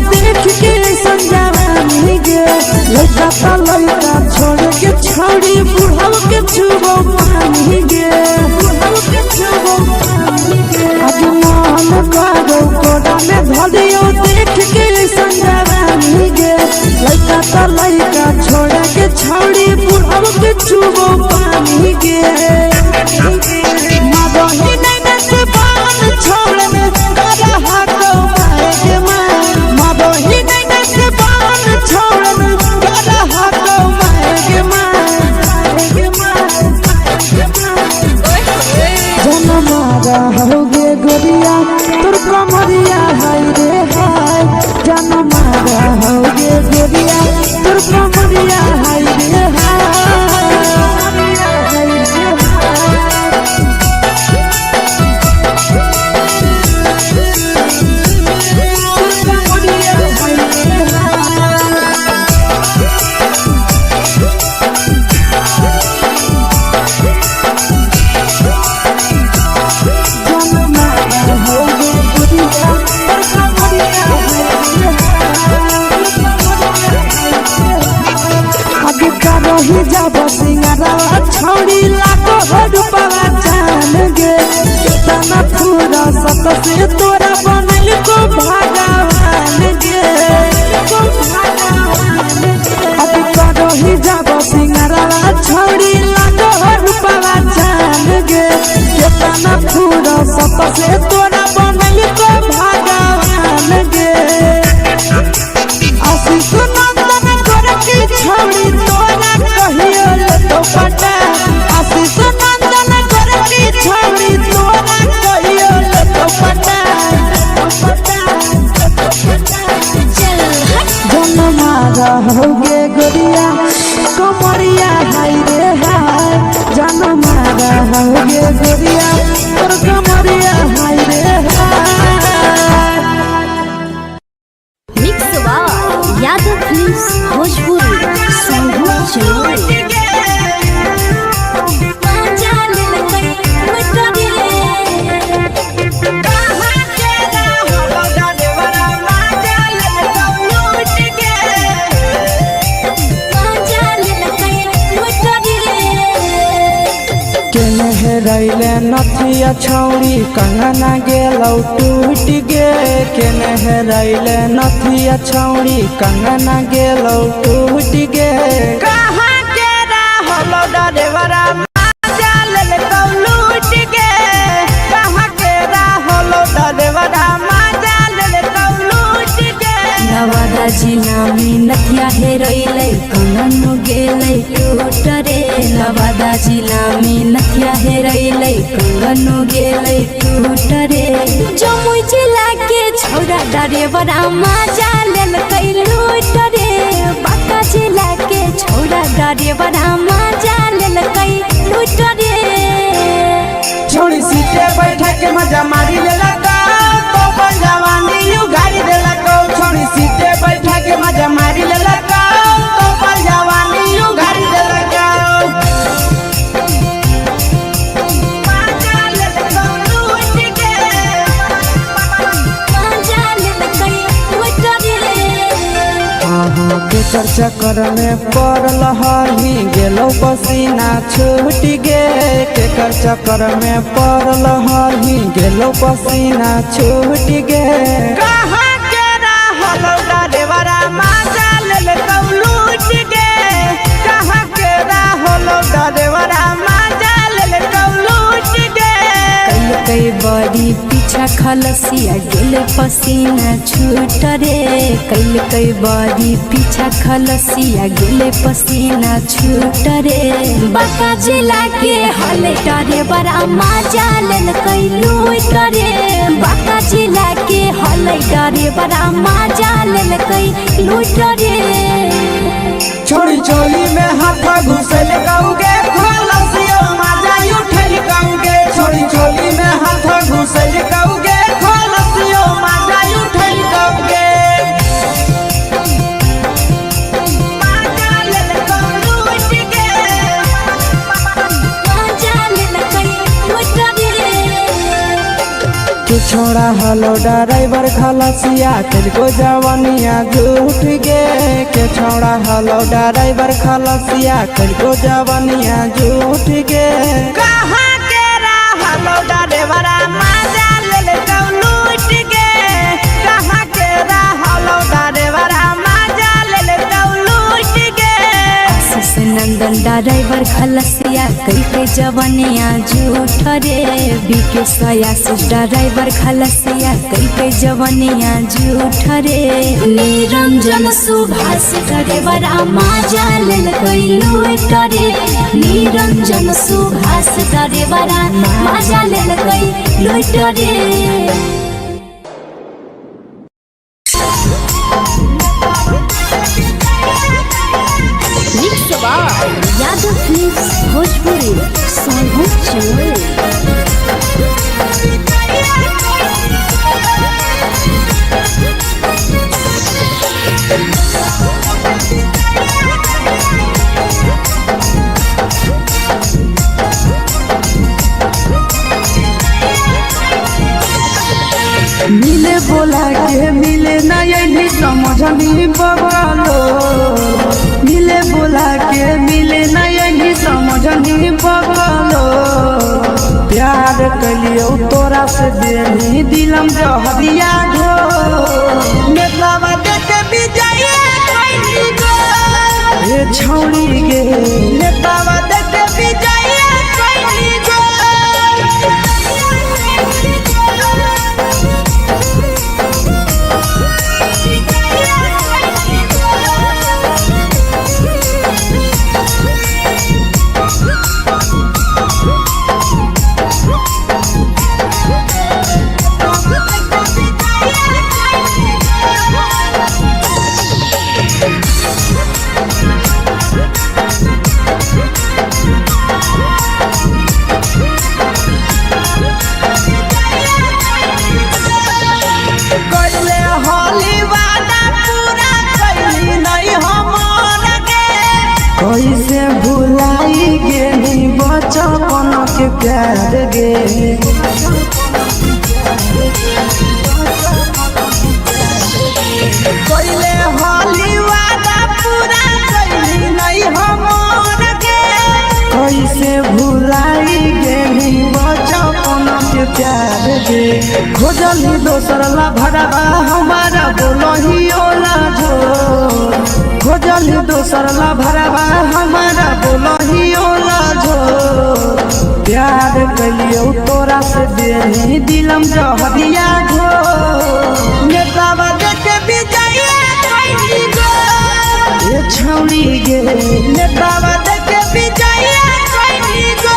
देख के संजावानी गे लइका त लइका छोड़ के छौड़ी बुढ़ाव के छुबो पानी गे बुढ़ाव के छुबो पानी गे। आज मन करो कोड़ा में धरियो देख के संजावानी गे लइका त लइका छोड़ के छौड़ी बुढ़ाव के छुबो पानी गे। मादही नैना से बान छोड़ में करा हाको मारे के मां मादही नैना से बान छोड़ में करा हाको मारे के मां के मां। जनमारा होगे गोरिया तोर कमरिया हाय रे हाय। जनमारा होगे गोरिया तोर कमरिया हाय रे हाय। रही जाब सिंगारा छौड़ी लाखो रूपवा जान गे केतना फूरा सत से तोरा बनल को भगवान गे। अब रही जाब सिंगारा छौड़ी लाखो रूपवा जान गे केतना फूरा सत से तोरा बनल को भगवान गे। आशीष नंदन गोरखी छौड़ी तोरा कहियो तो पटा। आशीष नंदन गोरखी छौड़ी तोरा कहियो तो पटा। जनमारा होगे गोरिया कमरिया हाय रे हाय। जनमारा होगे गोरिया तोर कमरिया हाय रे हाय। मिक्स यादव फिल्म्स भोजपुरी संगूर चलोई। केने नथिया छौड़ी कंगना गेलौ टूट गे। केने हेरैले नथिया छौड़ी कंगना गेलौ टूट गे। कहाँ के रहलो डरेवरा माजा लेलकौ लूट गे। कहाँ के रहलो डरेवरा माजा लेलकौ लूट गे। नवादा जिला में नथिया हेरैलै कंगन गेलै टूट रे। नवादा जिला में नथिया हेरैलै कंगन गेलै टूट रे। जमुई जिला के छौड़ा डरेवरा माजा लेलकै लूट रे। बांका जिला के छौड़ा डरेवरा माजा लेलकै लूट रे। छोड़ी सीटे बैठा के मजा मारी लेलकौ तो अपन जवानी उगारी देलकौ। छोड़ी सीटे बैठा के मजा मारी लेलकौ तो अपन जवानी उगारी देलकौ। माजा लेलकौ लूट गे। माजा लेलकै लूट रे। अहाँ के चक्कर में पड़ल हही गेलौ पसीना छूट गे। केकर चक्कर में पड़ल हही गेलौ पसीना छूट गे। कहाँ के रहलो डरेवरा माजा लेलकौ लूट गे। कहाँ के रहलो डरेवरा माजा लेलकौ लूट गे। कई बड़ी पीछा खलसिया गेल पसीना छूट रे। कैल बड़ी पीछा खलसिया गेल पसीना छूट रे। बांका जिला के हले डरेवरा माजा लेलकै लूट रे। बांका जिला के हले डरेवरा माजा लेलकै लूट रे। छोड़ी चोली में हाथ घुसल कौगे खलसियो माजा उठल कौगे। छोड़ी चोली में हाथ घुसल कौगे खलसियो माजा उठल छोड़ा हलो ड्राइवर खलासिया को जवानिया झूठ गे के छोड़ा हलो ड्राइवर खलासिया को जवानिया झूठ गे। कहाँ के हलो ड्राइवर मजा ले ले तो लूट गे, कहाँ के हलो ड्राइवर मजा ले ले तो लूट गे। नंदन ड्राइवर खलसिया कई जवनिया झूठ रे, बीके सयासी ड्राइवर खलसिया कई जवनिया झूठ रे। निरंजन सुभाष ड्राइवर मजा लेल कई लूट रे, निरंजन सुभाष ड्राइवर मजा लेल कई लूट रे। यादव फिल्म्स भोजपुरी सोनू चंदन। मिले बोला के मिले ना यही समझनी बगलो, मिले बोला के मिले ना यही समझनी बगलो। प्यार कलियो तोरा से देनी दिलम जहरिया घो, नेतावा देख विजय कैली गो ए छौड़ी गे, नेतावा देख विजय कैली गो। कैसे भुलाई गेली बचपन के प्यार गे, कैले होली वादा पूरा कैली नहीं हमर गे। कैसे भुलाई गेली बचपन के प्यार गे, खोजली दोसर ला भरवा हमारा बोलही ओला झो, खोजली दोसर ला भरवा हमारा बोलही ओला झो। प्यार कलियो तोरा से देनी दिलम जहरिया घो, नेतावा देख विजय कैली गो ए छौड़ी गे, नेतावा देख विजय कैली गो।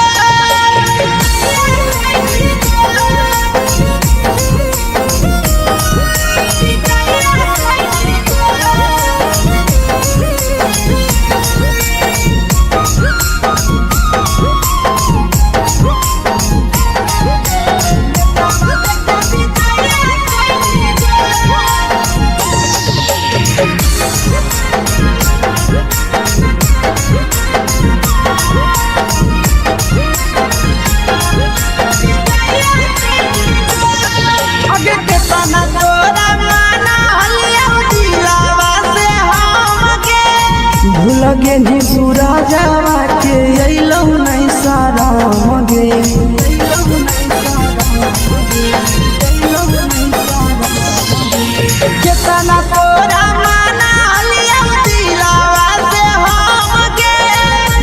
भूल गेली सूरजवा के अइलौ नहीं शरम गे, केतना तोरा माना लियौ दिलवा से हम गे।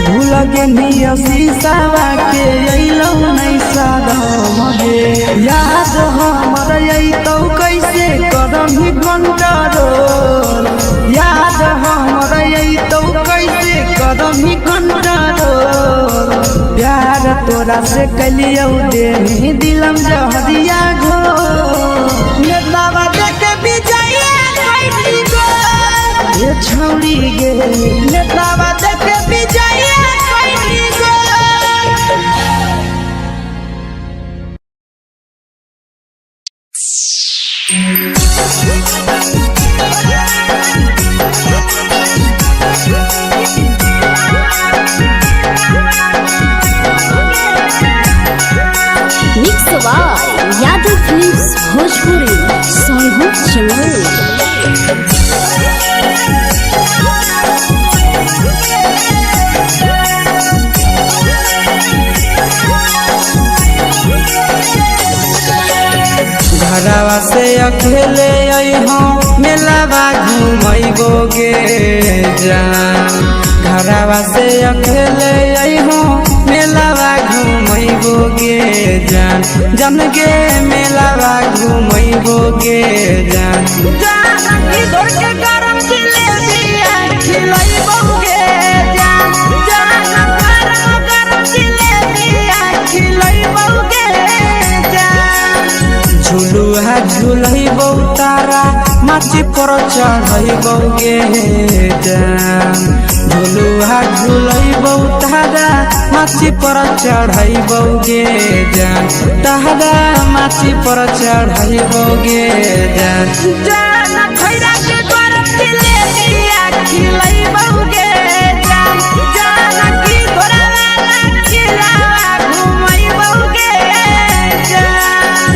भूल गेली शीशावा के अइलौ नहीं शरम गे, याद हमर अइतौ कैसे करम कंट्रोल, याद हमर अइतौ कैसे करम कंट्रोल। प्यार तोरा से कलियौ देनी दिलम जहरिया घो, नेतावा देख विजय कैली गो ए छौड़ी गे, नेतावा देख विजय कैली गो। Mix by Yadav films. Jamui. घरवा से अकेले अइहो मेलावा घुमैबो गे जान। घरवा से अकेले अइहो मेलावा घुमैबो गे जान। जान गे मेलावा घुमैबो गे जान। जान की दौड़ के गरम जिलेबिया खिलैबो गे जान। जान गरम गरम जिलेबिया खिलैबो गे जान। झुलुआ झुलैबौ तारा माची पर चढ़ैबौ गे जान। झुलुआ झुलैबौ तारा माची पर चढ़ैबौ गे जान। तारा माची पर चढ़ैबौ गे जान। जान खैरा के गरम जिलेबिया खिलैबौ गे जान। जान की तोरा वाला खिलावा घुमैबौ गे जान।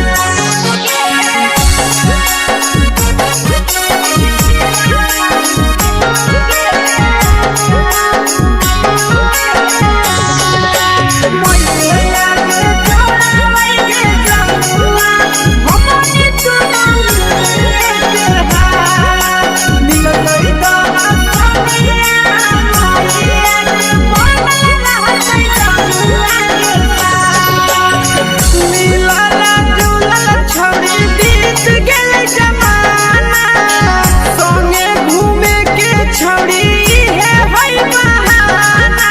छौड़ी हे होई बहाना।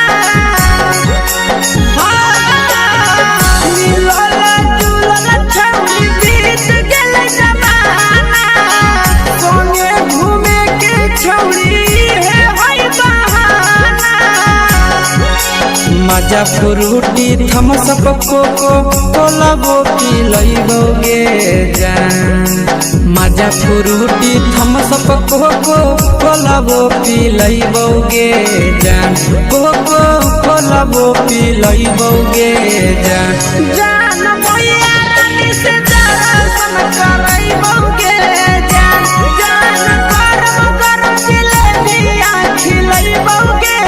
मिलल जुलल छौड़ी बीत गेलै जमाना। संगे घूमे के छौड़ी हे होई बहाना। मजा फ्रूटी थम्सअप कोको कोलाबो पिलैबो गे जान। मजा फ्रूटी थम्सअप कोको कोलाबो पिलैबो गे जान। कोको कोलाबो पिलैबो गे जान। जान मैया रानी से दर्शन करैबो गे जान। जान गरम गरम जिलेबिया खिलैबो गे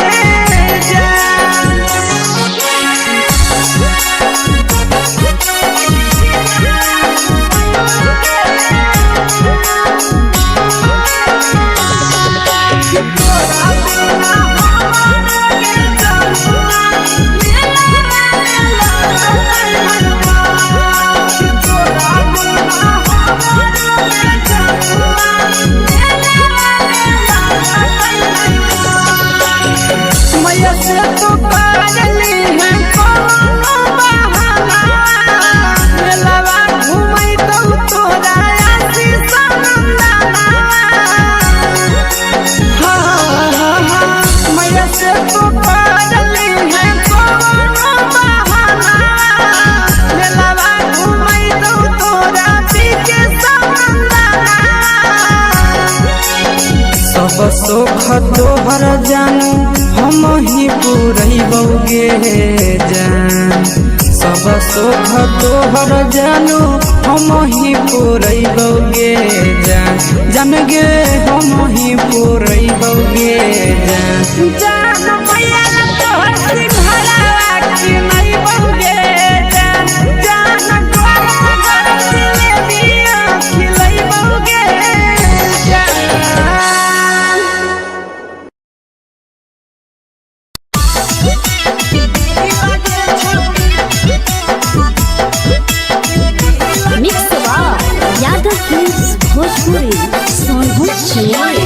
जान। मैया से तो करली है कोनो बहाना। मेलावा घुमैतौ तोरा आशीष नंदना। मैया से तो करली है कोनो बहाना। मेलावा घुमैतौ तोरा पीके नंदना। सब सुख तोहर जानू हम ही पुरैबौ गे जान। सब सुख तोहर जानू हम ही पुरैबौ गे जान। जान गे हम ही पुरैबौ गे जान। जान मैया तोहर सिंघारा किनैबौ गे जान। जान गरम गरम जिलेबिया खिलैबौ गे जान। Mix by Yadav Films Bhojpuri. Sonhun Jamui.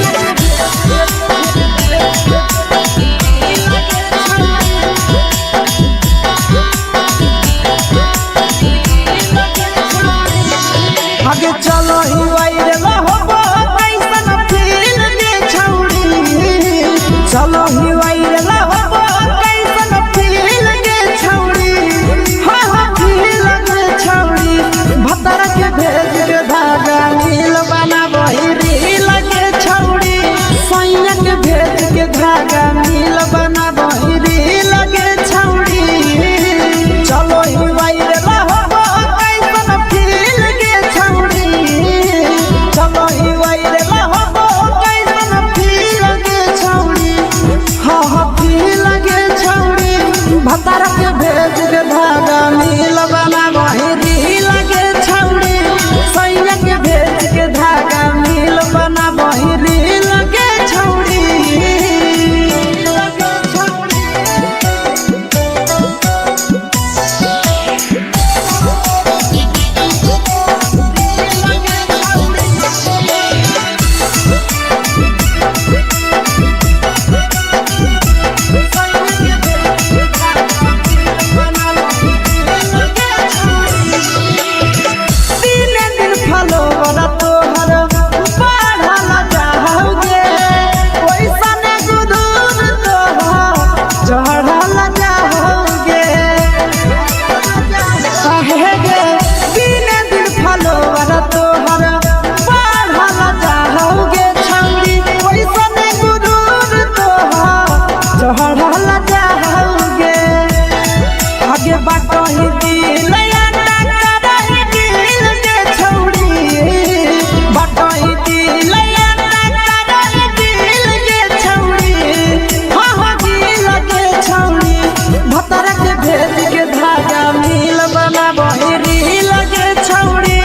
भतरा के भेज के धागा मिल बना बहिरी लगे छौड़ी।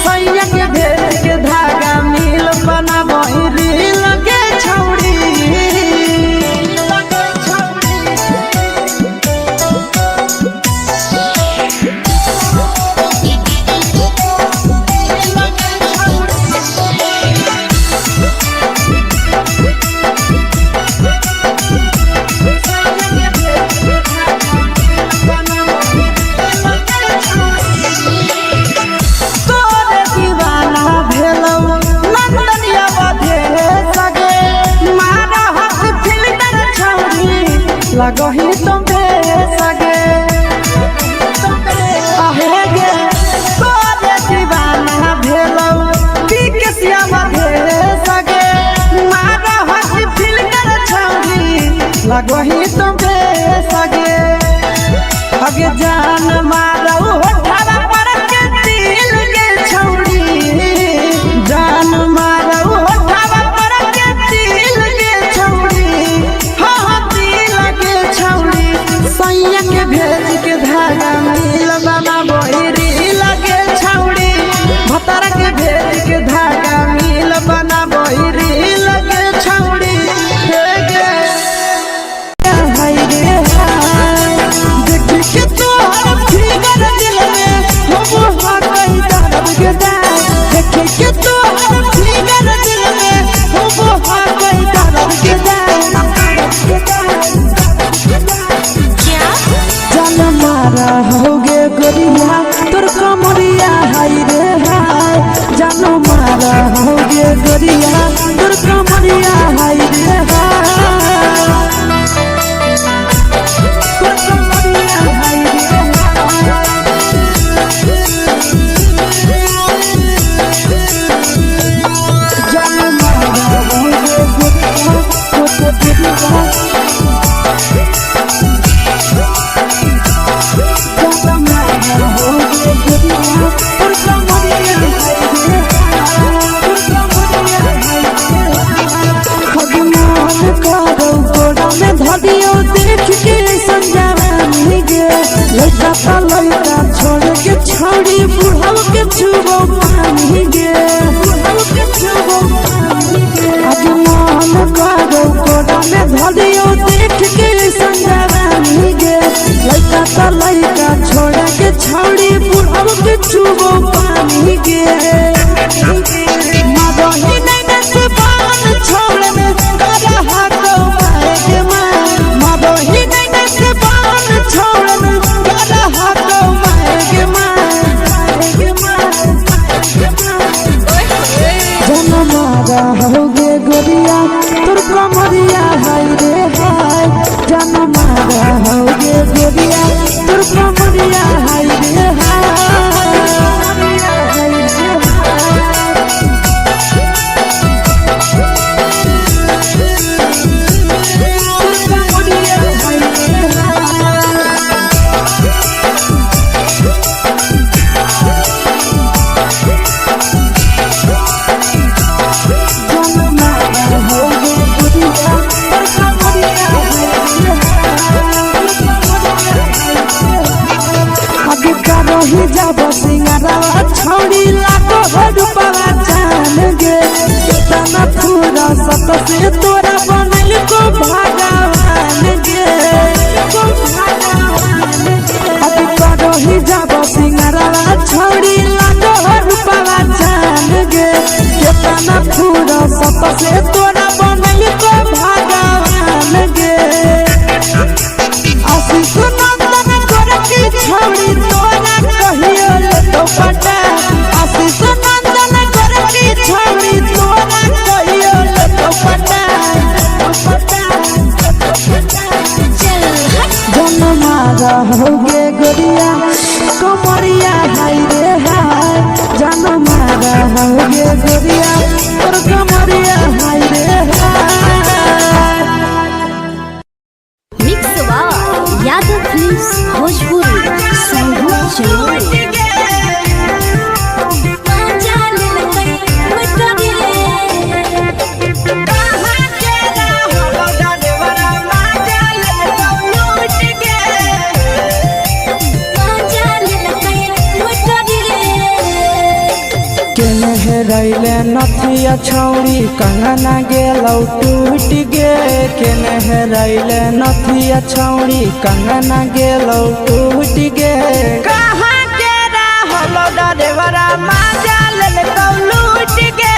सैया के भेज के धागा मिल बना बहिरी लगे छौड़ी। तोरे दीवाना भेलौ नंदनिया बधे सगे, मारा हक फिल्टर छौड़ी लगही तुम सगे। आहे गे तोरे दीवाना भेलौ बिकसिया बधे सगे, मारा हक फिल्टर छौड़ी लगही तुम सगे। अगे जान मारौ होठावा पर के दिल गे छौड़ी, जान मारौ होठावा पर के दिल गे छौड़ी। हाँ हाँ दिल गे छौड़ी। सैया के भेज के धागा मिल बना बहिरी लगे छौड़ी। भतरा के भेज के धागा मिल बना बहिरी लगे छौड़ी। हे गे हाय रे हाय, देख के तोहर फिगर दिल में हम कहीं दर्द के दाग। देख के तोहर फिगर दिल में हम कहीं दर्द के दाग। क्या जान मारा होगे गोरिया तोर कमरिया हाय रे हाय। जान मारा होगे गोरिया तोर कमरिया हाय रे हाय। तोर कमरिया हाय रे हाय। जान मारा होगे गोरिया तोर कमरिया। छोड़ी बुढ़ाव के छुबो पानी गे, बुढ़ाव के छुबो पानी गे। आज मन करो कोड़ा में धरियो देख के संजवानी गे। लइका त लइका छोड़ के छोड़ी बुढ़ाव के छुबो पानी गे। मदही नैना से बान छोड़ में करा हाको माए के माँ। मदही नैना से बान छोड़ में करा हाको माए के माँ। जन मारा होगे गोरिया तोर कमरिया हाय रे हाय। जन मारा होगे गोरिया तोर कमरिया हाय रे हाय। तोर कमरिया हाय रे हाय। जन मारा होगे गोरिया तोर कमरिया हाय रे हाय। आगे करही যাব सिंगारा छौड़ी लागो रूपवा जान गे। केतना पूरा सत से तोरा बनल को भगवान गे। आगे करही যাব सिंगारा छौड़ी लागो रूपवा जान गे। केतना पूरा सत से तोरा बनल को भगवान गे। आशीष नंदन गोरखी छौड़ी तोरा कहियो लेतो पटा। आशीष नंदन गोरखी छौड़ी तोरा कहियो लेतो पटा। चल हट। जन मारा होगे गोरिया कमरिया हाय रे हाय। जन मारा होगे गोरिया तोर कमरिया हाय रे। हेरैले नथिया छौरी कंगना गेलौ टूट गे। केने हेरैले नथिया छौरी कंगना गेलौ टूट गे। कहाँ के रहलो डरेवरा माजा लेलकौ लूट गे।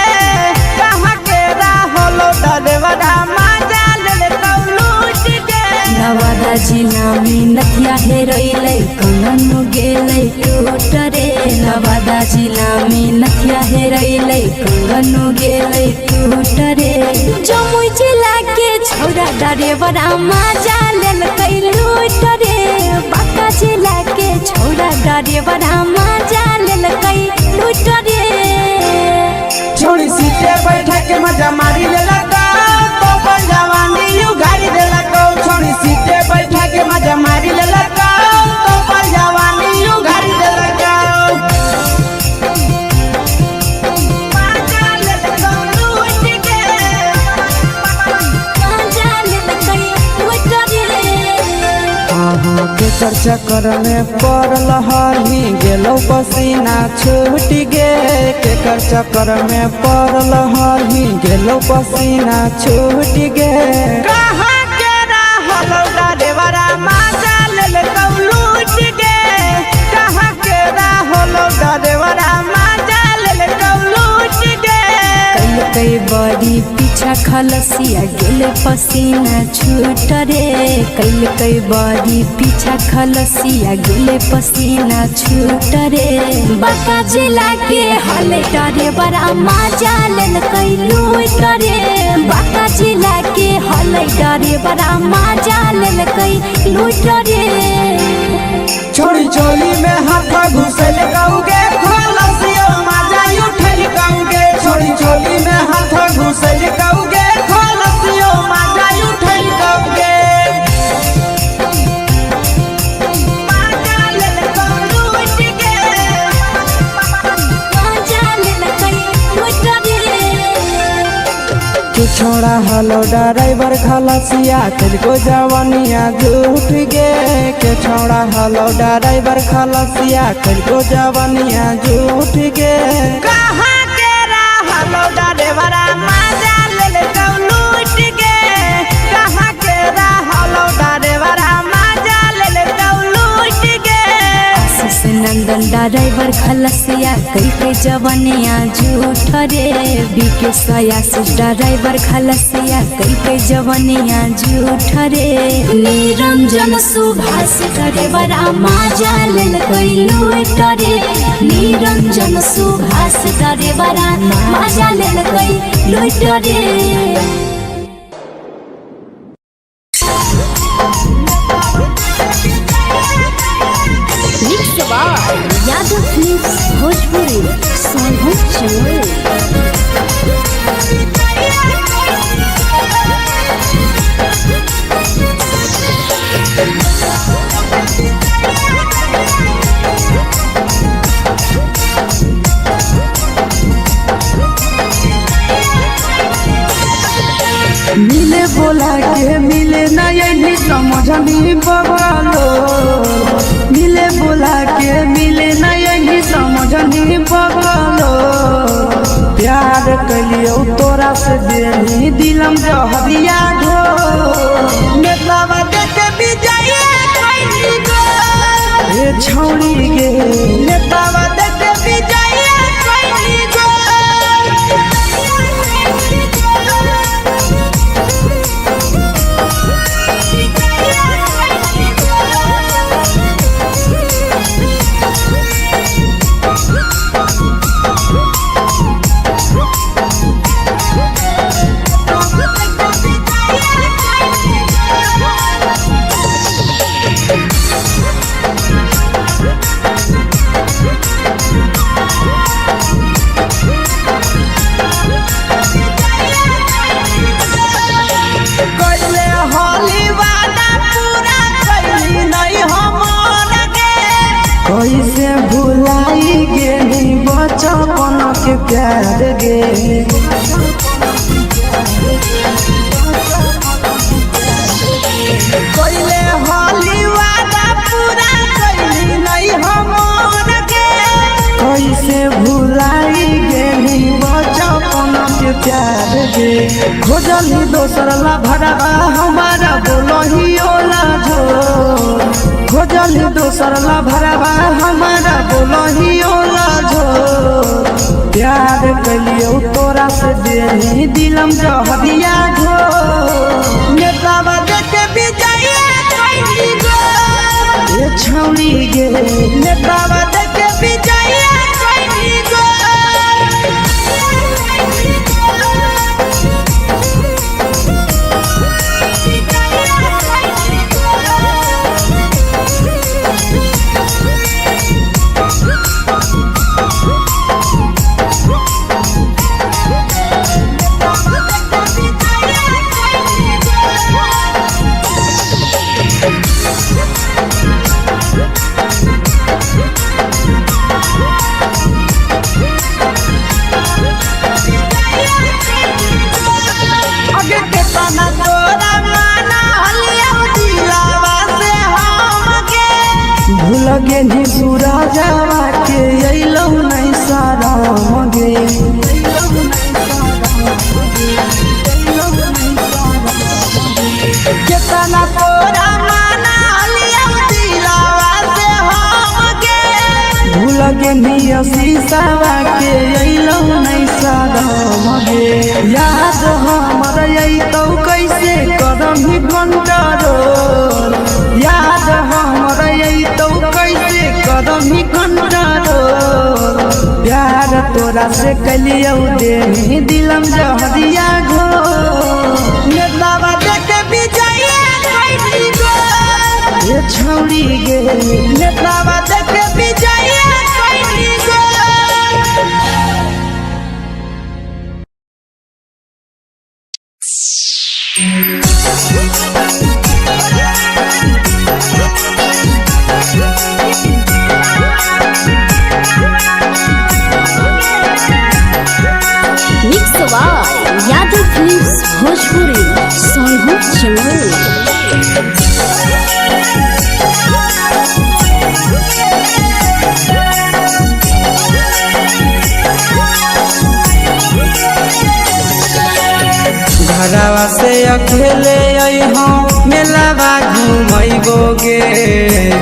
कहाँ के रहलो डरेवरा माजा लेलकौ लूट गे। नवादा जिला में नथिया हेरैलै कंगन गेलै टूट रे। नवादा जिला में नथिया हेरैलै कंगन गेलै टूट रे। जमुई जिला के छौरा डरेवरा माजा लेलकै लूट रे। बांका जिला के छौरा डरेवरा माजा लेलकै लूट रे। छोड़ी सीटे बैठा के मजा मारी लेलकौ तो अपन जवानी उगारी देलकौ। छोड़ी सीटे बैठा के मजा मारी लेलकौ तो अपन जवानी उगारी देलकौ। मजा लेलकौ लूट गे। माजा लेलकै लूट रे। अहाँ के चक्कर में पड़ल हही गेलौ पसीना छूट गे। केकर चक्कर में पड़ल हही गेलौ पसीना छूट गे। कहाँ के रहलौ डरेवरा माजा लेलकौ लूट गे। कहाँ के रहलौ डरेवरा माजा लेलकौ लूट गे। कैलकै बड़ी पीछा खलसिया गेल पसीना छूट रे। कैलकै बड़ी पीछा खलसिया गेल पसीना छूट रे। बांका जिला के हले डरेवरा माजा लेलकै लूट रे। बांका जिला के हले डरेवरा माजा लेलकै लूट रे। छोड़ी चोली में हाथ घुसल कौगे खलसियो माजा उठल कौगे। छोड़ी चोली में हाथ घुसल कौगे खलसियो माजा उठल कौगे। माजा लेलकौ लूट गे। माजा लेलकै लूट रे। तू छोड़ा हलो ड्राइवर खलसिया तेरे जवानिया झूठ गे। के छोड़ा हलो ड्राइवर खलसिया तेरे जवानिया झूठ गे। कहाँ के रहलो ड्राइवरा माजा लेलकौ लूट गे। कहाँ के रहलो ड्राइवरा माजा लेलकौ लूट गे। आशीष नंदन ड्राइवर खलसिया कैलकै जवनिया झूठ रे। बीके आशीष ड्राइवर खलसिया कैलकै जवनिया झूठ रे। निरंजन सुभाष ड्राइवरा माजा लेलकै लूट रे। निरंजन सुभाष ड्राइवरा माजा लेलकै लूट रे। यादव फिल्म्स भोजपुरी सोनभद्र जमुई। मिले बोला के मिले ना यही समझनी बगलो। मिले बोला के मिले ना यही समझनी बगलो। प्यार कलियो तोरा से देनी दिलम जहरिया ढो। नेतावा देख विजय कैली गो। ए छौड़ी गे नेतावा देख विजय कैली गो। कैसे भुलाई गेली बचपन के प्यार गे। कैले होली वादा पूरा कैली नहीं हमर गे। कैसे भुलाई गेली बचपन प्यार गे। खोजली दोसर ला भरवा हमारा बोलही ओला झो। खोजली दोसर ला भरवा हमारा बोलही ओला झो। प्यार कलियो तोरा से देही दिलम जहरिया घो। नेतावा देखे विजय कैली गो ए छौड़ी गे। नेतावा देखे विजय कैली गो। अगे केतना तोरा माना हलिया दिलावा से हमके। भूल गेनी सूरजवा के अइलौ नहीं साराम गे। केतना तोरा माना हलिया दिलावा से हमके। भूल गेनी शीशावा के अइलौ नहीं साराम गे। याद हमर अइतौ कैसे करम कंट्रोल। याद हमर अइतौ कैसे करम कंट्रोल। प्यार तोरा से कलियौ देही दिलम जहरिया घो। नेतावा देखे विजय कैली गो ए छौड़ी गे। नेतावा देखे विजय कैली गो। Mix by Yadav films Bhojpuri Sonhu Jamui. घरवा से अकेले अइहो मेलावा घूमैबो गे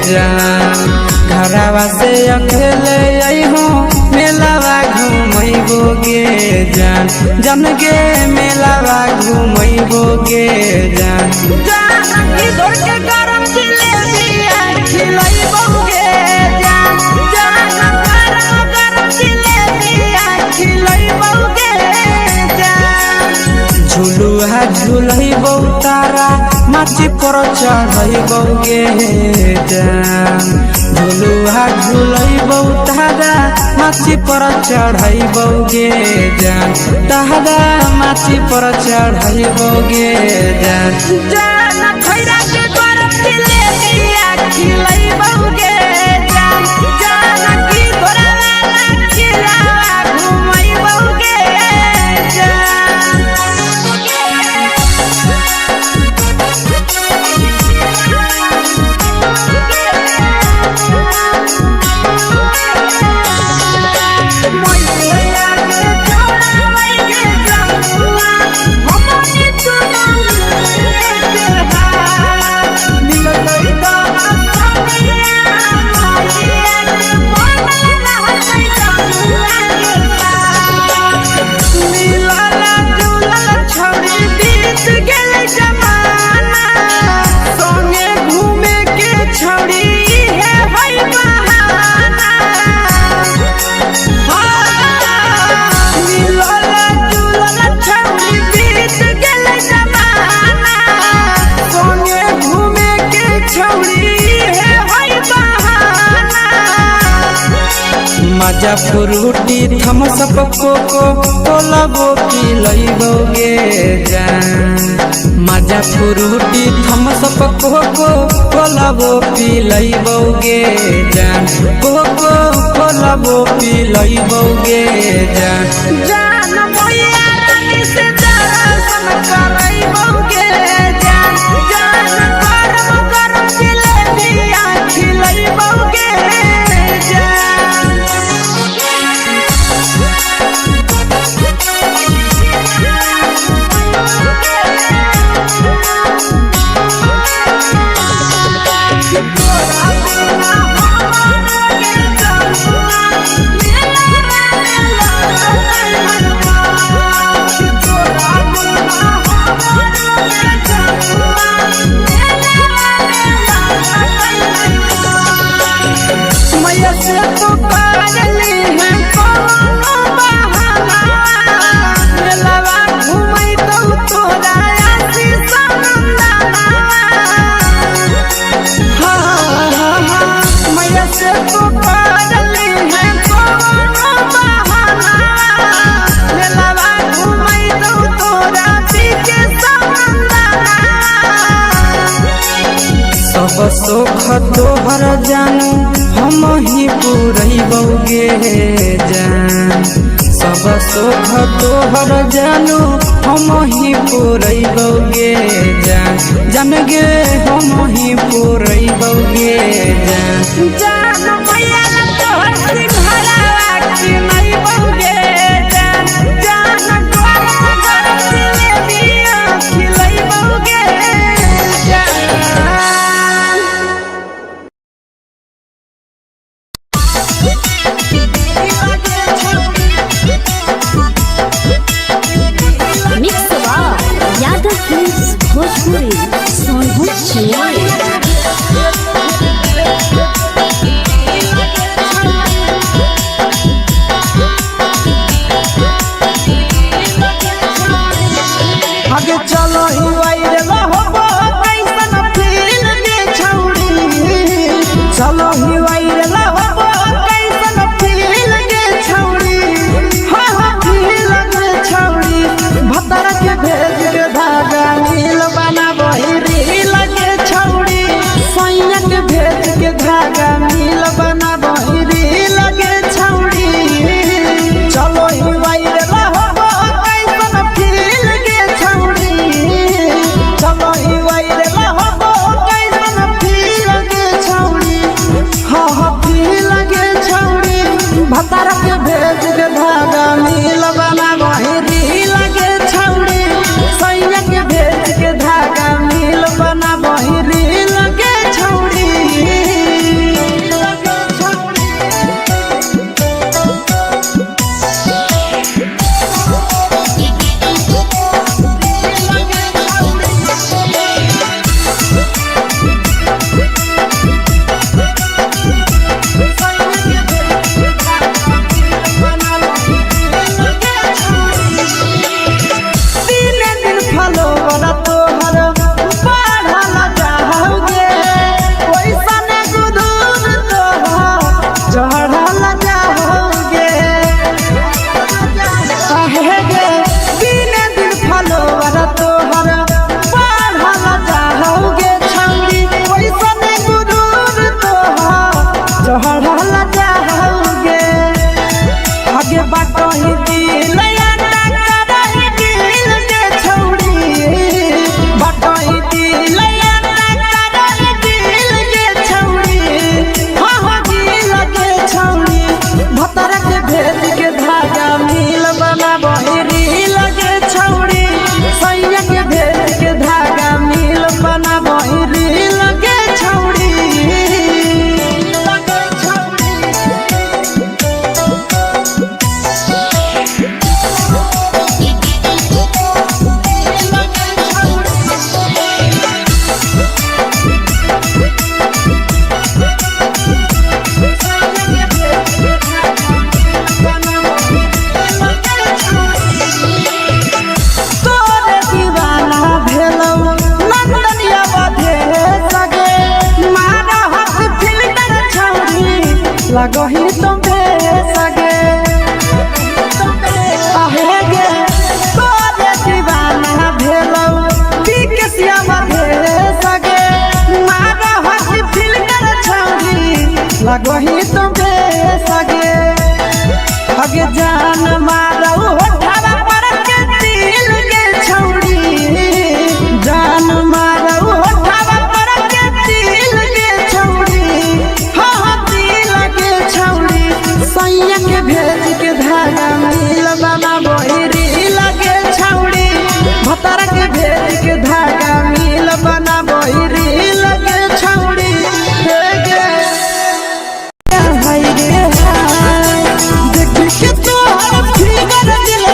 जान। घरवा से अकेले अइहो मेलावा घूमैबो गे जान। जन गे मेलावा घूमैबो गे जान। जान की धर के गरम जिलेबिया खिलैबो गे जान। जान गरम गरम जिलेबिया खिलैबो गे जान। झुलुआ झुलैबौ तारा माची पर चढ़ैबौ गे जान। झुलुआ झुलैबौ तारा माची पर चढ़ैबौ गे जान। तारा माची पर चढ़ैबौ गे जान। जान खैरा के गरम जिलेबिया खिलैबौ गे जान। जान की तोरा वाला खिलावा घुमैबौ गे जान। मजा फ्रूटी थम्सअप कोको कोलाबो पिलैबो गे जान। मजा फ्रूटी थम्सअप कोको कोलाबो पिलैबो गे जान। कोको कोलाबो पिलैबो गे जान। जान मैया रानी से दर्शन करैबो गे जान। जान गरम गरम जिलेबिया खिलैबो गे जान। तोहर जानू हम ही पुरैबौगे जान। सब सुख तोहर जानू हम ही पुरैबौगे जान, जान गे हम ही पुरैबौगे जान। जान मैया तोहर सिंहरावा की नहीं बहुगे जान, जान गरम गरम जिलेबिया खिलाई बहुगे जान। Mix by Yadav films Bhojpuri Sonbhadra Chamoli. आगे चलो ही वायरल होबो कैसन फील गे छौड़ी, चलो ही वायरल होबो कैसन फील गे छौड़ी, हाँ हाँ फील गे छौड़ी। भतर के भेज के धागा नील बना वही रील गे छौड़ी, सैया के भेज के धागा नील बना वही रील गे छौड़ी। चलो ही वायरल होबो कैसन फील गे छौड़ी, चलो ही वायरल होबो कैसन फील गे छौड़ी, हाँ हाँ फील गे छौड़ी। भतार के भेज के धागा नील बना वही रील गे छौड़ी, सैया के भेज के धागा नील बना वही रील गे छौड़ी। दिने दिन फलोवर तोहर बढ़ल जाओगे, ओइसन गुदूर तोहर चढ़ल जाओगे। आहे गे दिने दिन फलोवर तोहर बढ़ल जाओगे छौड़ी, ओइसन गुदूर तोहर चढ़ल जाओगे। आगे बाटही दिल आटा करही दिल के छौड़ी, बाटही दिल आटा करही दिल के छौड़ी, हाँ हाँ दिल के छौड़ी। भतर के भेज के धागा मिल बना बही रील के छौड़ी, सैया के भेज के धागा मिल बना बही रील के छौड़ी। तोरे दीवाना भेलौ नंदनिया बधे सगे, मारा हक फिल्टर छौड़ी लगही तुम सगे। आहे गे तोरे दीवाना भेलौ बिकसिया बधे सगे, मारा हक फिल्टर छौड़ी लगही तुम सगे। आगे जान मारौ होठवा पर के दिल के छौड़ी, जान मारौ होठवा पर के दिल के छौड़ी, हाँ हाँ दिल के छौड़ी। सैया के भेज के धागा मिल बना बही रील के छौड़ी, भतर के भेज के धागा मिल बना बही रील के छौड़ी। हे गे हाय रे हाय, देख के तोहर फिगर दिल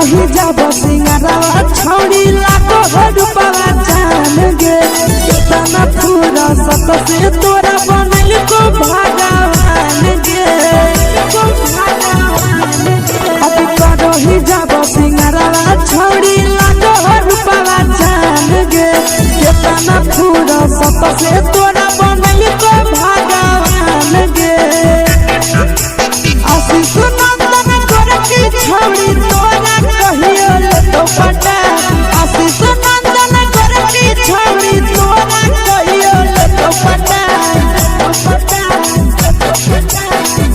करही जाब सिंगारवा छौड़ी लागो हो रूपवा जान गे। केतना फूरा सत से तोरा बनल को भगवान गे। अब करही जाब सिंगारवा छौड़ी लागो हो रूपवा जान गे। केतना फूरा सत से तोरा बनल को भगवान गे। आशीष नंदन गोरकी छौड़ी तोरा कहियो लेतो पटा। आशीष नंदन गोरकी छौड़ी तोरा कहियो लेतो पटा।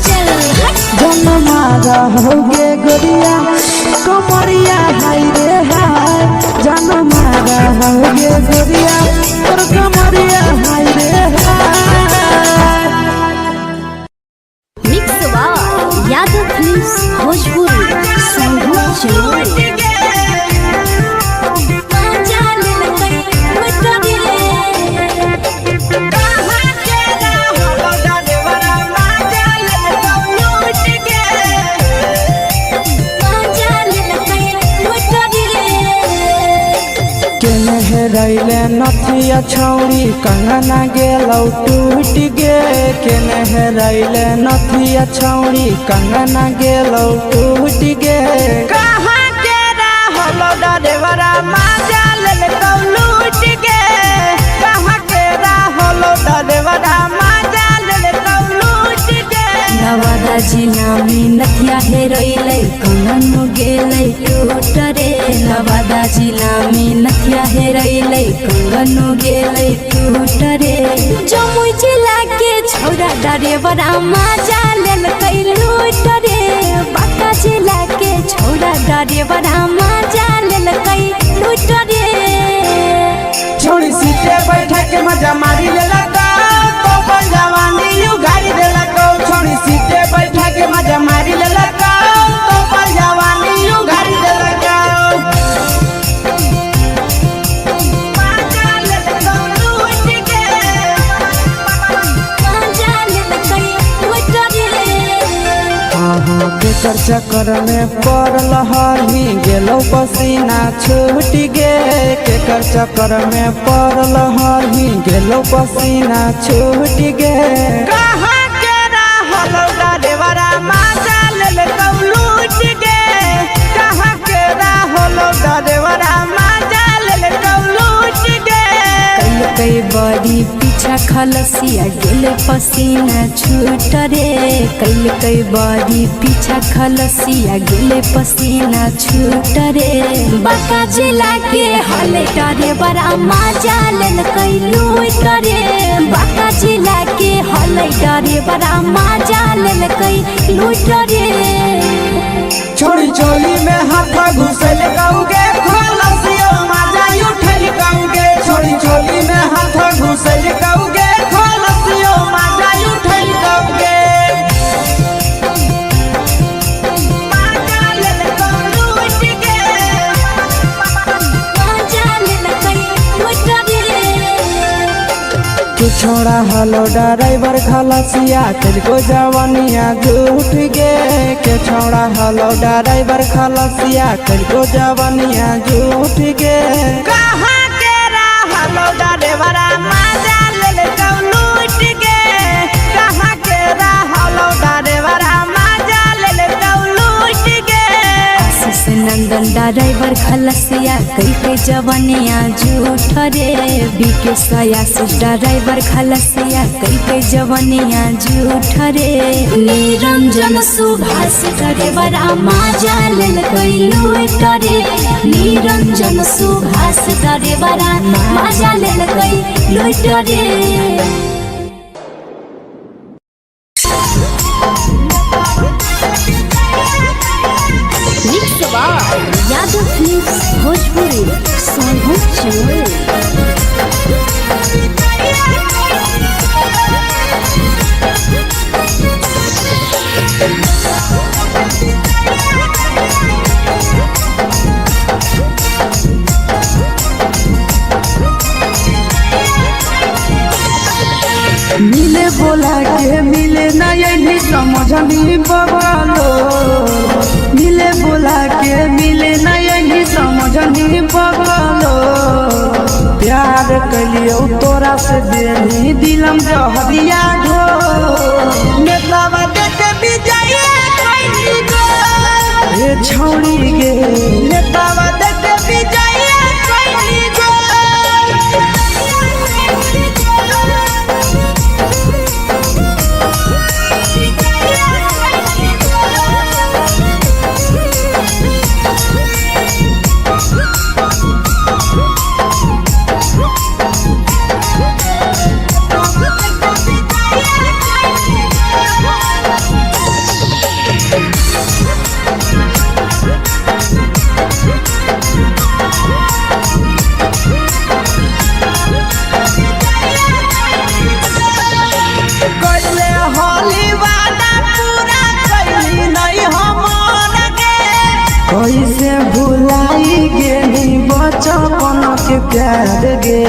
चल हट। जनमा रहोगे गोरिया कमरिया हाय रे हाय। जनमा रहोगे गोरिया तोर कमरिया हाय रे हाय। Mix by Yadav films Bhojpuri Sonbhadra Jamui. केने हेरैले नथिया छौरी कंगना गेलौ टूट गे। केने हेरैले नथिया छौरी कंगना गेलौ टूट गे। कहाँ के रहलो डरेवरा माजा लेलकौ लूट गे। कहाँ के रहलो डरेवरा माजा लेलकौ लूट गे। नवादा जिला में नथिया हेरैलै कंगन गेलै टूट रे। नवादा जिला में नथिया हेरैलै कंगन गेलै टूट रे। जमुई जिला के छौरा डरेवरा माजा लेलकै लूट रे। बांका जिला के छौरा डरेवरा माजा लेलकै लूट रे। छोड़ी सीटे बैठा के मजा मारी लेलक तो अपन जवानी उगारी देलक। छोड़ी सीटे बैठा के मजा मारी लेलक तो अपन जवानी उगारी देलक। माजा लेलकौ लूट गे। माजा लेलकै लूट रे। अहाँ केकर चक्कर में पड़ल हही गेलौ पसीना छूट गे। केकर चक्कर में पड़ल हही गेलौ पसीना छूट गे। कहाँ के रहलौ डरेवरा माजा लेलकौ लूट गे। कहाँ के रहलौ डरेवरा माजा लेलकौ लूट गे। कई बड़ी पीछा खलसिया गेल पसीना छूट रे। कैलकै बड़ी पीछा खलसिया गेल पसीना छूट रे। बांका जिला के हले डरेवरा माजा लेलकै लूट रे। बांका जिला के हले डरेवरा माजा लेलकै लूट रे। छोड़ी चोली में हाथ घुसल कौगे खलसियो माजा उठल कौगे। छोड़ी चोली में हाथ घुसल कौगे खलसियो माजा उठल कौगे। माजा लेलकौ लूट गे। माजा लेलकै लूट रे। तू छोड़ा हलो ड्राइवर खलसिया तेरे जवानिया झूठ गे। के छोड़ा हलो ड्राइवर खलसिया तेरे जवानिया झूठ गे। कहाँ के रहलो ड्राइवरा माजा लेलकौ लूट गे। कहाँ के रहलो ड्राइवरा माजा लेलकौ लूट गे। आशीष नंदन ड्राइवर खलसिया कैके जवनिया झूठ रे। बीके सयासी ड्राइवर खलसिया कैके जवनिया झूठ रे। निरंजन सुभाष डरेवरा माजा लेलकै लूट रे। निरंजन सुभाष डरेवरा माजा लेलकै लूट रे। Mix by Yadav films Bhojpuri Sonbhadra Jamui. मिले बोला के मिले ना यही समझनी बबलो। मिले बोला के मिले ना समझनी बगलो। प्यार कलियो तोरा से देनी दिलम जहरिया घो। नेतावा देख विजय कैली गो। हे छौड़ी गे नेतावा देख विजय कैली गो। कैले होली वादा पूरा कैली नहीं हमर गे। कैसे भुलाई गेली बचपन के प्यार गे।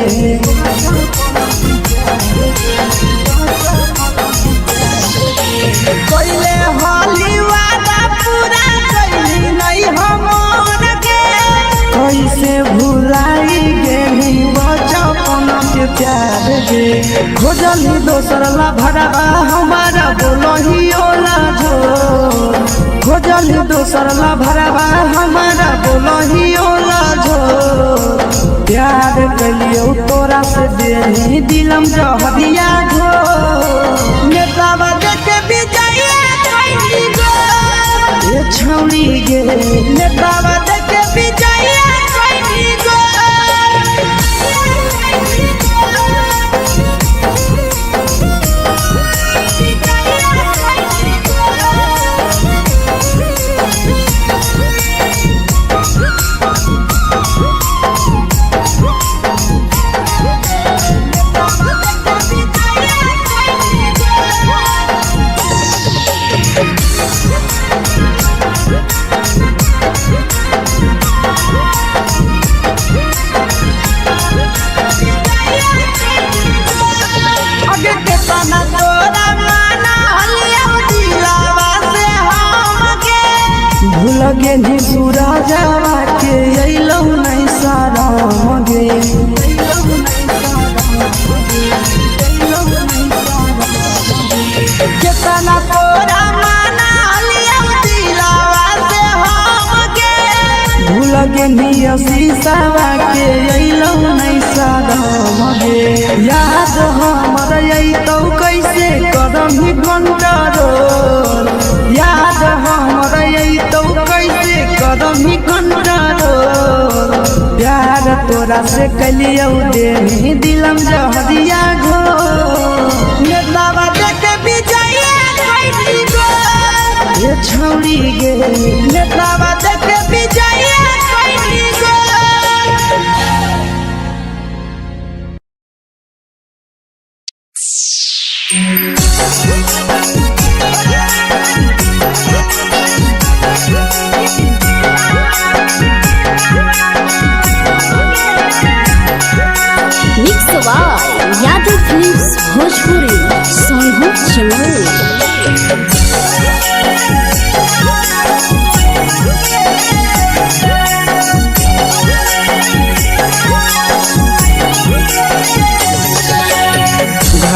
कैले होली वादा पूरा कैली नहीं हमर गे। कैसे भुलाई गेली बचपन के प्यार गे। खोजली दोसर ला भरावा हमारा बोलही ओला जो। खोजली दोसर ला भरावा हमारा बोलही ओला जो। प्यार कलियो तोरा से देनी दिलम जहरिया घो। नेतावा देख विजय कैली गो। ए छौड़ी गे नेतावा देख विजय कैली गो। अगे केतना तोरा माना हलिया दिलावा से हमके। भूल गेली सूरजवा के अइलौ नहीं शरम गे। केतना तोरा माना हलिया दिलावा से हमके। भूल गेली शीशावा के अइलौ नहीं शरम गे। याद हमर अइतौ कैसे करम कंट्रोल। याद हमर अइतौ कैसे करम कंट्रोल। प्यार तोरा से कलियौ देनी दिलम जहरिया घो। नेतावा देख विजय कैली गो। ए छौड़ी गे नेतावा देख विजय कैली गो। Mix by Yadav films Bhojpuri Sonu Chamoli.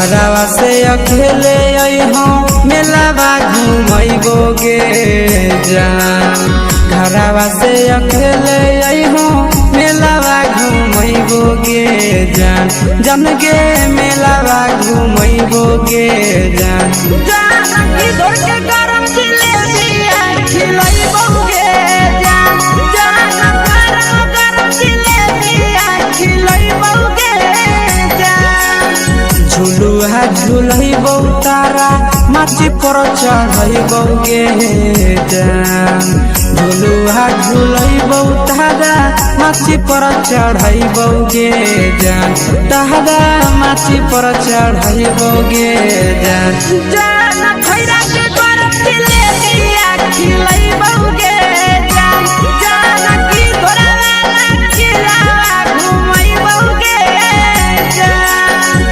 घरवा से अकेले अइहो मेलावा घुमैबो गे जान। घरवा से अकेले अइहो मेलावा घुमैबो गे जान। जन गे मेलावा घुमैबो गे जान। जान की धोर के गरम जिलेबिया खिलैबो गे जान। जान गरम गरम जिलेबिया खिलैबो गे जान। झुलुहा झुलैबौ तारा माची पर चढ़ैबौ गे जान। झुलुहा झुलैबौ तारा माची पर चढ़ैबौ गे जान। तारा माची पर चढ़ैबौ गे जान। जान खैरा के गरम जिलेबिया खिलैबौ गे जान। जान की तोरा वाला खिलावा घुमैबौ गे जान।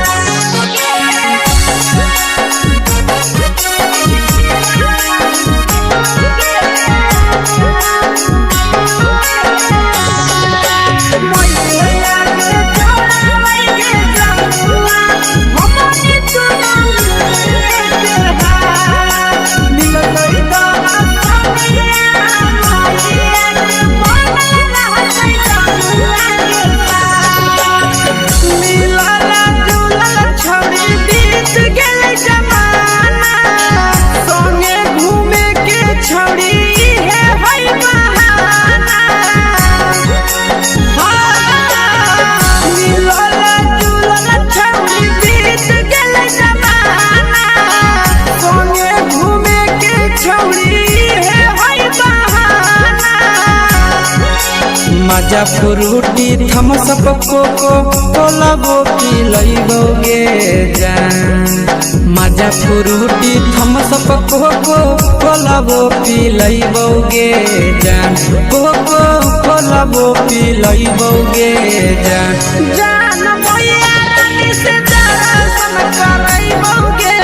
मजा फ्रूटी थम्सअप कोको कोला वो पिलैबोगे जान। मजा फ्रूटी थम्सअप कोको कोला वो पिलैबोगे जान। कोको कोला वो पिलैबोगे जान। जान मैया रानी से दर्शन करैबोगे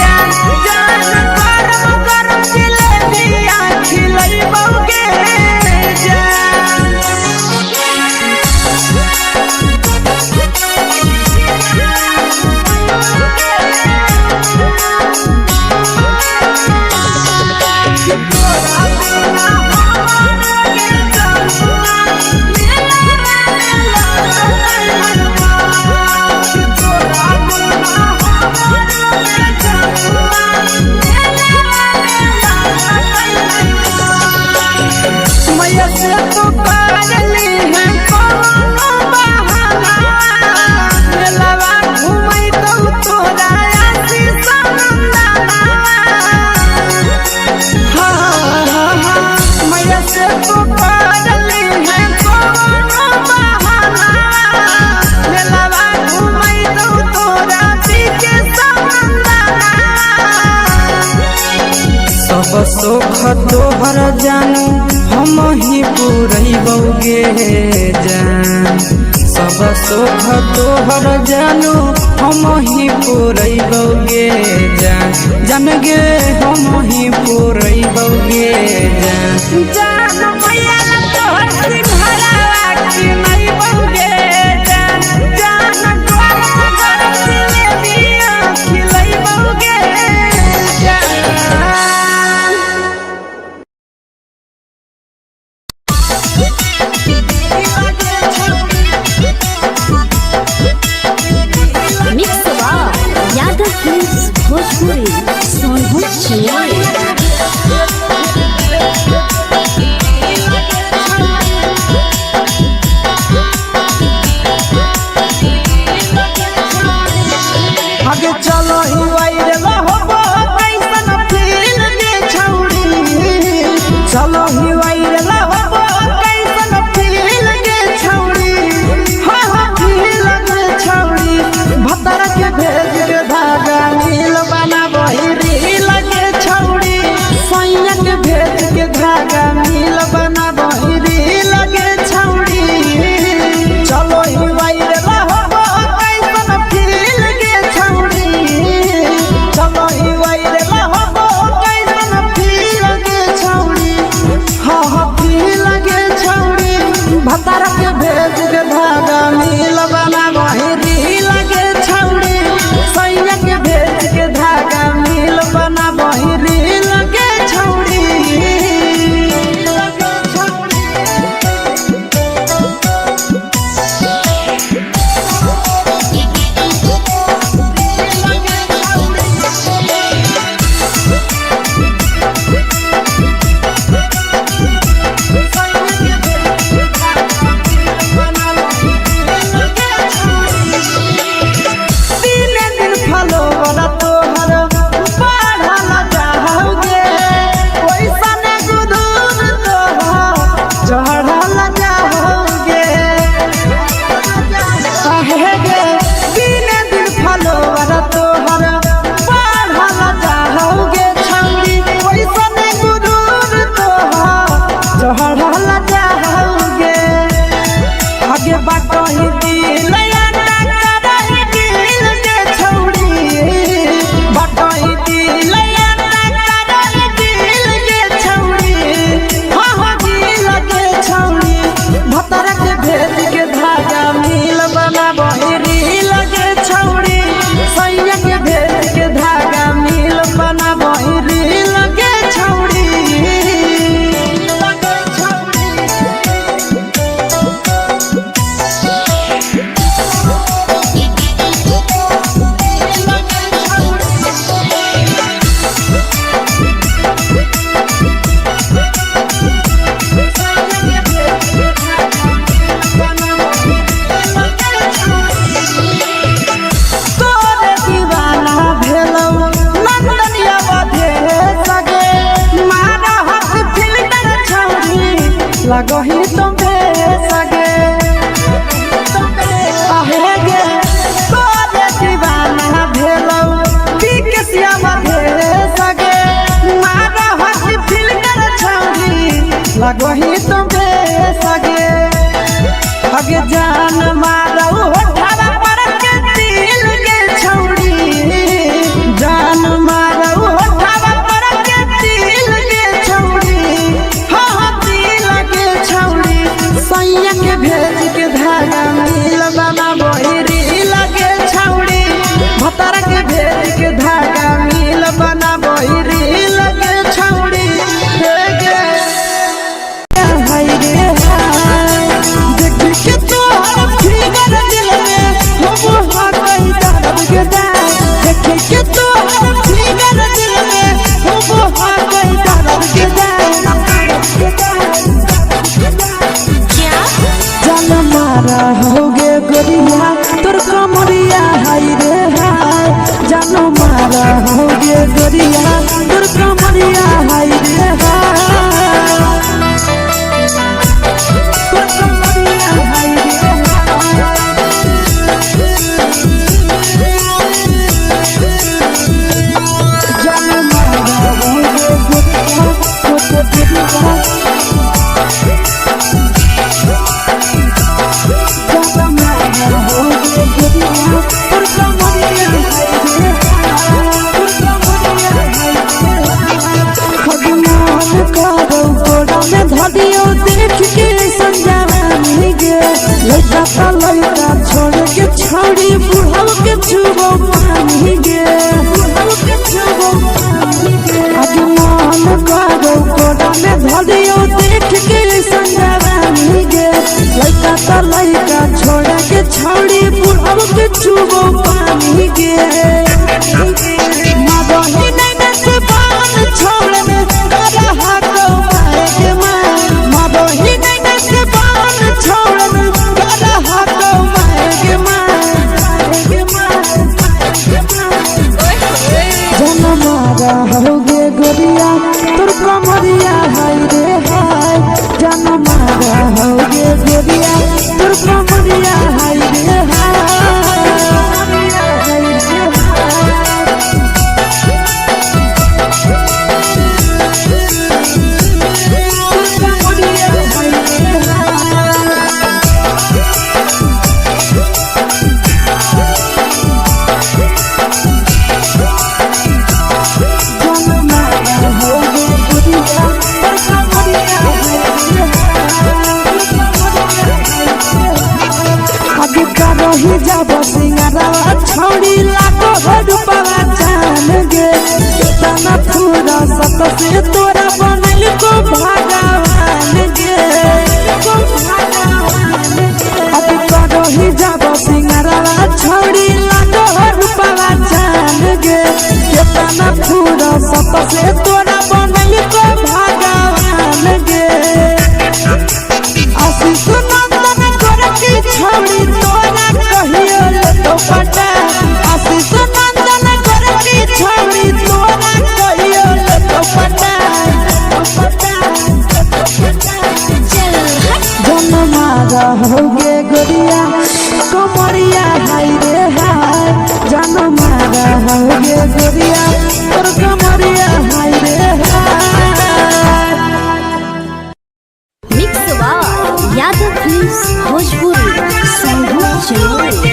जान। जान गरम गरम जिलेबिया खिलैबोगे जान। मैया से तो करली है कोनो बहाना, मेलावा घुमै तो तोरा आशीष नंदना। हाँ हाँ हाँ, मैया से तो करली है कोनो बहाना, मेलावा घुमै तो तोरा पीके नंदना। सब सुख तोहर जानू हम ही पुरैबौगे जान। सब सुख तोहर जानू हम ही पुरैबौगे जान। जान गे हम ही पुरैबौगे जान। जान मैया तोहर सिंघारा खिलैबौगे जान। जान गरम गरम जिलेबिया खिलैबौगे जान। Mix by Yadav films Bhojpuri Sonbhadra Chennai. जान मारौ होठवा पर के तिल गे छौड़ी, जान मारौ होठवा पर के तिल गे छौड़ी, हाँ हाँ तिल गे छौड़ी। सैया के भेज के धागा मिल बना बहिरी लगे छौड़ी, भतारा के भेज के धागा मिल बना बहिरी लगे छौड़ी। हे गे हाय रे हाय, देख के तोहर फिगर दिल में हो हाय दर्द के दाय। देख के तोहर फिगर दिल में हो हाय दर्द के दाय। जान मारा होगे गोरिया तोर कमरिया हाय रे हाय, जान मारा होगे गोरिया तोर कमरिया हाय रे हाय, तोर कमरिया हाय रे हाय। जान मारा होगे गोरिया तोर कमरिया, जान मारा होगे गोरिया तोर कमरिया हाय रे हाय, तोर कमरिया हाय रे हाय। भगवान करो गोरा में धरियो देख के संजानी गे, लड़का ता लड़का छोड़ के छौड़ी बुढ़ाव के छुबो पानी गे, बुढ़ाव के छुबो पानी गे। भगवान करो गोरा में धरियो देख के संजानी गे, लड़का ता लड़का छोड़ के छौड़ी बुढ़ाव के छुबो पानी गे। मदही नैना से बान छोड़ में करहा को मारे के मार, मदही नैना से बान छोड़ में करहा को मारे के मार, के मार, के मार। जन मारा होगे गोरिया तोर कमरिया हाय रे हाय, जन मारा होगे गोरिया तोर कमरिया हाय रे हाय, हाय रे हाय। तोर कमरिया हाय रे हाय। जान मारा होगे गोरिया तोर कमरिया हाय रे हाय, तोर कमरिया हाय रे हाय। आगे करही जाब सिंगारवा छौड़ी लागो हो रूपवा जान गे, केतना फूरा सत से तोरा बनल को भगवान गे, को भगवान गे। आगे करही जाब सिंगारवा छौड़ी लागो हो रूपवा जान गे, केतना फूरा सत से तोरा बनल को भगवान गे। आशीष नंदन गोरखी छौड़ी तोरा कहियो लेतो पटा, आशीष नंदन गोरखी छौड़ी तोरा कहियो लेतो पटा, जन मारा होगे गोरिया कमरिया हाय रे हाय, जन मारा होगे गोरिया तोर कमरिया हाय रे हाय। Mix by Yadav films Bhojpuri Sanghu Chamoli.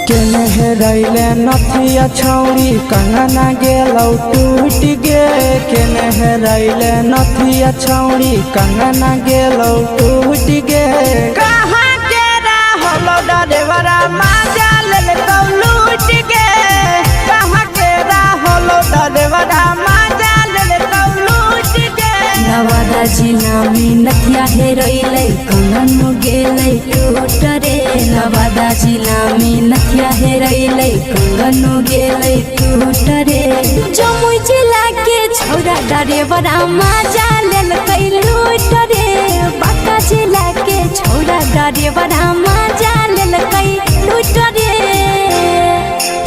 केने हेरैले नथिया छौरी कंगना गेलौ टूट गे, केने हेरैले नथिया छौरी कंगना गेलौ टूट गे। कहाँ के रहलो डरेवरा माजा लेलकौ लूट गे, कहाँ के रहलो डरेवरा माजा लेलकौ लूट गे। नवादा जिला में नथिया हेरैलै कंगन गेलै टूट रे, नवादा जिला में नथिया हेरैलै कंगन गेलै टूट रे। जमुई जिला के छौरा डरेवरा माजा लेलकै लूट रे, बांका जिला के छौरा डरेवरा माजा लेलकै लूट रे।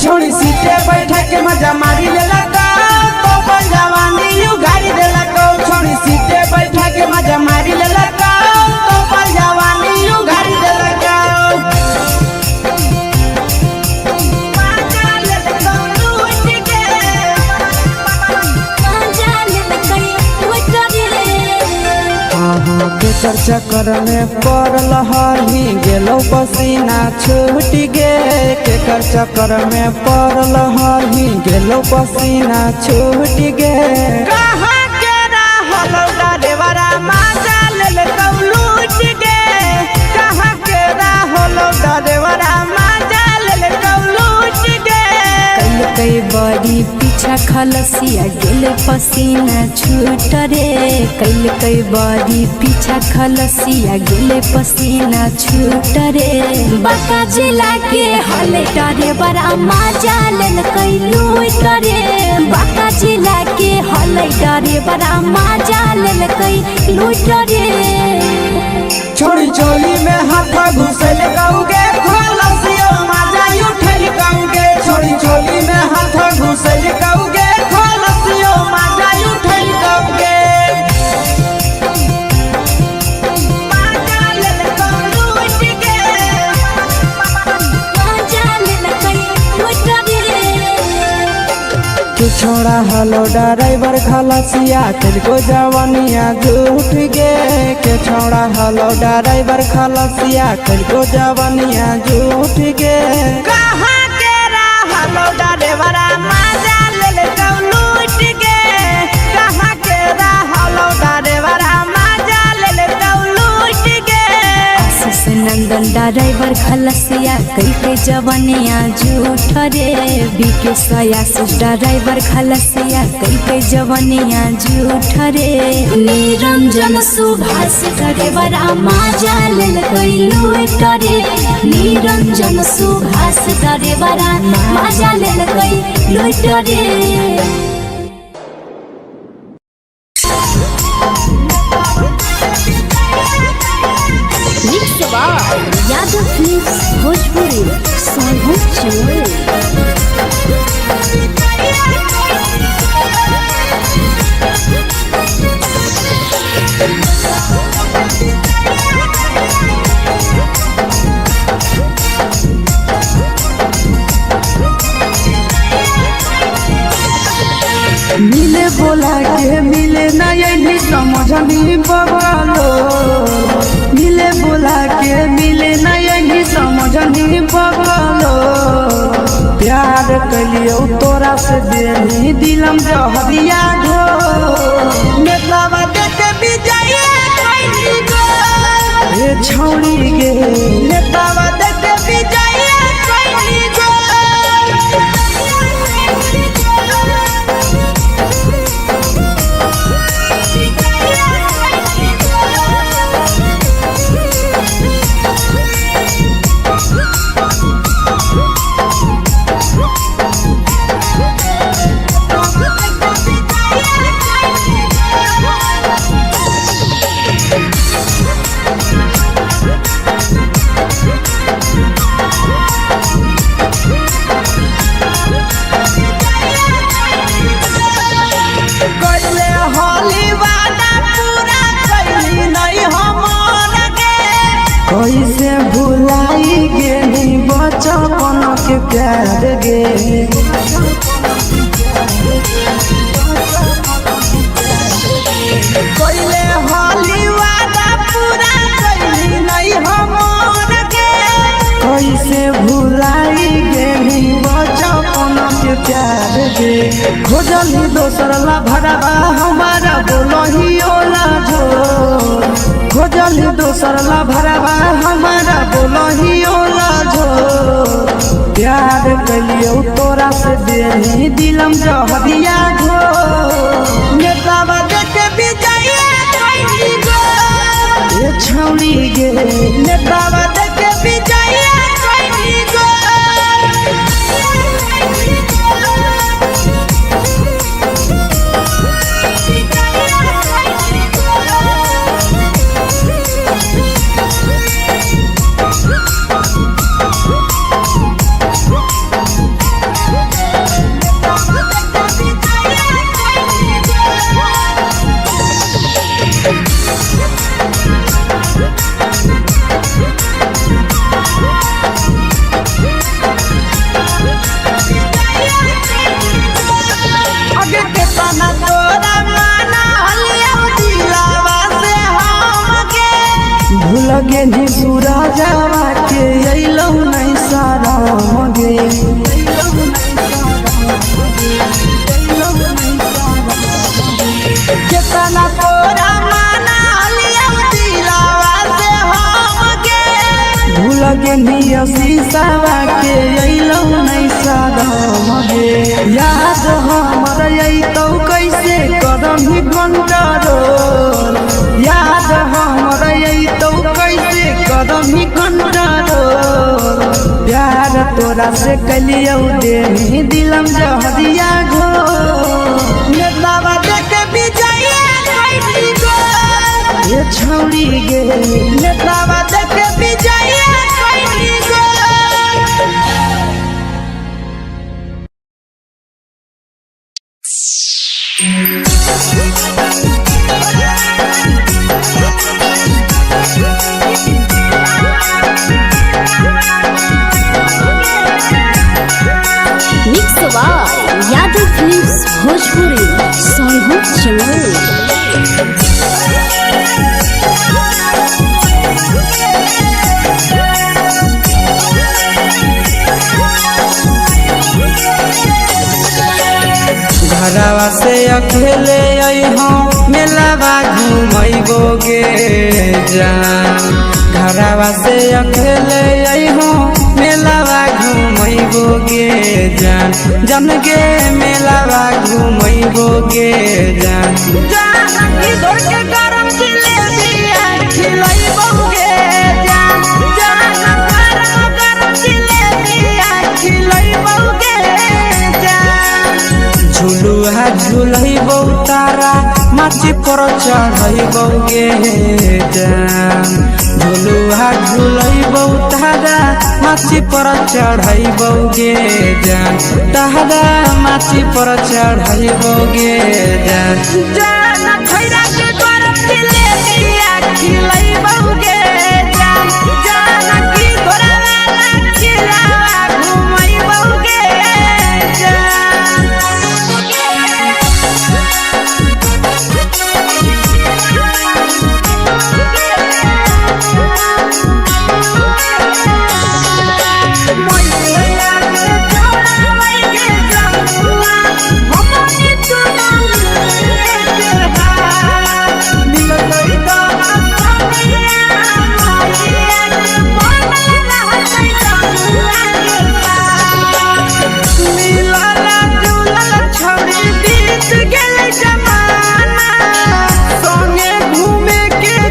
छोड़ी सीटे बैठा के मजा मारी लेलक तो बन जवानी you गाड़ी देलक। छोड़ी सीटे बैठा के मजा मारी लेलक तो बन जवानी केकर चक्कर में पड़ल हही गेलो पसीना छूट गे। केकर चक्कर में पड़ल हही गेलो पसीना छूट गे। कहाँ के रहल डरेवरा माजा लेल कौ लूट गे। कहाँ के रहल डरेवरा माजा लेल कौ लूट गे। कैलकै बड़ी पीछा खलसिया गेल पसीना छूट रे। कैलकै बड़ी पीछा खलसिया गेल पसीना छूट रे। बांका जिला के हले डरे बड़ा मजा लेलकै लूट रे। बांका जिला के हले डरे बड़ा मजा लेलकै लूट रे। छोड़ी चोली में हाथ घुसल कौगे खलसियो माजा उठल कौगे। छोड़ी चोली में हाथ घुसल कौगे खलसियो माजा उठल कौगे। माजा लेल कौ लूट गे। माजा लेलकै लूट रे। के छोड़ा हलो ड्राइवर खलसिया तेरे जवानिया झूठ गे। के छोड़ा हलो ड्राइवर खलसिया तेरे जवानिया झूठ गे। कहाँ के रहलो ड्राइवरा माजा लेल कौ लूट गे। कहाँ के रहलो ड्राइवरा माजा लेल कौ लूट गे। आशीष नंदन ड्राइवर खलसिया कैके जवनिया झूठ रे। बीके सयासीस ड्राइवर खलसिया कैके जवनिया झूठ रे। निरंजन सुभाष ड्राइवर माजा लेलकै लूट रे। निरंजन सुभाष ड्राइवर माजा लेलकै लूट रे। Mix by Yadav films Bhojpuri Sonbhadra Jamui. मिले बोला के मिले ना यही समझनी बगलो। मिले बोला के मिले ना यही समझनी बगलो। प्यार कलियो तोरा से देनी दिलम जहरिया घो। नेतावा देख विजय कैली गो। ए छौड़ी गे नेतावा देख विजय कैली गो। कैले होली वादा पूरा कैली नहीं हमर गे। कैसे भुलाई गेली बचपन के प्यार गे। कैले होली वादा पूरा कैली नहीं हमर गे। कैसे भुलाई गेली बचपन के प्यार गे। खोजली दोसर ला भरावा हमारा बोलही ओला झो। खोजली दोसर ला भरावा हमारा बोलही ओला झो। प्यार कलियो तोरा से देनी दिलम जहरिया घो। नेतावा देख विजय कैली गो। ए छौड़ी गे नेतावा देख विजय कैली गो। Thank you. गेनी सूरजवा के अइलौ नहीं शरम गे। केतना तोरा माना लियौ दिलावा से हम गे। भूल गेनी शीशावा के अइलौ नहीं शरम गे। याद हमर अइतौ कैसे करम कंट्रोल। याद हमर अइतौ कैसे करम कंट्रोल। प्यार तोरा से कलियौ देही दिलम जहरिया घोर। नेतावा देख विजय कैली गोल। ये छौड़ी गे। नेतावा देख विजय कैली गोल। Mix by Yadav films Bhojpuri Sonbhadra Chamoli. घरवा से अकेले अइहो मेलावा घूमैबो गे जान। घरवा से अकेले अइहो मेलावा घूमैबो गे जान। जन गे मेलावा घूमैबो गे जान। जान की दौड़ के गरम जिलेबिया खिलैबो गे जान। जान गरम गरम जिलेबिया खिलैबो गे जान। झुलुआ झुलैबौ तारा माची पर चढ़ैबौ गे जान। झुलुआ झुलैबौ तारा माची पर चढ़ैबौ गे जान। तारा माची पर चढ़ैबौ गे जान। जान खैरा के गरम जिलेबिया खिलैबौ गे जान। जान की तोरा वाला खिलावा घुमैबौ गे जान।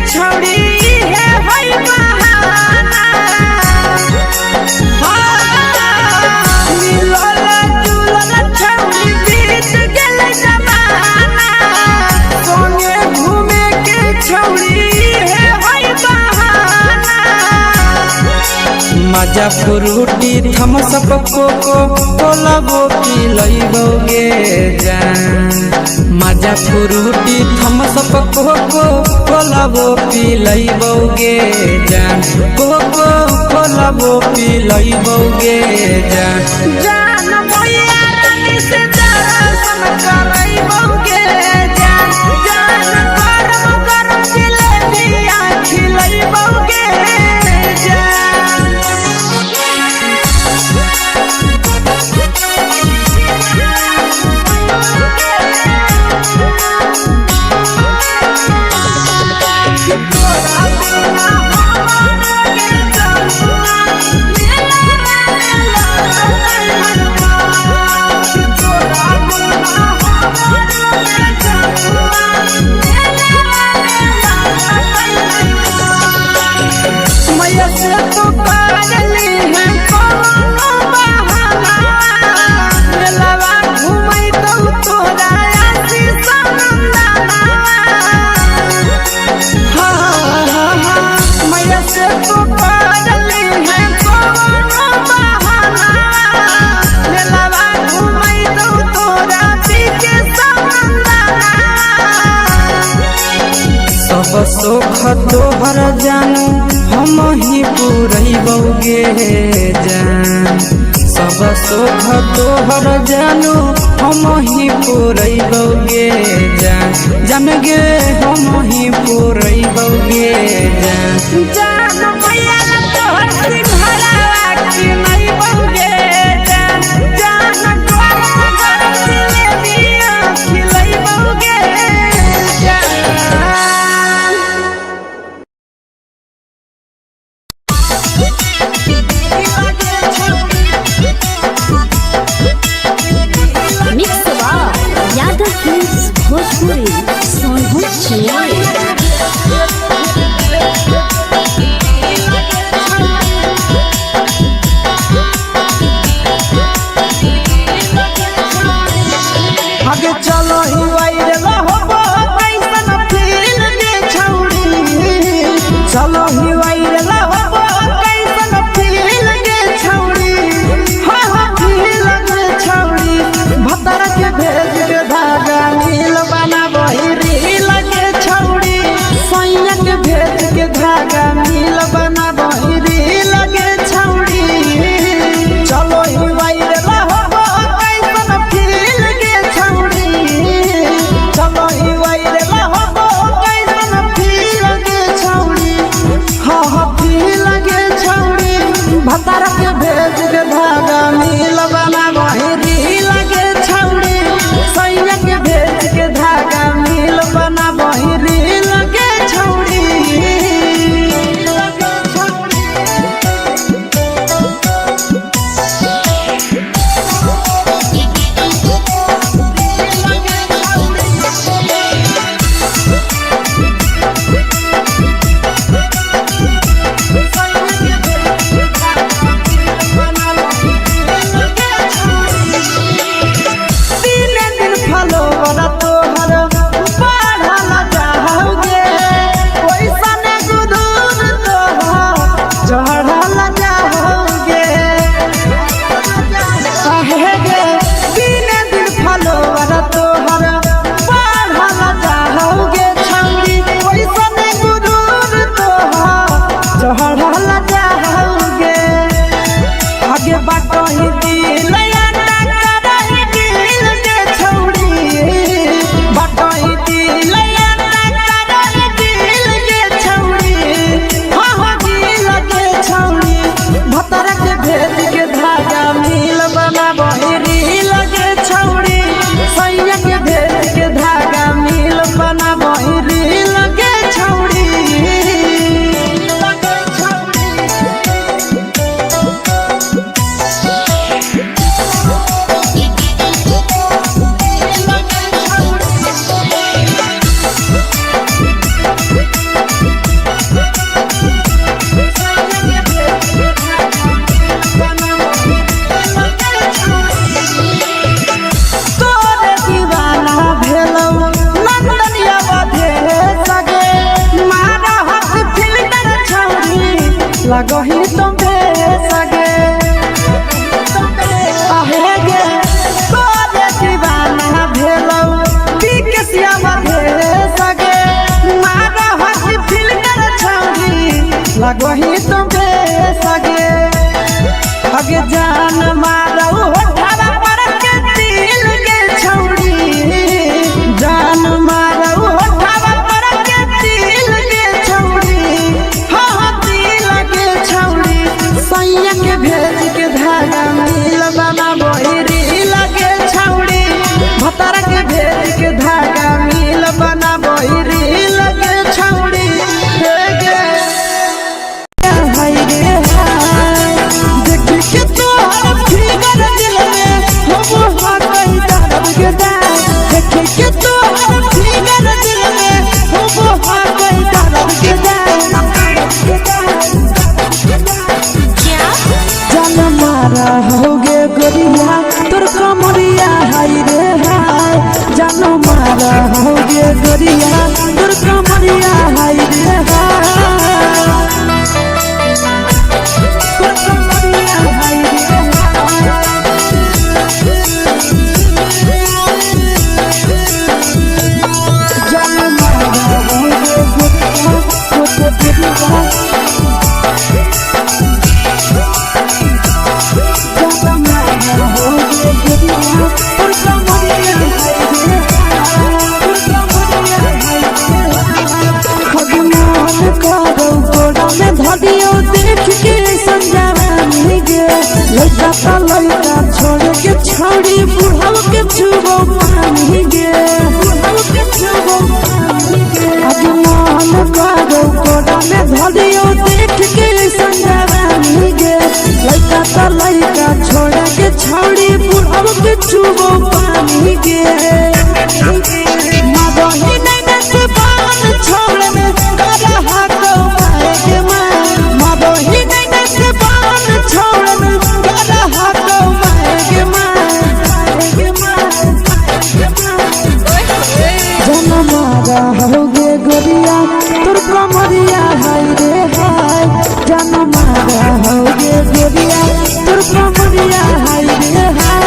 छौड़ी हे होई बहाना। मिलल जुलल छौड़ी बीत गेलै जमाना। संगे घूमे के छौड़ी हे होई बहाना। मजा फ्रूटी थम्सअप कोको कोलाबो पिलैबो गे जान। मजा फ्रूटी थम्सअप कोको कोलाबो पिलैबो गे जान। कोको कोलाबो पिलैबो गे जान। जान मैया रानी से दर्शन करैबो गे जान। जान गरम गरम जिलेबिया खिलैबो गे जान। मैया से तो करली है कोनो बहाना। मेलावा घुमैतौ तोरा आशीष नंदना। हाँ, मैया से तो करली है कोनो बहाना। मेलावा घुमैतौ तोरा पीके नंदना। सब सुख तोहर जानू हम ही पुरैबौ गे जान। सब सुख तोहर जानू हम ही पुरैबौ गे जान। जान गे हम ही पुरैबौ गे जान। जान। कहिया ला तोहर सिंघारावा कि नहीं बहुगे जान जान गरम गरम जिलेबिया खिलाई बहुगे जान। Mix by Yadav films Bhojpuri Sonbhadra Chennai. आगे चलो ही वायरल होबो कैसन फील गे छौड़ी चलो ही वायरल होबो कैसन फील गे छौड़ी हाँ हाँ फील गे छौड़ी भतर के भेज के धागा नील बनाबही रील गे छौड़ी सैया के भेज के धागा नील बनाबही रील गे छौड़ी चलो ही वायरल होबो कैसन फील गे छौड़ी चलो ही वायरल होबो कैसन फील गे छौड़ी हाँ हाँ फील गे छौड़ी भतार के भेज के धागा नील बनाबही रील गे छौड़ी सैया के भेज के धागा नील बनाबही रील गे छौड़ी। दिने दिन फलोवर तोहर बढ़ल जाओगे ओइसन गुदूर तोहर चढ़ल जाओगे आहे गे दिने दिन फलोवर तोहर बढ़ल जाओगे छौड़ी ओइसन गुदूर तोहर चढ़ल जाओगे आगे बाटही दिल आटा करही दिल के छौड़ी बाटही दिल आटा करही दिल के छौड़ी हाँ हाँ दिल के छौड़ी भतर के भेज के धागा मिल बनाबही रील के छौड़ी सैया के भेज के धागा मिल बनाबही रील के छौड़ी। तोरे दीवाना भेलौ नंदनिया बधे सगे मारा हक फिल्टर छौड़ी लगही तुम सगे आहे गे तोरे दीवाना भेलौ बिकसिया बधे सगे मारा हक फिल्टर छौड़ी लगही तुम सगे अगे जान मारौ होठावा पर के दिल गे छौड़ी जान मारौ होठावा पर के दिल गे छौड़ी हाँ हाँ दिल गे छौड़ी सैया के भेज के धागा मिल बनाबही रील गे छौड़ी भतर के भेज के धागा मिल बनाबही रील गे छौड़ी हे गे हाय रे हाय देख के तोहर फिगर दिल में लइका त लइका छोड़ के छौड़ी बुढ़ाव के छुबो पानी गे, बुढ़ाव के छुबो पानी गे। आज मन करो कोड़ा में धरियो देख के संजवानी गे। लइका त लइका छोड़ के छौड़ी बुढ़ाव के छुबो पानी गे। मदही नैना से बान छोड़ में करा हाथ मारे के मां, मदही नैना से बान छोड़ में करा हाथ मारे के मां, के मां। जनमारा होगे गोरिया तोर कमरिया हाय रे हाय, जनमारा होगे गोरिया तोर कमरिया हाय रे हाय।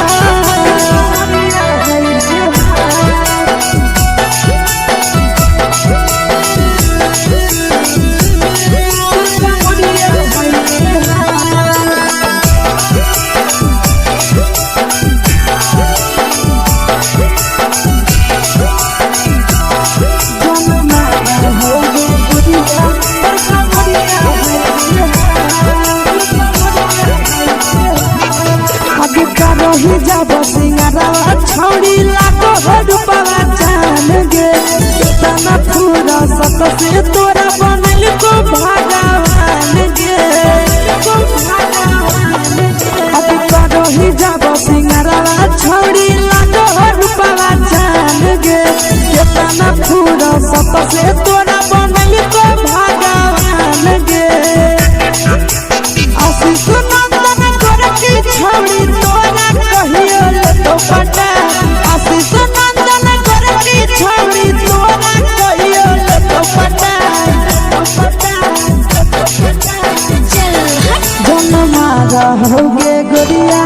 आगे करही जाब सिंगारवा छौड़ी लागो हो रूपवा जान गे। केतना फूरा सत से तोरा बनल को भगवान गे। आगे करही जाब सिंगारवा छौड़ी लागो हो रूपवा जान गे। केतना फूरा सत से तोरा बनल को भगवान गे। आशीष नंदन गोरखी छौड़ी तोरा कहियो लेतो पटा, आशीष नंदन गोरखी छौड़ी तोरा कहियो लेतो पटा। जनमारा होगे गोरिया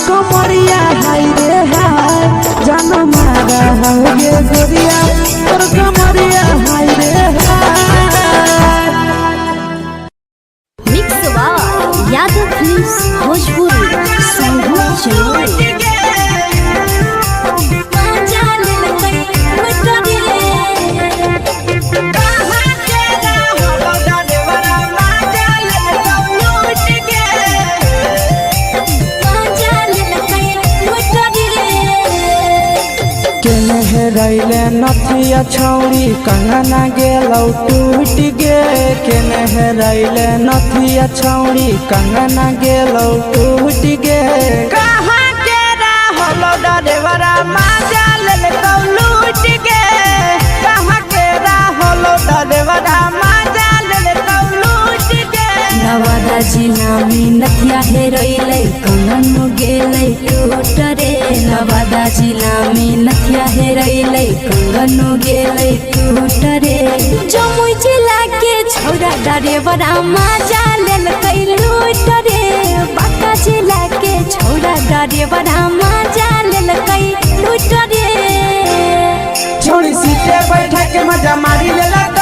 कमरिया हाय रे हाय, जनमारा होगे गोरिया तोर कमरिया हाय रे हाय। Mix by Yadav films Bhojpuri Sanghu Jamui. केने हेरैले नथिया छौरी कंगना गेलौ टूट गे, केने हेरैले नथिया छौरी कंगना गेलौ टूट गे। कहाँ के रहलो डरेवरा माजा लेलकौ लूट गे, कहाँ के रहलो डरेवरा माजा लेलकौ लूट गे। नवादा जिला में नथिया हेरैलै कंगन गेलै टूट रे, नवादा जिला में नथिया हेरैलै कंगन गेलै टूट रे। जमुई जिला के छौरा डरेवरा माजा लेलकै लूट रे, बांका जिला के छौरा डरेवरा माजा लेलकै लूट रे। छोड़ी सीटे बैठा के मजा मारी लेलक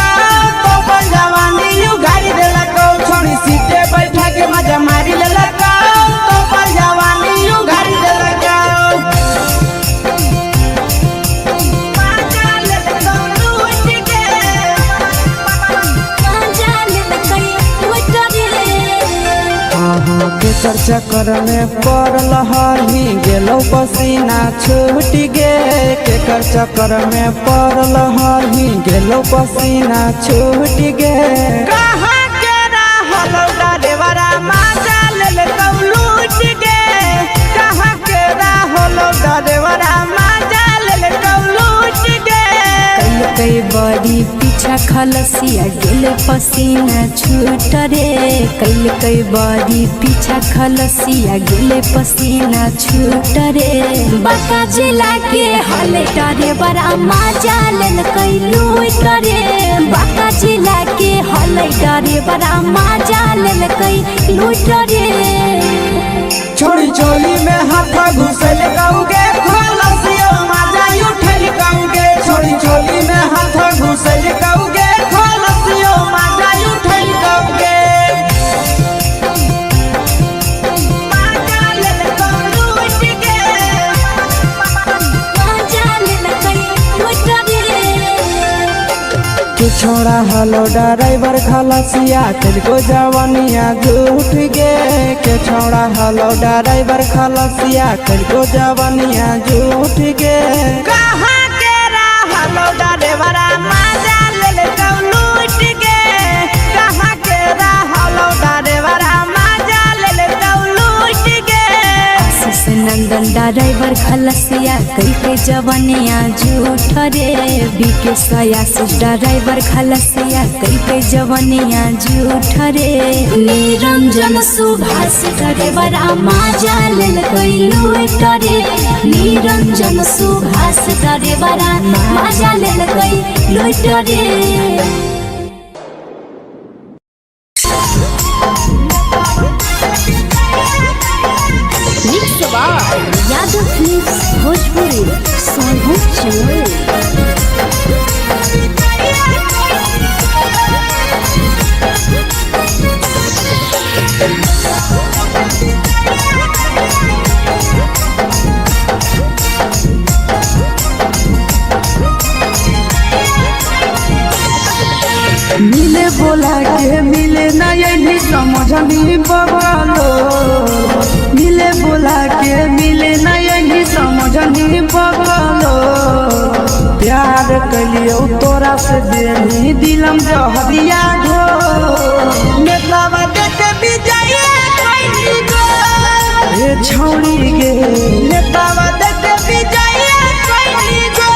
तो बन जवानी you गाड़ी देलक। छोड़ी सीटे बैठा के मजा मारी लेलक तो बन जवानी you गाड़ी देलक। माजा लेलकौ लूट गे। माजा लेलकै लूट रे। अहाँ के चर्चा कर में पड़ल हही गेलौ पसीना छूट गे, केकर चक्कर में पड़ल हही गेलौ पसीना छूट गे। कहाँ के रहलौ डरेवरा माजा लेलकौ लूट गे, कहाँ के रहलौ डरेवरा माजा लेलकौ लूट गे। कई बड़ी पीछा खलसिया गेल पसीना छूट रे, कैलकै बड़ी पीछा खलसिया गेल पसीना छूट रे। बांका जिला के हले डरेवरा माजा लेलकै लूट रे, बांका जिला के हले डरेवरा माजा लेलकै लूट रे। छोड़ी चोली में हाथ घुसल कौगे खलसियो माजा उठल कौगे, छोड़ी चोली में हाथ घुसल कौगे खलसियो माजा उठल कौगे। माजा लेलकौ लूट गे। माजा लेलकै लूट रे। के छोड़ा हलो ड्राइवर खलसिया तेलको जवानिया झूठ गे, के के छौड़ा हलो ड्राइवर खलसिया कल जवनिया झूठ गे। कहाँ के रहलो ड्राइवरा मजा ले ले तो लूट गे। कहाँ के रहलो ड्राइवरा मजा ले ले तो लूट गे। आशीष नंदन ड्राइवर खलसिया कई जवनिया झूठ रे। बीके सयासी ड्राइवर खलसिया कई जवनिया झूठ रे। निरंजन सुभाष ड्राइवरा माजा लेल कई लूट रे। निरंजन सुभाष ड्राइवरा माजा लेल कई लूट रे। Mix by Yadav films Bhojpuri Sonbhadra Jamui. मिले बोला के मिले ना यही समझनी बबलो। मिले बोला के मिले ना यही समझनी बबलो। प्यार कलियो तोरा से देनी दिलम जहरिया घो। नेतावा देख विजय कैली गो। ए छौड़ी गे नेतावा देख विजय कैली गो।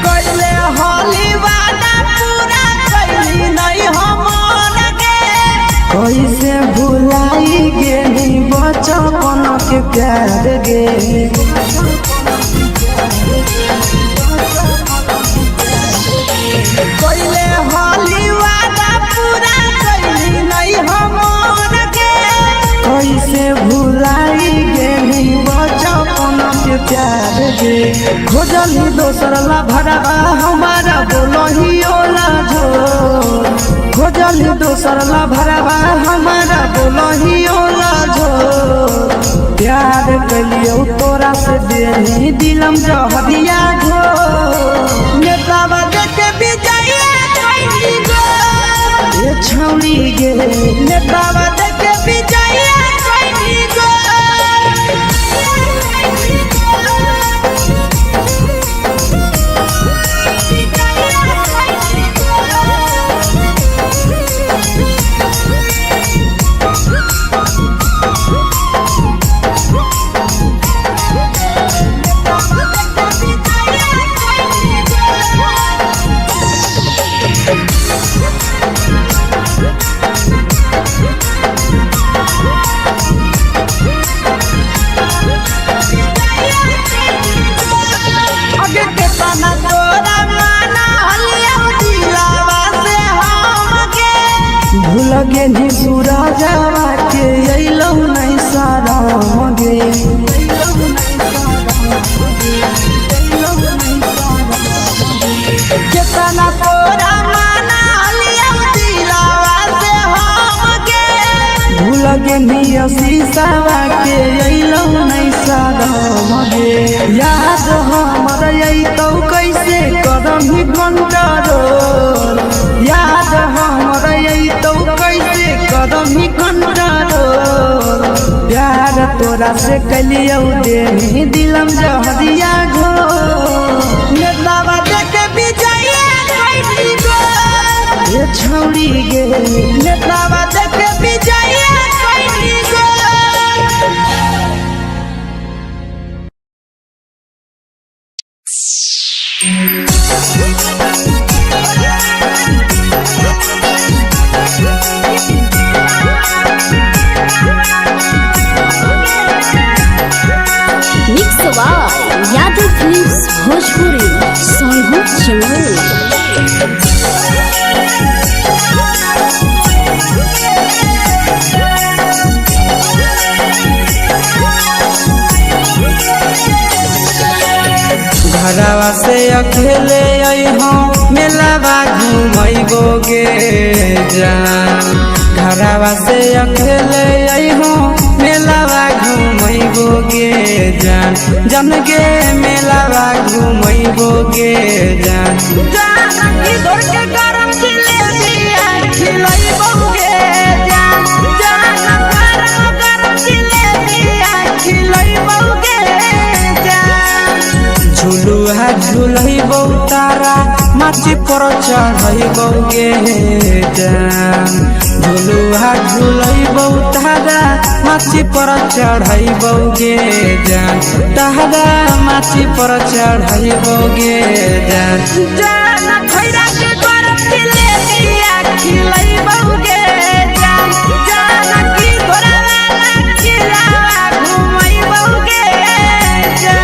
कैले होली वादा पूरा कैली नहीं हम गे। कैसे भुलाई गेली बचपन के प्यार गे। कैले होली वादा पूरा कैली नहीं हम गे। कैसे भुलाई गेली बचपन के प्यार गे। खोजली दोसर ला भरवा हमारा बोलही ओला झो। खोजली दोसर ला भरवा हमारा बोलही ओला झो। प्यार कलियो तोरा से देनी दिलम जहरिया घो। नेतावा देख विजय कैली गो। ए छौड़ी गे नेतावा देख विजय कैली गो। अगे केतना तोरा माना हलिया दिलावा से हमके। भूल गेली सूरजवा के अइलौ नहीं शरम गे। केतना तोरा माना हलिया दिलावा से हमके। भूल गेली शीशावा के अइलौ नहीं शरम गे। याद हमर अइतौ कैसे करम कंट्रोल। याद हमर अइतौ कैसे करम कंट्रोल। प्यार तोरा से कलियौ देनी दिलम जहरिया घो। नेतावा देख विजय कैली गो। ए छौड़ी गे नेतावा देख विजय कैली गो। Mix by Yadav films Bhojpuri Sonbhadra Jamui. घरवा से अकेले अइहो मेलावा घुमैबो गे जान। घरवा से अकेले अइहो मेलावा घुमैबो गे जान। जान गे मेलावा घुमैबो गे जान। जान की धर के गरम जिलेबिया खिलैबो गे जान। जान गरम गरम जिलेबिया खिलैबो गे जान। झुलुआ झुलैबौ तारा माची पर चढ़ैबौ गे जान। झुलुआ झुलैबौ तारा माची पर चढ़ैबौ गे जान। तारा माची पर चढ़ैबौ गे जान। जान खैरा के गरम जिलेबिया खिलैबौ गे जान। जान की तोरा वाला खिलावा घुमैबौ गे जान।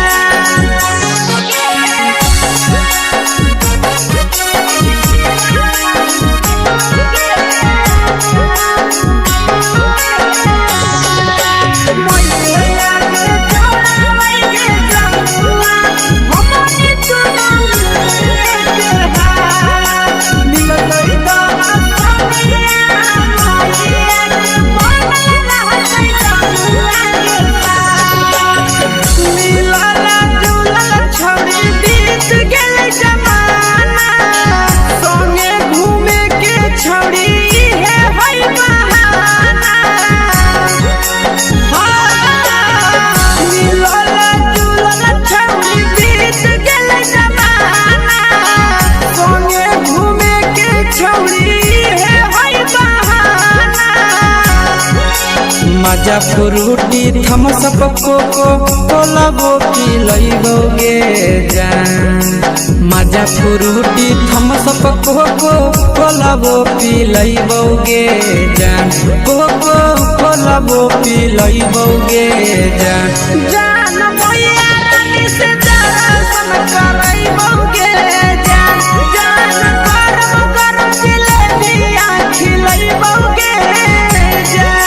मजा फ्रूटी थम्स अप कोको कोलाबो पिलैबो गे जान। मजा फ्रूटी थम्स अप कोको कोलाबो पिलैबो गे जान। कोको कोलाबो पिलैबो गे जान। जान मैया रानी से दर्शन करैबो गे जान। जान गरम गरम जिलेबिया खिलैबो गे जान।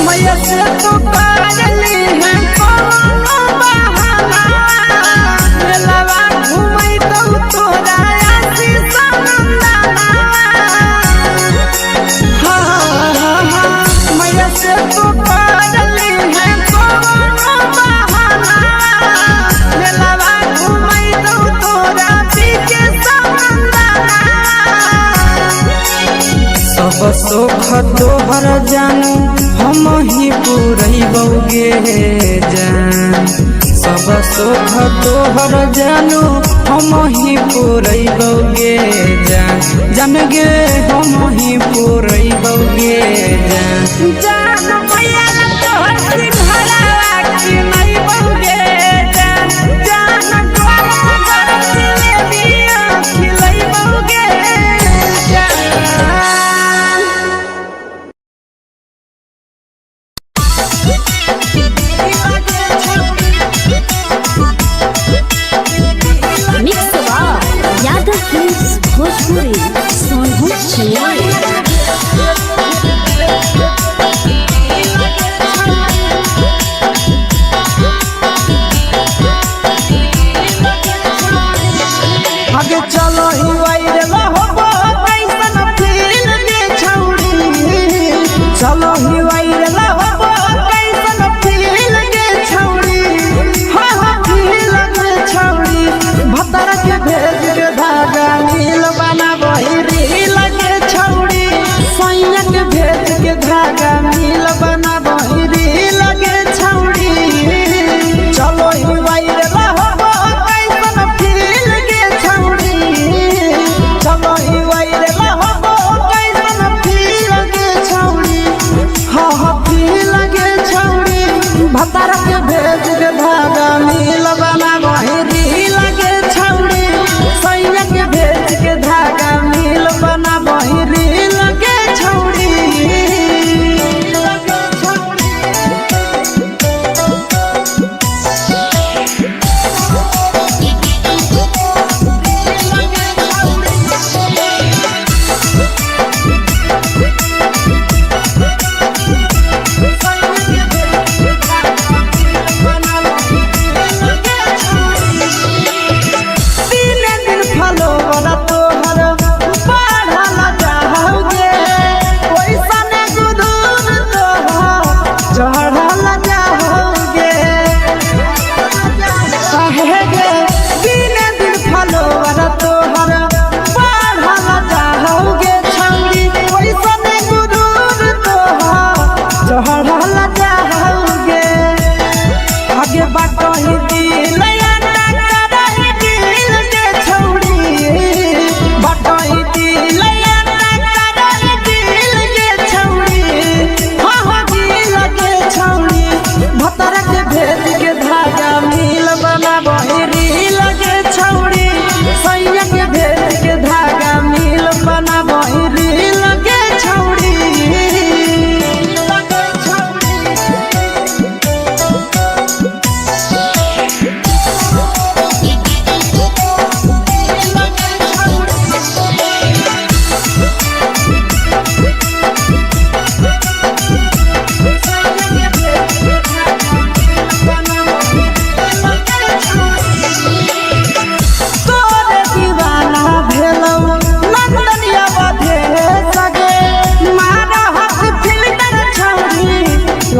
मैया से तो पागली है कोनो बहाना। मेलावा घुमै तो तोरा आशीष नंदना। हाँ हाँ हाँ मैया से तो पागली है कोनो बहाना। मेलावा घुमै तो तोरा पीके समंदना। सब सुख तोहर जानू हम ही पुरैबौ गे जान। सब सुख तोहर जानू हम ही पुरैबौ गे जान। जान गे हम ही पुरैबौ गे जान। जान मैया तोहर सिंघारावा किनैबौ गे जान। जान गरम गरम जिलेबिया खिलैबौ गे जान। Mix by Yadav films Bhojpuri Sonbhadra Chennai. आगे चलो ही वायरल होबो कैसन फील गे छौड़ी। चलो ही वायरल होबो कैसन फील गे छौड़ी। हाँ हाँ फील गे छौड़ी। भतर के भेज के धागा नील बनाबही रील गे छौड़ी। सैया के भेज के धागा नील बनाबही रील गे छौड़ी। चलो ही वायरल होबो कैसन फील गे छौड़ी। चलो ही वायरल होबो कैसन फील गे छौड़ी। हाँ।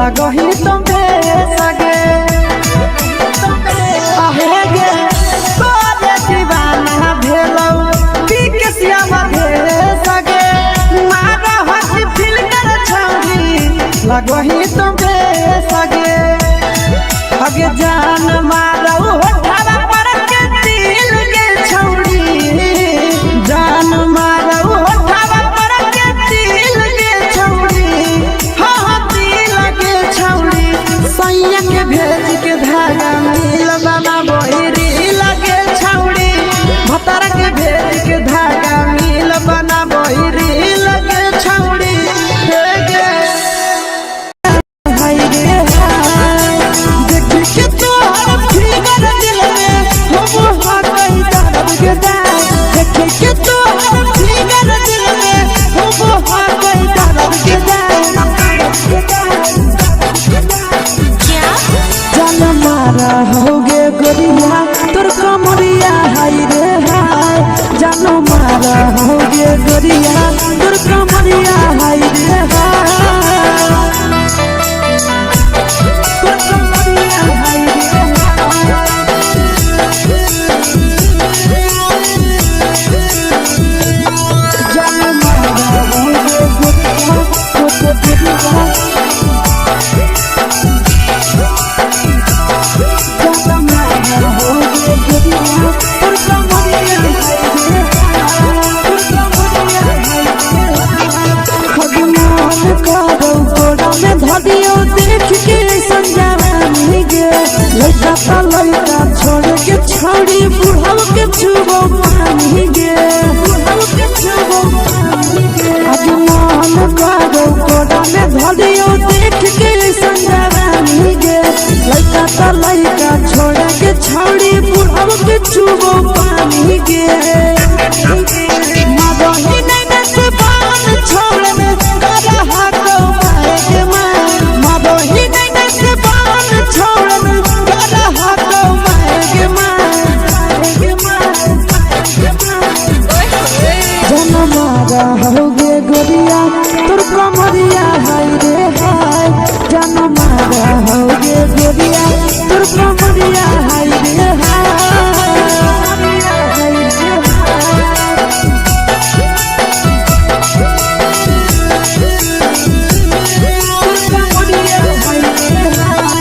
लगही तुम सगे आहे गे तोरे दीवाना भेलौ पी के श्यामा सगे मारा हसी फिल्टर छौरी लगही तुम सगे अगे जान मारौ होठवा पर के दिल गे छौरी जान मारौ होठवा पर के दिल गे छौरी हाँ हाँ दिल गे छौरी सैया के भेज के धागा मिल बना बहिरी लगे छौरी भतार के भेज के धागा मिल बना बहिरी लगे छौरी हे गे हाय रे हाय देख के तोहर फिगर दिल में हम हाकई दर्द के दाय देख के तोहर फिगर दिल में हम हाकई दर्द के दाय जान मारा होगे गोरिया तोर कमरिया हाय रे हाय जान मारा होगे गोरिया तोर कमरिया हाय रे हाय तोर कमरिया हाय रे हाय जान मारा होगे गोरिया तोर कमरिया छोड़ के छोड़ी बुढ़ाव के छुबो पानी गे बुढ़ाव के छुबो पानी गे अजमान करो कोड़ा में धरियो देख के संजवानी गे लइका त लइका छोड़ के छोड़ी बुढ़ाव के छुबो पानी गे मदही नैना से बान छोड़ में करा हाको माए के माए मदही नैना से बान छोड़ में करा हाको माए के माए के माए जन मारा होगे गोरिया तोर कमरिया हाय रे हाय जन मारा होगे गोरिया तोर कमरिया हाय रे हाय हाय रे हाय तोर कमरिया हाय रे हाय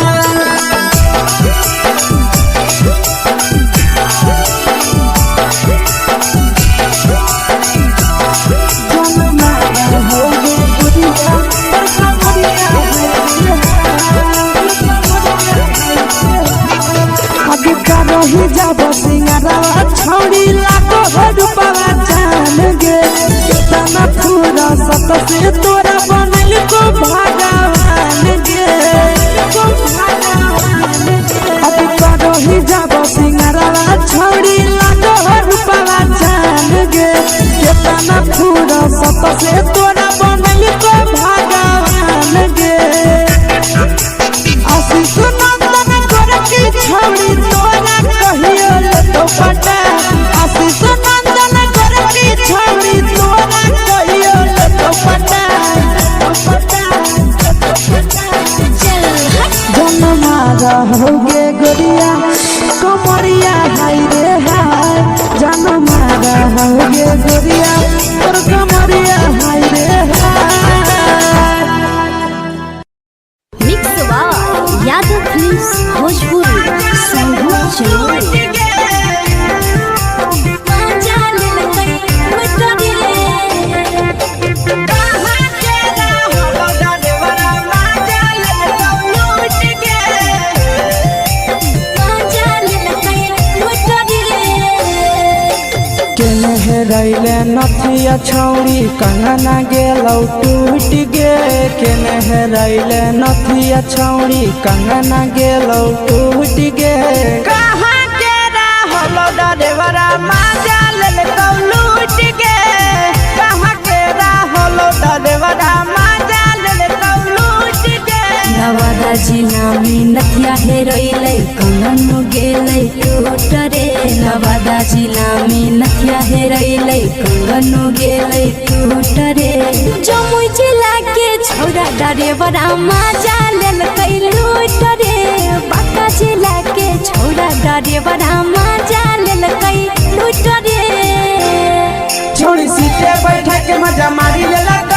रही जाब सिंगारवा छौड़ी लाखो रूपवा जान गे केतना फूरा सत से तोरा बनल को भगवान गे को भगवान गे अब रही जाब सिंगारवा छौड़ी लाखो रूपवा जान गे केतना फूरा सत से तोरा बनल को भगवान गे आशीष नंदन गोरखी छौड़ी तोरा कहियो तो पटा आशीष नंदन गोरखी छौड़ी तोरा कहियो तो पटा जन मारा होगे गोरिया कमरिया हाय रे हाय जन मारा होगे गोरिया तोर कमरिया हाय रे हाय mix by Yadav films Bhojpuri Sanghu Jamui. केने हेरैले नथिया छौरी कंगना गेलौ टूट गे केने हेरैले नथिया छौरी कंगना गेलौ टूट गे कहाँ के रहलो डरेवरा माजा लेलकौ लूट गे कहाँ के रहलो डरेवरा माजा लेलकौ लूट गे नवादा जिला में नथिया हेरैलै कंगन गेलै टूट रे नवादा जिला में नथिया हेरैलै कंगन गेलै टूट रे जमुई जिला के छौरा छोड़ा डरेवरा मजा लेलकै लूट रे। बांका जिला के छोड़ा डरेवरा मजा लेलकै लूट रे। छोड़ी सीटे बैठा के मजा मारी लेलक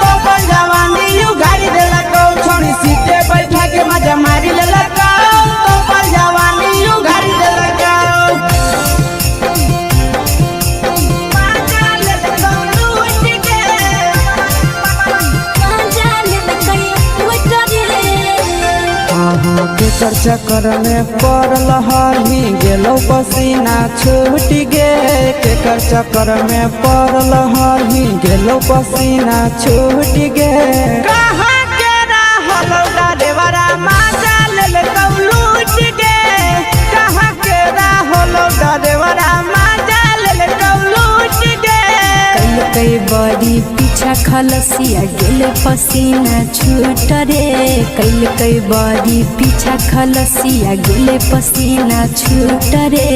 तो बन जवानी उघारी देलक। छोड़ी सीटे बैठा के मजा मारी लेलक तो बन जवानी उघारी देलक। मजा लेलक लूट के। मजा लेलकै लूट रे। अहाँ के चक्कर में पड़ल हही गेलो पसीना छूट गे। केकर चक्कर में पड़ल हही गेलो पसीना छूट गे। कहाँ के रहल डरेवरा मजा लेलकौ लूट गे। कहाँ के रहल डरेवरा मजा लेलकौ लूट गे। कैलकै बड़ी पीछा खलसिया गेल पसीना छूट रे। कैलकै बड़ी पीछा खलसिया गेल पसीना छूट रे।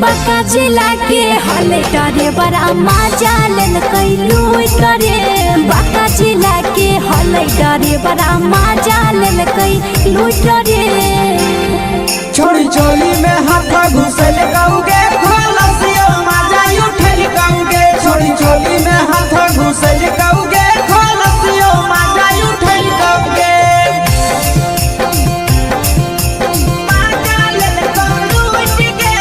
बांका जिला के हले डरेवरा मजा लेलकै लूट रे। बांका जिला के हले डरेवरा मजा लेलकै लूट रे। छोड़ी चोली में हाथ घुसल कौगे खलसियो मजा उठल कौगे। छोड़ी चोली में हाथ घुसल कौगे खलसियो मजा उठल कौगे। मजा लेलकौ लूट गे।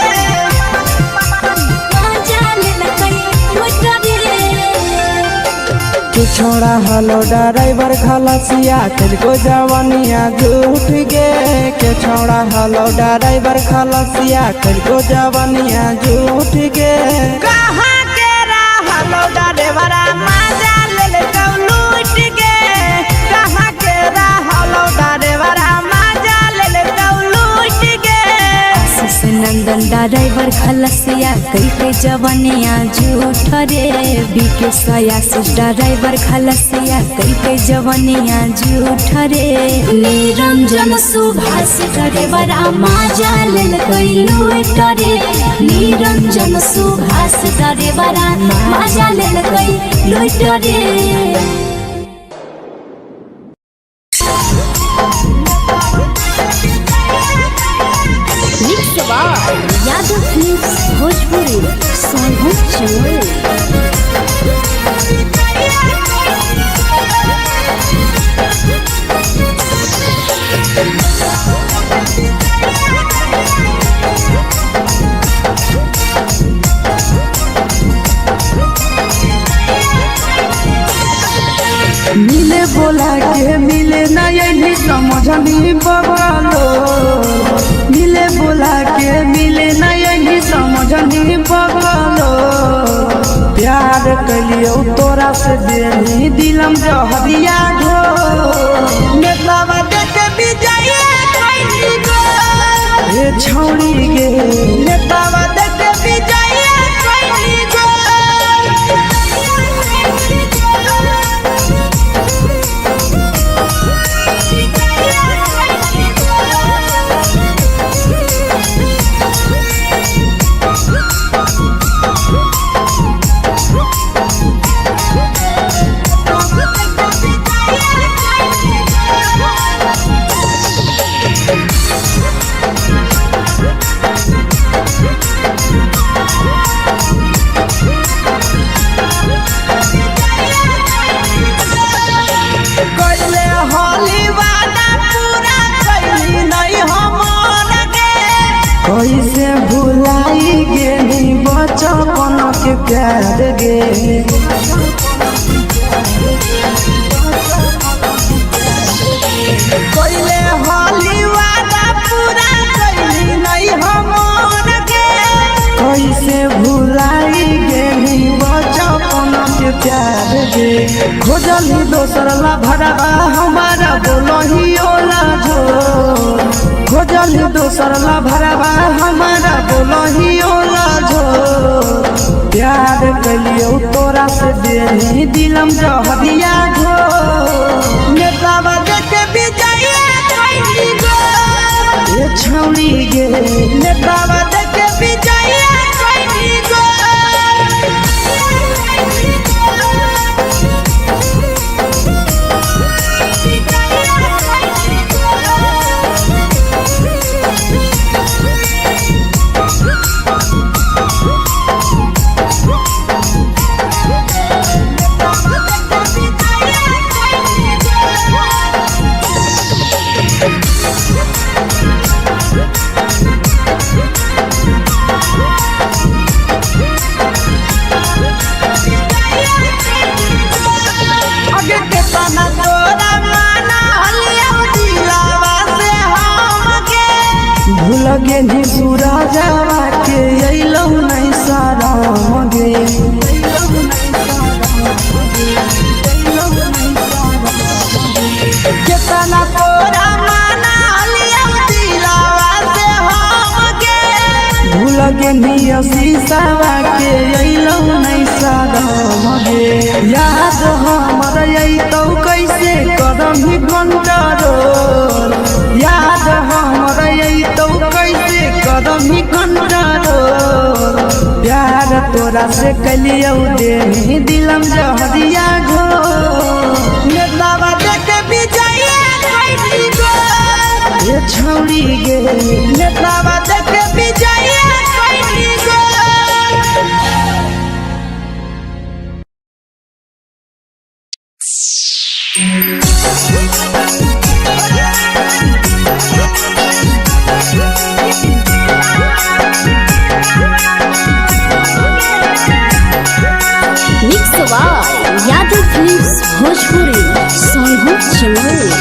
मजा लेलकै लूट रे। तू छोड़ा हलो ड्राइवर खलसिया तेरे जवानिया झूठ गे। के छोड़ा हलो ड्राइवर खलसिया तेरे जवानिया झूठ गे। कहाँ के रहलो ड्राइवरा मजा लेलकौ लूट गे। कहाँ के रहलो ड्राइवरा मजा लेलकौ लूट गे। आशीष नंदन ड्राइवर खलसिया कैलकै जवनिया झूठ रे। बीके आशीष ड्राइवर खलसिया कैलकै जवनिया झूठ रे। निरंजन सुभाष ड्राइवरा मजा लेलकै लूट रे। निरंजन सुभाष ड्राइवरा मजा लेलकै लूट रे। Mix by Yadav films Bhojpuri Sonbhadra Jamui. मिले बोला के मिले ना यही समझनी बबलो। मिले बोला के मिले ना यही समझनी बबलो। प्यार कलियो तोरा से देनी दिलम जहरिया घो। नेतावा देख विजय कैली गो। हे छौड़ी गे नेतावा देख विजय कैली गो। कैले होली वादा पूरा कैली नहीं हमर गे। कैसे भुलाई गेली बचपन के प्यार गे। कैले होली वादा पूरा कैली नहीं हमर गे। कैसे भुलाई गेली बचपन के प्यार गे। खोजली दोसर ला भरवा हमारा बोलही ओला जो। खोजली दोसर ला भरवा हमारा बोलही ओला जो। प्यार कलियो तोरा से देनी दिलम जहरिया घो। नेतावा देख विजय कैली गो। ए छौड़ी गे नेतावा देख विजय कैली गो। पेन्ही सूरजवा के अइलौ नहीं शरम गे। केतना तोरा माना लिया दिलावा से हम गे। भूल गेनी शीशावा के अइलौ नहीं शरम गे। याद हमर अइतौ कैसे करम ही कंट्रोल। याद हमर अइतौ कैसे करम ही कंट्रोल। प्यार तोरा से कलियौ देही दिलम जहरिया घोर। नेतावा देख विजय कैली गो। ए छौरी गे। नेतावा देख विजय कैली गो। Mix by Yadav films Bhojpuri Sonhu Chamoli.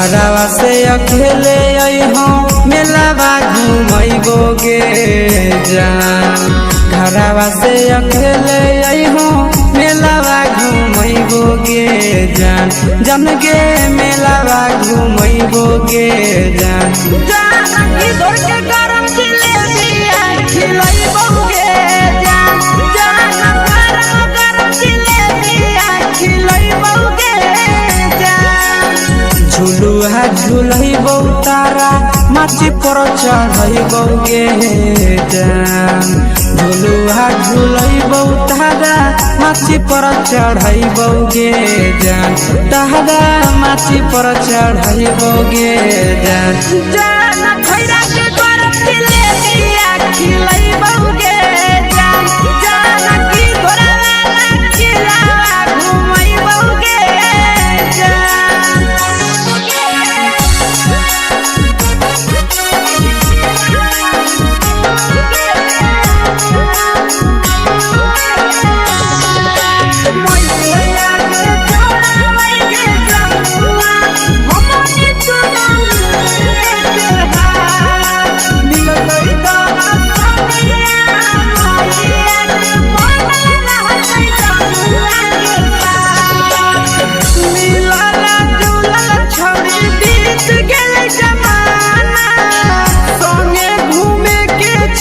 घरवा से अकेले अइहो मेलावा घुमैबो गे जान। घरवा से अकेले अइहो मेलावा घुमैबो गे जान। जन गे मेलावा घुमैबो गे जान। जान की दौड़ के गरम जिलेबिया खिलैबो गे जान। जान गरम गरम जिलेबिया खिलैबो गे जान। झुलुहा झुलैबौ तारा माची पर चढ़ैबौ गे जान। झुलुहा झुलैबौ तारा माची पर चढ़ैबौ गे जान। तारा माची पर चढ़ैबौ गे जान। जान खैरा के गरम जिलेबिया खिलैबौ गे जान। जान की तोरा वाला खिलावा घुमैबौ गे जान।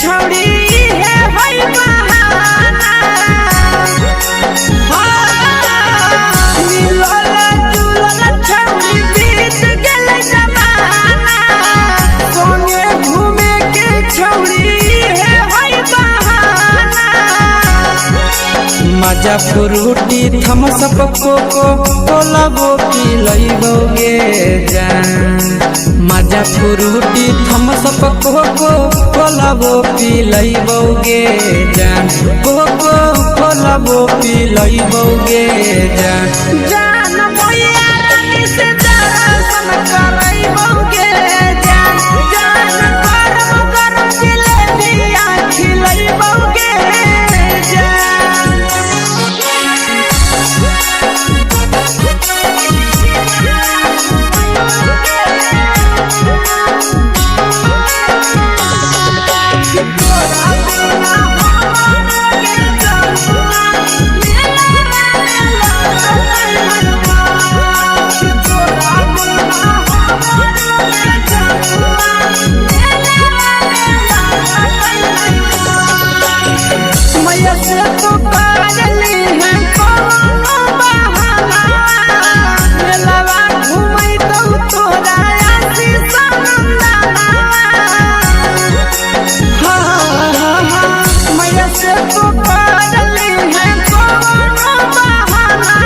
छौड़ी हे होई बहाना। मिलल जुलल छौड़ी बीत गेलै जमाना। संगे घूमे के छौड़ी हे होई बहाना। मजा फ्रूटी थम्सअप कोको कोलाबो पिलैबो गे जान। मजा फ्रूटी थम्सअप कोको कोलाबो पिलैबो गे जान। कोको कोलाबो पिलैबो गे जान। जान मैया रानी से दर्शन करैबो गे जान। जान गरम गरम जिलेबिया खिलैबो गे जान। मैया से तो करली है कोनो बहाना। मेलावा घुमैतौ तोरा आशीष नंदना। हाँ हाँ हाँ मैया से तो करली है कोनो बहाना।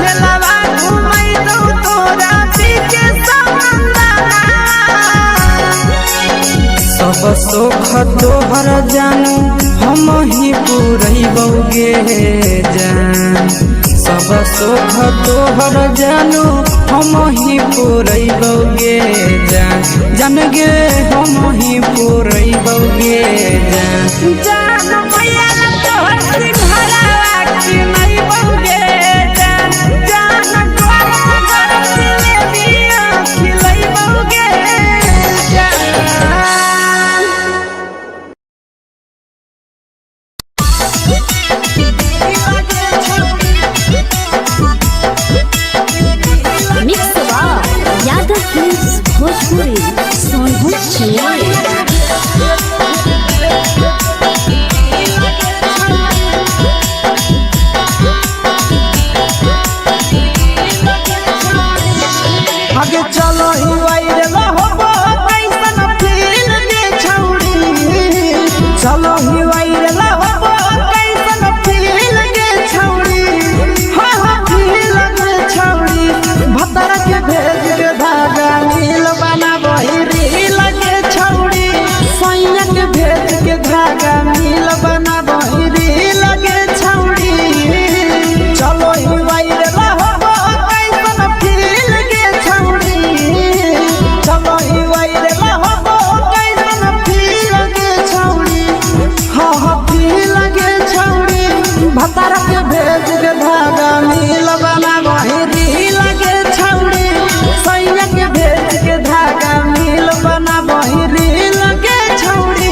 मेलावा घुमैतौ तोरा पीके नंदना। सब सुख तोहर जानू हम ही पुरैबौ गे जान। सब सुख तोहर जानू हम ही पुरैबौ गे जान। जान गे हम ही पुरैबौ गे जान। जान। Films Bhojpuri Sonbhadra Chennai. आगे चलो ही वायरल होबो कैसन फील गे छौड़ी। चलो ही वायरल होबो कैसन फील गे छौड़ी। हाँ हाँ फील गे छौड़ी। भतर के भेज के धागा नील बनाबही रील गे छौड़ी। सैया के भेज के धागा नील बनाबही रील गे छौड़ी। चलो ही वायरल होबो कैसन फील गे छौड़ी। चलो ही वायरल होबो कैसन फील गे छौड़ी। हाँ हाँ फील गे छौड़ी। भतारा के भेज के धागा नील बनाबही रील गे छौड़ी। सैया के भेज के धागा नील बनाबही रील गे छौड़ी।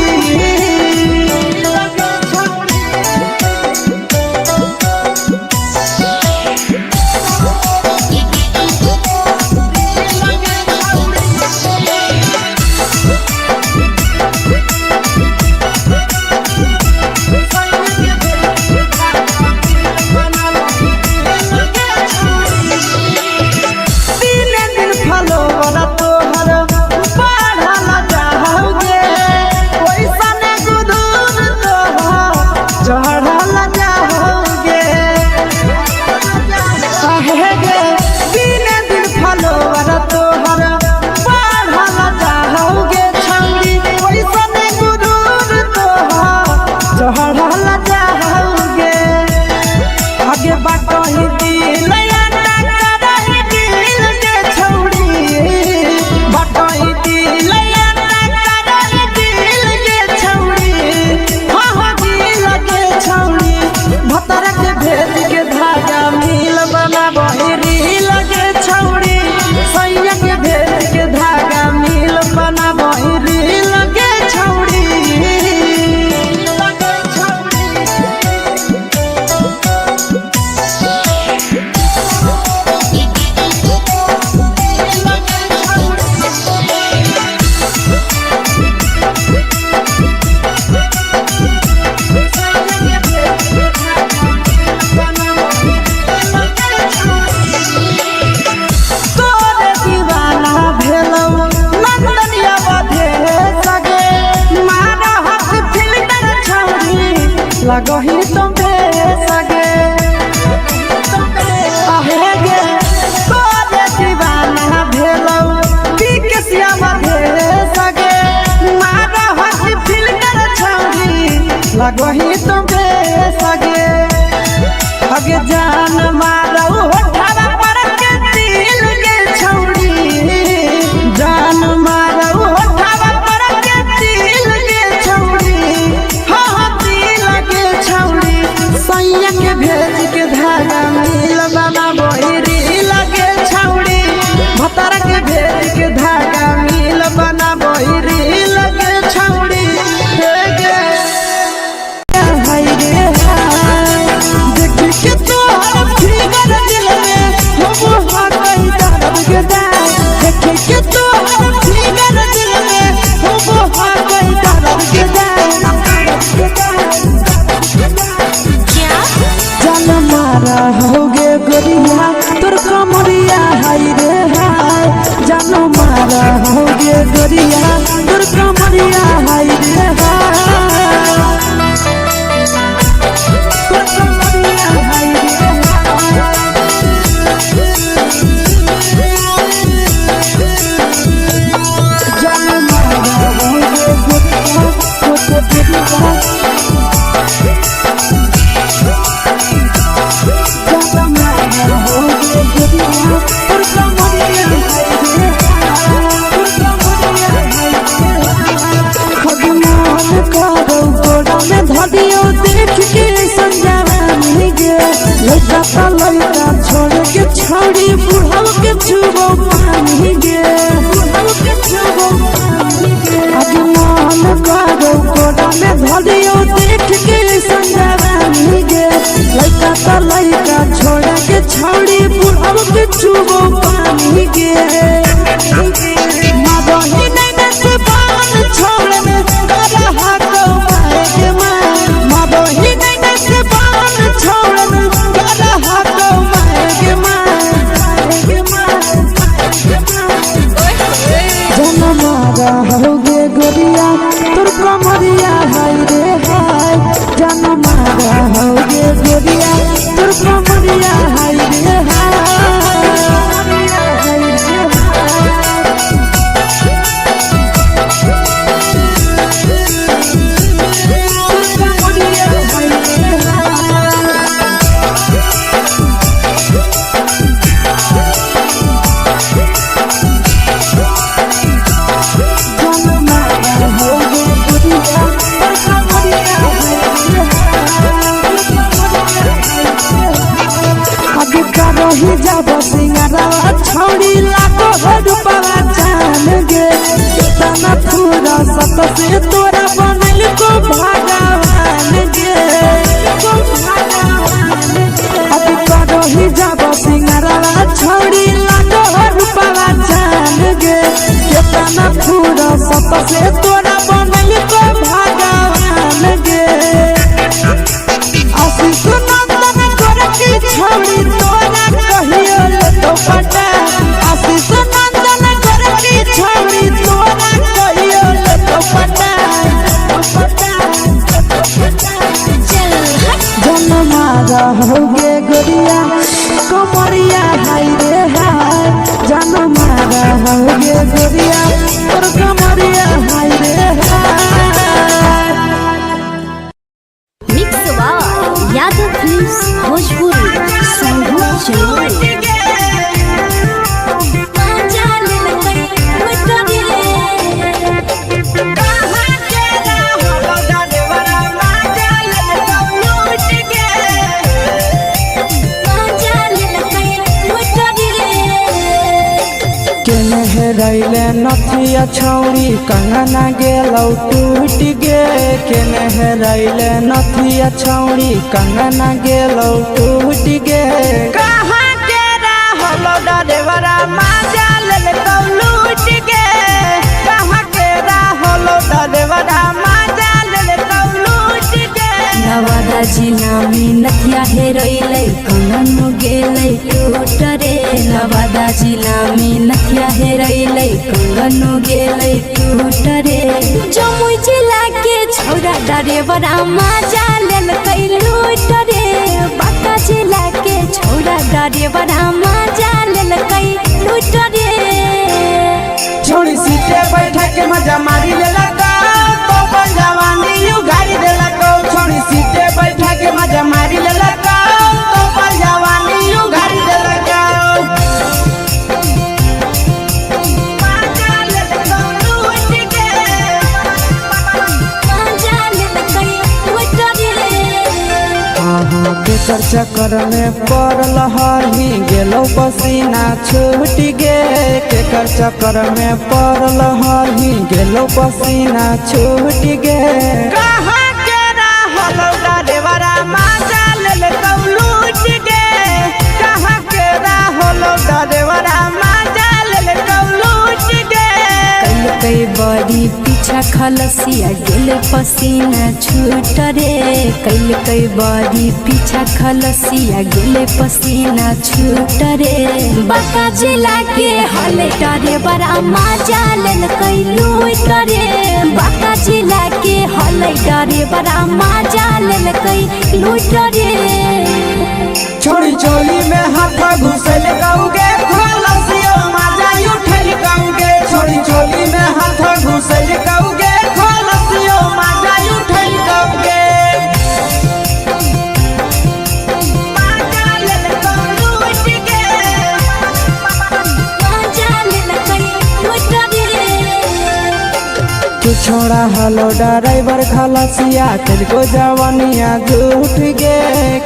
दिने दिन फलोवर तोहर बढ़ल जाओगे। ओइसने गुदूर तोहर चढ़ल जाओगे। काहे गे दिने दिन फलोवर तोहर बढ़ल जाओगे छौड़ी। ओइसने गुदूर तोहर चढ़ल जाओगे। आगे बाटही दिल आटा करही दिल के छौड़ी। बाटही दिल आटा करही दिल के छौड़ी। हाँ हाँ दिल के छौड़ी। भतर के भेज के धागा मिल बनाबही रील के छौड़ी। सैया के भेज के धागा मिल बनाबही रील के छौड़ी। तोरे दीवाना भेलौ नंदनिया बधे सगे। मारा हक फिल्टर छौड़ी लगही तुम सगे। आहे गे तोरे दीवाना भेलौ बिकसिया बधे सगे। मारा हक फिल्टर छौड़ी लगही तुम सगे। अगे जान मारौ होठावा पर के दिल गे छौड़ी। जान मारौ होठावा पर के दिल गे छौड़ी। हाँ हाँ दिल गे छौड़ी। सैया के भेज के धागा मिल बनाबही रील गे छौड़ी। भतर के भेज के धागा मिल बनाबही रील गे छौड़ी। हे गे हाय रे हाय देख के तोहर फिगर दिल में हम हाकई दर्द के दाय। देख के तोहर फिगर दिल में हम हाकई दर्द के दाय। जान मारा होगे गोरिया तोर कमरिया हाय रे हाय। जान मारा होगे गोरिया तोर कमरिया हाय रे हाय। तोर कमरिया हाय रे हाय। जान मारा होगे गोरिया तोर कमरिया। देख के संजावानी गे लइका त लइका छोड़ के छौड़ी बुढ़ाव के छुबो पानी गे। बुढ़ाव के छुबो पानी गे। अगे मन करो कोड़ा में धरियो देख के संजावानी गे लइका त लइका छोड़ के छौड़ी बुढ़ाव के छुबो पानी गे। करही जब सिंगारवा छौड़ी लागो हो रूपवा जान गे। केतना फूरा सत से तोरा बनल को भगवान गे। अभी करही जब सिंगारवा छौड़ी लागो हो रूपवा जान गे। केतना फूरा सत से तोरा बनल को भगवान गे। आशीष नंदन गोरकी छौड़ी तोरा कहियो लेतो पटा। आशीष नंदन गोरकी छौड़ी तोरा कहियो लेतो पटा। जनमा रहोगे गोरिया कमरिया हाय रे हाय। जनमा रहोगे गोरिया तोर कमरिया हाय रे हाय। Mix by Yadav films Bhojpuri Sonbhadra Jamui. केने हेरैले नथिया छौरी कंगना गेलौ टूट गे। केने हेरैले नथिया छौरी कंगना गेलौ टूट गे। कहाँ के रहलो डरेवरा माजा लेलकौ लूट गे। कहाँ के रहलो डरेवरा माजा लेलकौ लूट गे। नवादा जिला में नथिया हेरैलै कंगन गेलै टूट रे। नवादा जिला में नथिया हेरैलै कंगन गेलै टूट रे। जमुई जिला के छौरा डरेवरा माजा लेलकै लूट रे। बांका जिला के छौरा डरेवरा माजा लेलकै लूट रे। छोड़ी सीटे बैठा के मजा मारी लेलक तो अपन जवानी उगारी देलक। छोड़ी सीटे बैठा के मजा मारी लेलक तो अपन जवानी उगारी देलक। मजा लेलक लूट के। माजा लेलकै लूट रे। अहाँ केकर चक्कर में पड़ल हही गेलौ पसीना छूट गे। केकर चक्कर में पड़ल हही गेलौ पसीना छूट गे। कहाँ के रहलौ डरेवरा माजा लेलकौ लूट गे। कहाँ के रहलौ डरेवरा माजा लेलकौ लूट गे। कइलकै बड़ी पीछा खलसिया गेल पसीना छूट रे। कइलकै बड़ी पीछा खलसिया गेल पसीना छूट रे। बांका जिला के हले डरेवरा माजा लेलकै लूट रे। बांका जिला के हले डरेवरा माजा लेलकै लूट रे। छोड़ी चोली में हाथ घुसल कौगे खलसियो माजा उठल कौगे। छोड़ी चोली में हाथ घुसल कौगे खलसियो माजा उठल कौगे। माजा लेलकौ लूट गे। माजा लेलकै लूट रे। तू छोड़ा हलो ड्राइवर खलसिया तेरे जवानिया झूठ गे।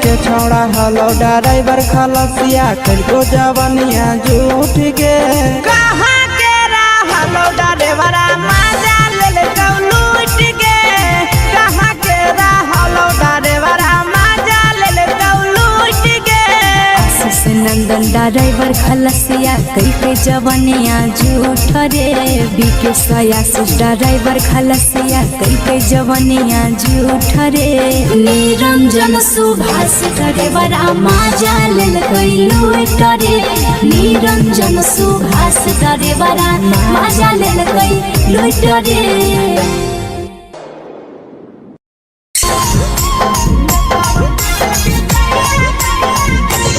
के छोड़ा हलो ड्राइवर खलसिया तेरे जवानिया झूठ गे। कहाँ के रहलो ड्राइवरा माजा लेलकौ लूट गे। कहाँ के रहलो ड्राइवरा माजा लेलकौ लूट गे। आशीष नंदन ड्राइवर खलसिया कइलकै जवनिया झूठ रे। बीके आशीष ड्राइवर खलसिया कइलकै जवनिया झूठ रे। निरंजन सुभाष ड्राइवरा माजा लेलकै लूट रे। निरंजन सुभाष ड्राइवरा माजा लेलकै लूट रे।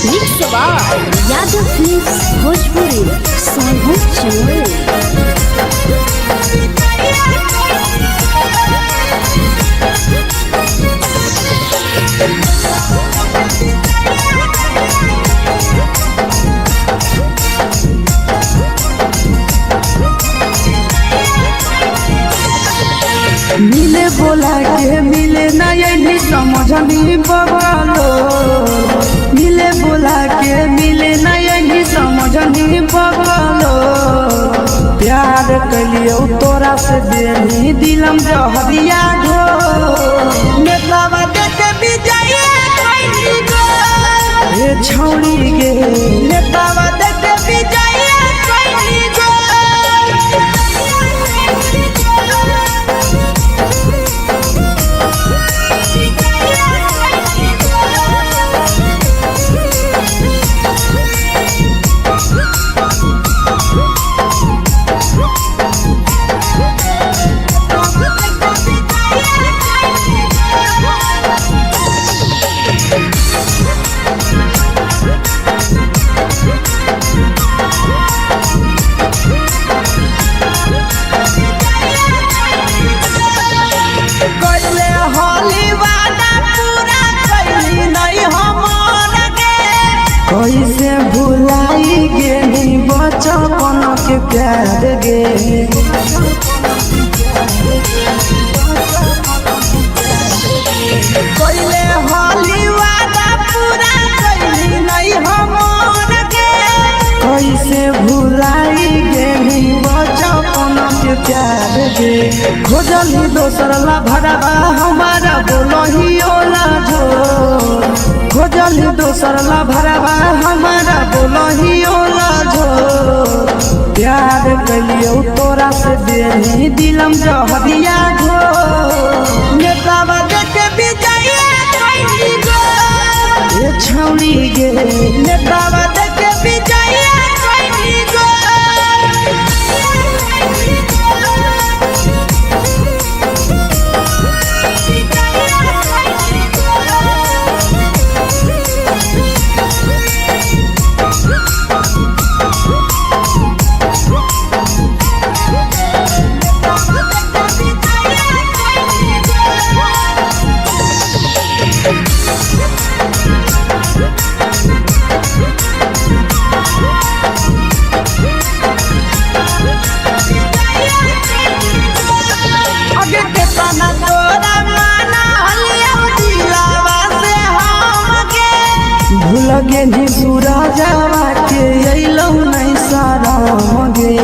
Mix by Yadav films Bhojpuri Sonbhadra Jamui. मिले बोला के मिले ना ये समझनी बगलो। मिले बोला के मिले ना देनी बगलो। प्यार कलियो तोरा से देनी दिलम जहरिया घो। नेतावा देख विजय कैली गो हे छौड़ी गे। नेतावा देख विजय कैली गो। कैले होली वादा पूरा कैली नहीं हमर गे। कैसे भुलाई गेली बचपन के प्यार गे। कैले होली वादा पूरा कैली नहीं हमर गे। कैसे भुलाई गेली बचपन के प्यार गे। खोजली दोसर ला भरवा हमारा बोलही ओला जो। खोजली दोसर ला भरवा हमारा बोलही ओला जो। प्यार कलियो तोरा से देनी दिलम जहरिया घो। नेतावा देख विजय कैली गो हे छौड़ी गे। नेतावा देख विजय कैली गो। अगे केतना तोरा माना हलिया दिलावा से हमके। भूल गेली सूरजवा के अइलौ नहीं शरम गे।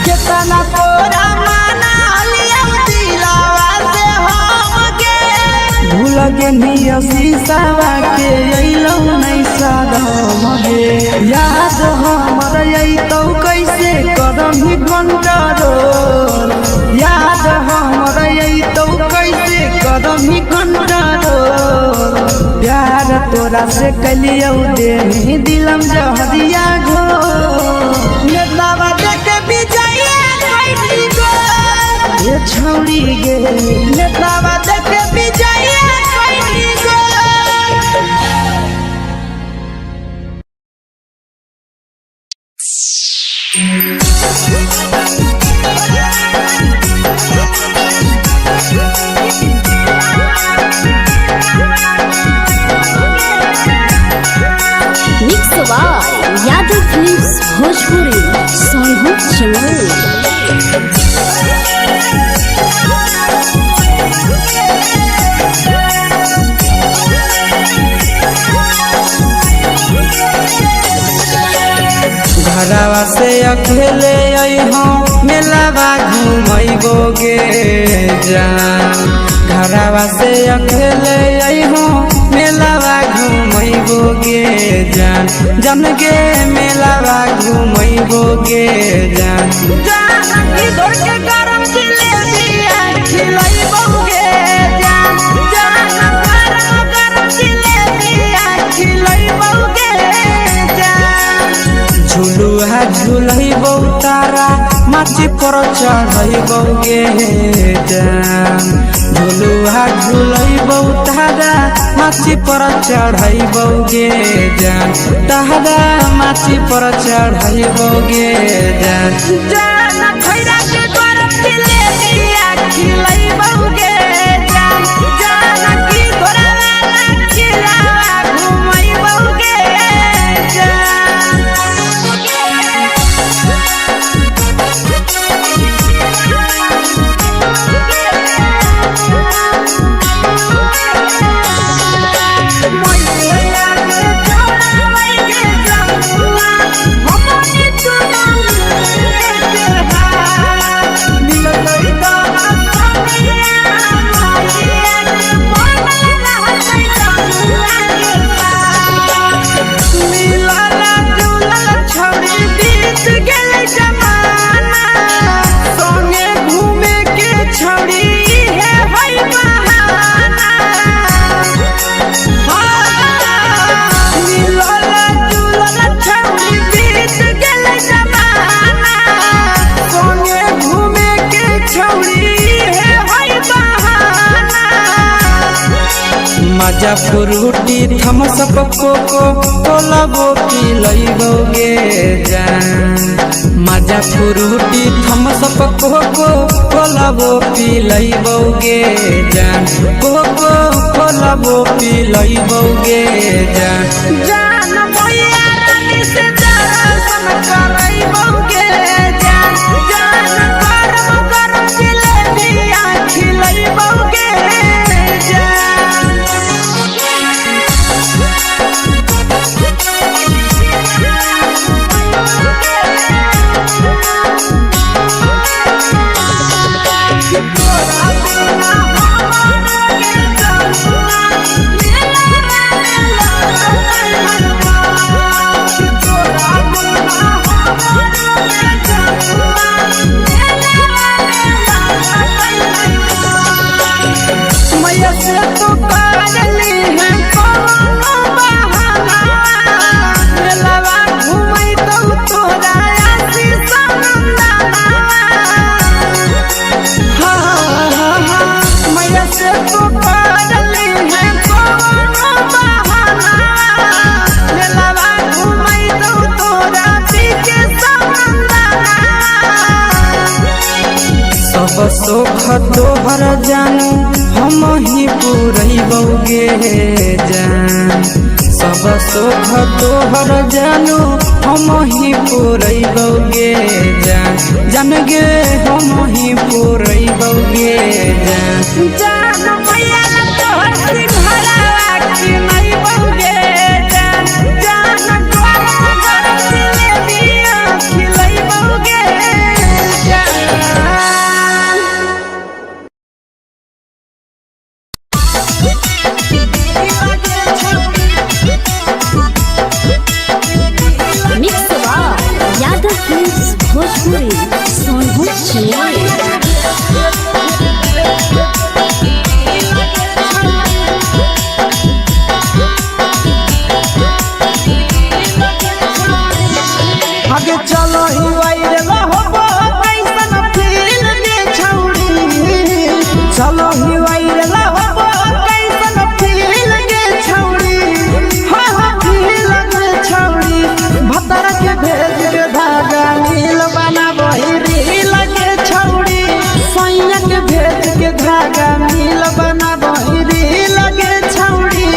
केतना तोरा माना हलिया दिलावा से हमके। भूल गेली शीशावा के अइलौ नहीं शरम गे। याद हमर अइतौ कैसे करम कंट्रोल। याद हमर अइतौ कैसे करम कंट्रोल। प्यार तोरा से कलियौ देनी दिलम जहरिया घो। नेतावा देख विजय कैली गो हे छौड़ी गे। नेतावा देख विजय कैली गो। Mix by Yadav films Bhojpuri Sonhu channel. घरवा से अकेले अइहो मेलावा घुमैबो गे जान। घरवा से अकेले अइहो मेलावा घुमैबो गे जान। जन गे मेलावा घुमैबो गे जान। जान की धर के गरम जिलेबिया खिलैबो गे जान। जान गरम गरम जिलेबिया खिलैबो गे जान। झुलुआ झुलैबौ तारा माची पर चढ़ैबौ गे जान। झुलुआ झुलैबौ तारा माची पर चढ़ैबौ गे जान। तारा माची पर चढ़ैबौ गे जान। जान खैरा के गरम जिलेबिया खिलैबौ गे जान। जान की तोरा वाला खिलावा घुमैबौ गे जान। मजा फ्रूटी थम्सअप कोको कोला वो पिलैबौगे जान। मजा फ्रूटी थम्सअप कोको कोला वो पिलैबौगे जान। कोको कोला वो पिलैबौगे जान। जान भैया रानी से दर्शन करैबौगे जान। जान गरम गरम जिलेबिया खिलैबौगे जान। मैया से तो करली है कौनो बहाना, मेलावा घुमै तो तोरा आशीष नंदना। हाँ हाँ हाँ, मैया से तो करली है कौनो बहाना, मेलावा घुमै तो तोरा पीके नंदना। सब सुख तोहर जानू हम ही पुरैबौगे जान। सब सुख तोहर जानू हम ही पुरैबौगे जान। जान गे हम ही पुरैबौगे जान। जान भैया तोहर सिंघारा खिलैबौगे जान। जान गरम गरम जिलेबिया खिलैबौगे जान। Mix by Yadav films Bhojpuri Sonbhadra Chennai. आगे चलो ही वायरल होबो कैसन फील गे छौड़ी। चलो ही वायरल होबो कैसन फील गे छौड़ी। हाँ हाँ फील गे छौड़ी। भतर के भेज के धागा नील बनाबही रील गे छौड़ी। सैया के भेज के धागा नील बनाबही रील गे छौड़ी।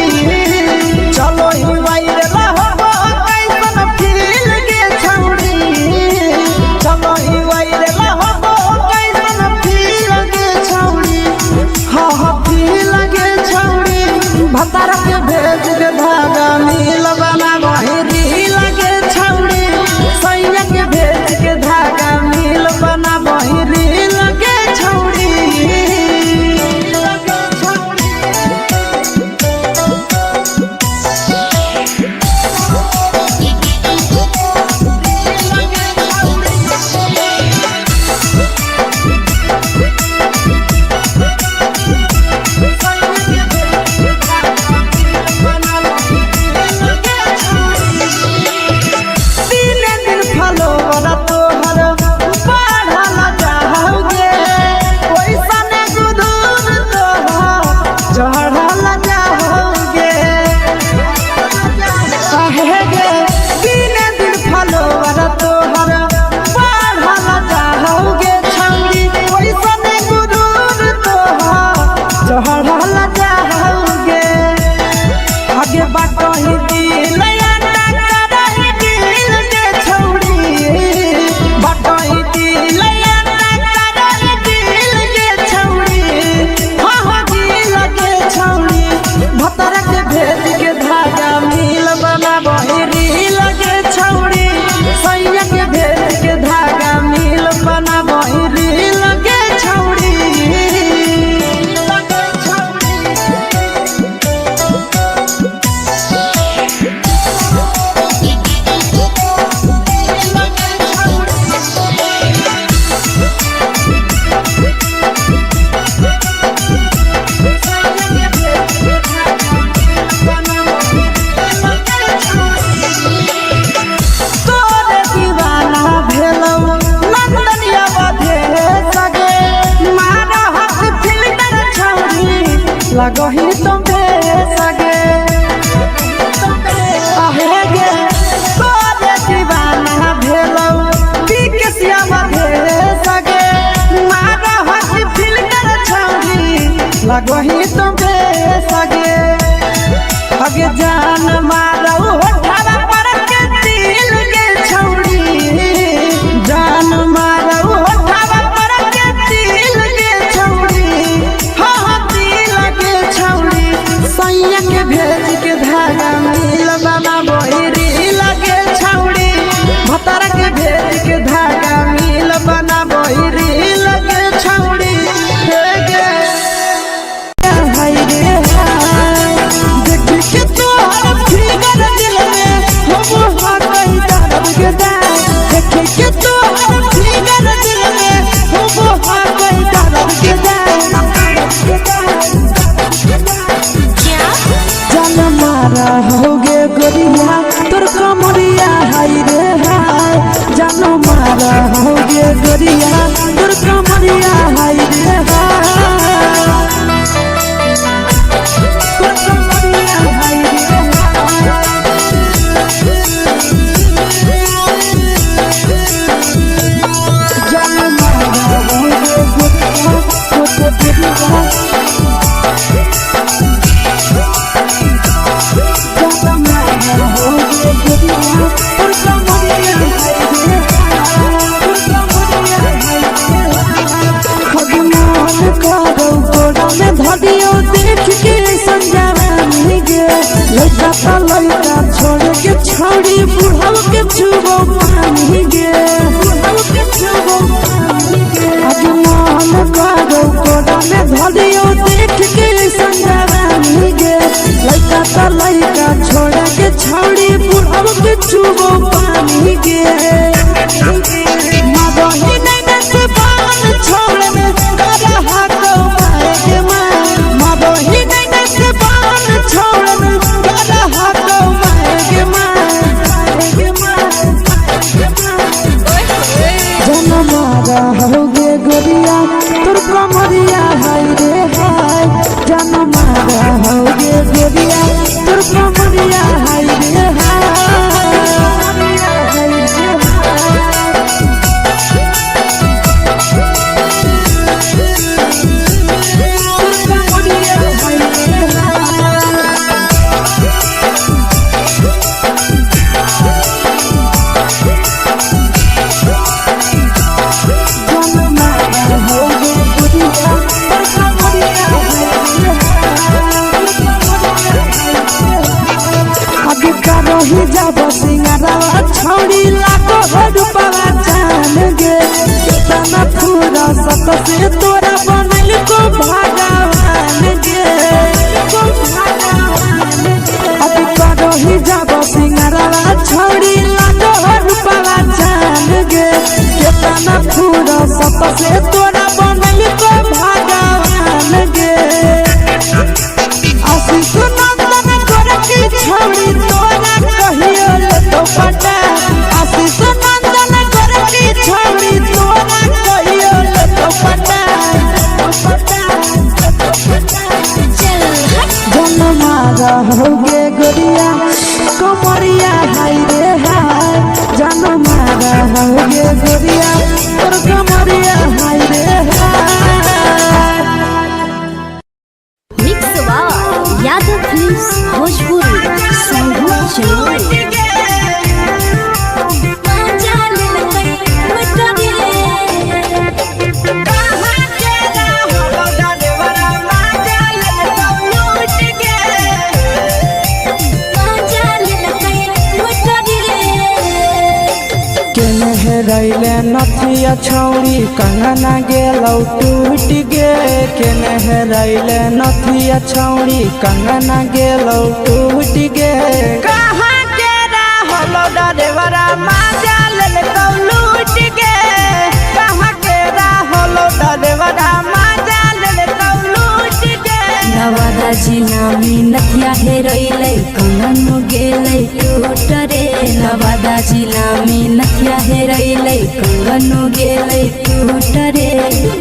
चलो ही वायरल होबो कैसन फील गे छौड़ी। चलो ही वायरल होबो कैसन फील गे छौड़ी। हाँ हाँ फील गे छौड़ी। भतर के भेज के धागा नील बनाबही रील गे छौड़ी। सैया के भेज के धागा नील बनाबही रील गे छौड़ी। दिने दिन फलोवर तोहर बढ़ल जाओगे, ओइसने गुदूर तोहर चढ़ल जाओगे। काहे गे दिने दिन फलोवर तोहर बढ़ल जाओगे छौड़ी, ओइसने गुदूर तोहर चढ़ल जाओगे। आगे बाटही दिल अंडा करही दिल के छौड़ी। बाटही दिल अंडा करही दिल के छौड़ी। हाँ हाँ दिल के छौड़ी। भतर के भेज के धागा मिल बनाबही रील के छौड़ी। सैया के भेज के धागा मिल बनाबही रील के छौड़ी। तोरे दीवाना भेलौ नंदनिया बधे सगे, मारा हक फिल्टर छौड़ी लगही तुम सगे। लगही तो बेसगे अगे जान मारौ होठवा पर के दिल गे छौड़ी जान मारौ होठवा पर के दिल गे छौड़ी हाँ हाँ दिल गे छौड़ी सैया के भेज के धागा मिल बाबा बहिरी लगे छौड़ी भतारा के भेज के धागा मिल बना बहिरी लगे छौड़ी हे गे हाय रे हाय देख के तोहर फिगर दिल में हम हा कही दर्द के दाय देख के तोहर फिगर दिल में हम हा कही दर्द के दाय जान मारा होगे गोरिया तोर कमरिया हाय रे हाय जान मारा होगे गोरिया तोर कमरिया हाय रे हाय तोर कमरिया हाय रे हाय जान मारा होगे गोरिया तोर कमरिया छोड़ी बुढ़ाव के छुबो पानी गे बुढ़ाव के छुबो पानी गे आज मन करो कोड़ा में धरियो देख के संजवानी गे लइका त लइका छोड़ के छोड़ी बुढ़ाव के छुबो पानी गे मदही नैना से बाल छोड़ में करा हाको मारे के माँ मदही नैना से बाल छोड़ में करा हाको मारे के माँ मारे के माँ जनमारा होगे गोरिया तोर कमरिया हाय रे हाय जनमारा होगे गोरिया तोर कमरिया हाय रे हाय तोर कमरिया हाय रे हाय। যাব সিঙ্গারা ছড়ি লাগো रूपवा जान गे केतना पूरा सत से तोरा बनल को भगवान गे को भगवान गे अब करही যাব सिंगारा छड़ी लागो रूपवा जान गे केतना पूरा सत से तोरा बनल को भगवान गे आशीष नंदन गोरखी छौड़ी तोरा कहियो लेतो पटा आशीष नंदन गोरखी छौड़ी तोरा कहियो लेतो पटा जनमारा होगे गोरिया कमरिया हाय रे हाय जनमारा होगे गोरिया तोर कमरिया हाय रे हाय mix by Yadav films Bhojpuri Sanghu Jamui केने हेरैले नथिया छौरी कंगना गेलौ टूट गे केने हेरैले नथिया छौरी कंगना गेलौ टूट गे कहाँ के रहलो डरेवरा माजा लेलकौ लूट गे कहाँ के रहलो डरेवरा माजा लेलकौ लूट गे नवादा जिला में नथिया हेरैलै कंगन गेलै टूट रे नवादा जिला में नथिया हेरैलै कंगन गेलै टूट रे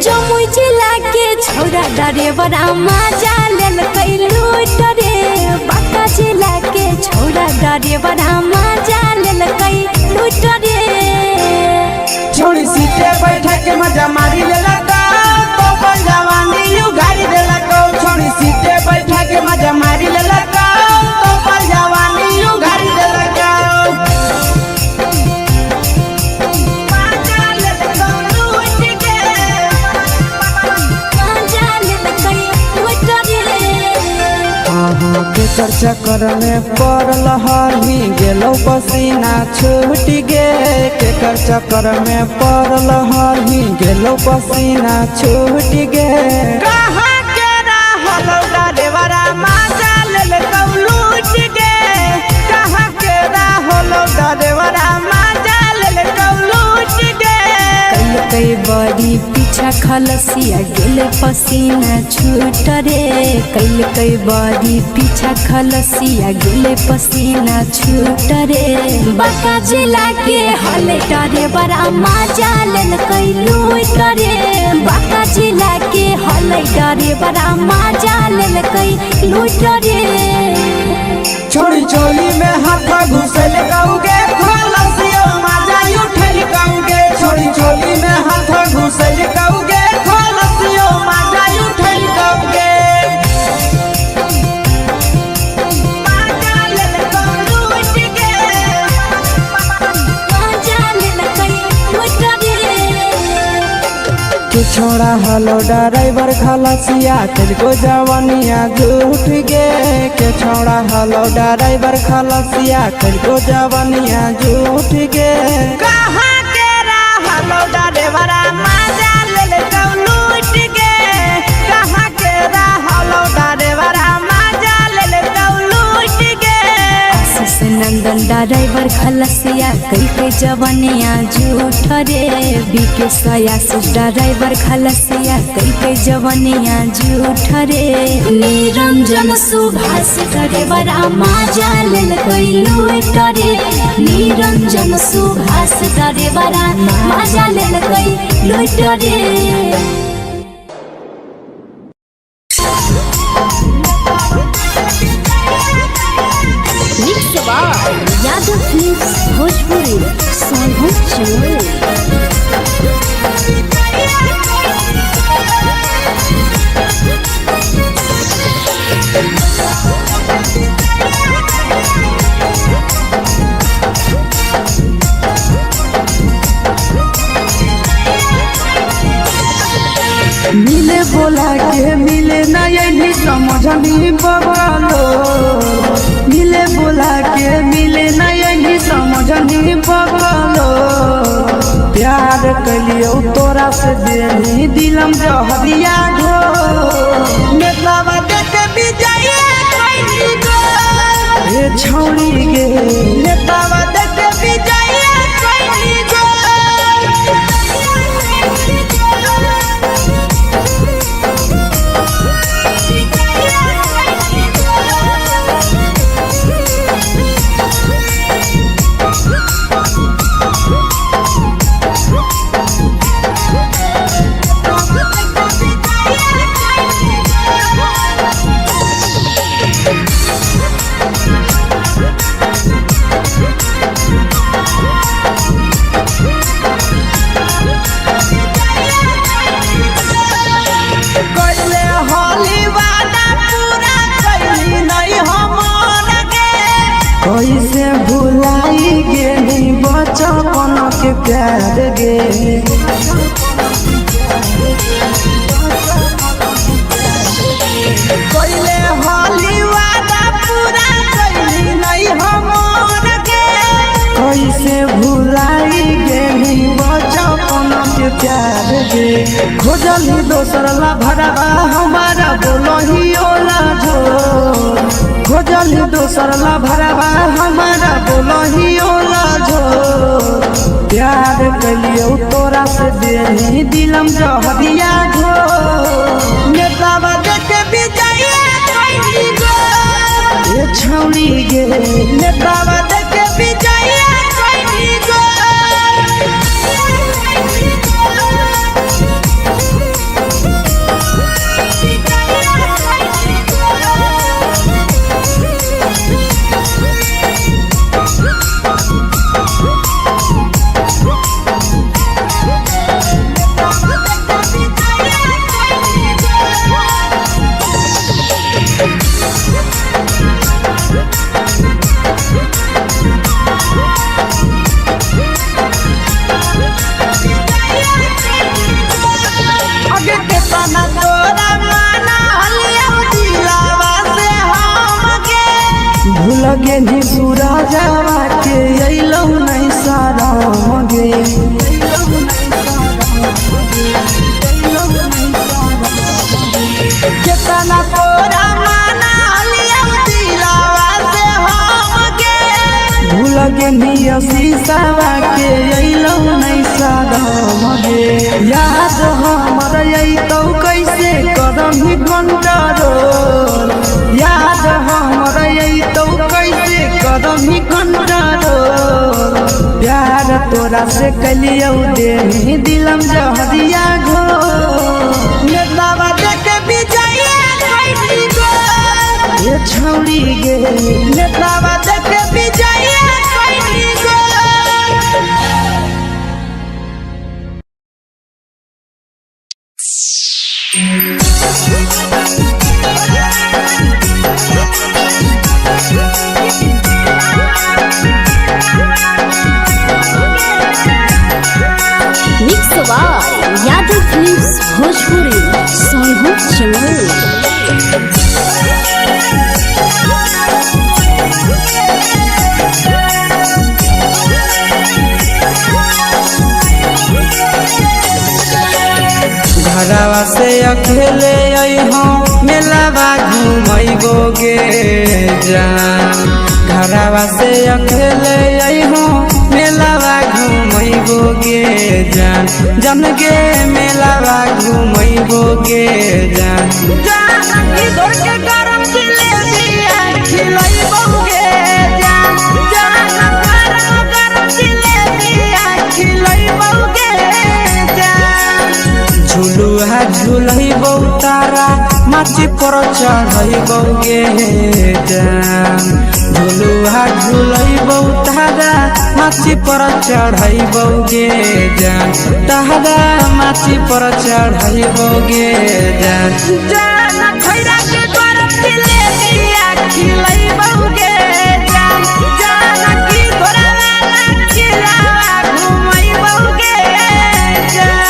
जमुई जिला के छौरा डरेवरा माजा लेलकै लूट रे बांका जिला के छौरा डरेवरा माजा लेलकै लूट रे छोड़ी सीटे बैठा के मजा मारी लेलक तो जवानी you गाड़ी देलक। चक्कर में पड़ल हही गेलो पसीना छूट गे, केकर चक्कर में पड़ल हही गेलो पसीना छूट गे। कहाँ के रहलो डरेवरा माजा लेल कौ लूट गे, कहाँ के रहलो डरेवरा माजा लेल कौ लूट गे। कैलकै बड़ी पीछा खलसिया गेल पसीना छूट रे, कैलकै बड़ी पीछा खलसिया गेल पसीना छूट रे। बांका जिला के हले डरे बड़ा मजा लेलकै लूट रे, बांका जिला के हले डरे बड़ा मजा लेलकै लूट रे। छोड़ी चोली में हाथ घुसल कौगे, खलसियो माजा उठल कौगे। छोड़ी चोली में हाथ घुसल कौगे, खलसियो माजा उठल कौगे। माजा लेल कौ लूट गे। माजा लेलकै लूट रे। के छोड़ा हलो ड्राइवर खलसिया तेरे जवानिया झूठ गे, के छोड़ा हलो ड्राइवर खलसिया तेरे जवानिया झूठ गे। कहाँ के रहलो ड्राइवर माजा लेल कौ लूट गे, कहाँ के रहलो ड्राइवर माजा लेल कौ लूट गे। आशीष नंदन ड्राइवर खलसिया कैलकै जवनिया झूठ रे, बीके सयासी ड्राइवर खलसिया कैलकै जवनिया झूठ रे। निरंजन सुभाष ड्राइवर माजा लेलकै लूट रे, निरंजन सुभाष ड्राइवर माजा लेलकै लूट रे। Mix by Yadav films Bhojpuri Sonbhadra Jamui. मिले बोला के मिले ना यही समझनी बबलो, मिले बोला के मिले ना यही समझनी बबलो। प्यार कलियो तोरा से देनी दिलम जहरिया घो, नेतावा देख विजय कैली गो। ए छौड़ी गे नेतावा देख विजय कैली गो। कैले होली वादा पूरा कैली नहीं हमर गे, कैसे भुलाई गेली बचपन के प्यार गे। कैले होली वादा पूरा कैली नहीं हमर गे, कैसे भुलाई गेली बचपन के प्यार गे। खोजली दोसर ला भरवा हमारा बोलही ओला झो, खोजली दोसर ला भरवा हमारा बोलही ओला झो। प्यार कलियो तोरा से देनी दिलम जहरिया घो, नेतावा देख विजय कैली गो। ए छौड़ी गे नेतावा देख विजय कैली गो। Thank you. पेनिया शीशावा के अइलौ नै सदम गे। याद हमर अइतौ कैसे करम कंट्रोल, याद हमर अइतौ कैसे करम कंट्रोल। प्यार तोरा से कलियौ देही दिलम जहरिया घो। नेतावा देख विजय खैली गो। ये छौड़ी गे। नेतावा देख विजय खैली गो। Mix by Yadav films Bhojpuri Sonhu Chamoli. घरवा से अकेले अइहो मेलावा घुमैबो गे जान। घरवा से अकेले अइहो मेलावा घुमैबो गे जान। जन गे मेलावा घुमैबो गे जान। जान की धर के गरम जिलेबिया खिलैबो गे जान। जान गरम गरम जिलेबिया खिलैबो गे जान। झुलुआ झुलैबौ तारा माची पर चढ़ैबौ गे जान। झुलुआ झुलैबौ तारा माची पर चढ़ैबौ गे जान। तारा माची पर चढ़ैबौ गे जान। जान खैरा के गरम जिलेबिया खिलैबौ गे जान। जान की तोरा वाला खिलावा घुमैबौ गे जान।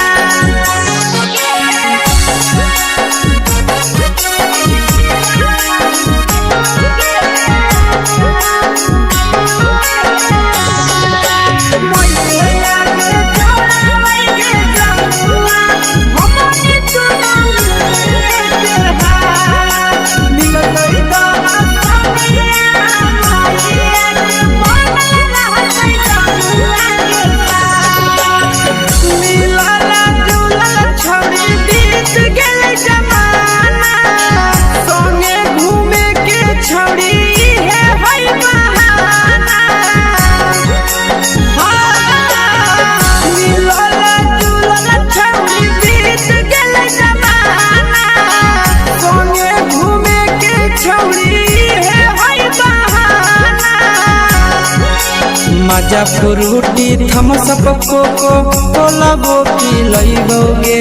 मजा फ्रूटी थम्सअप कोको कोलाबो पिलैबौ गे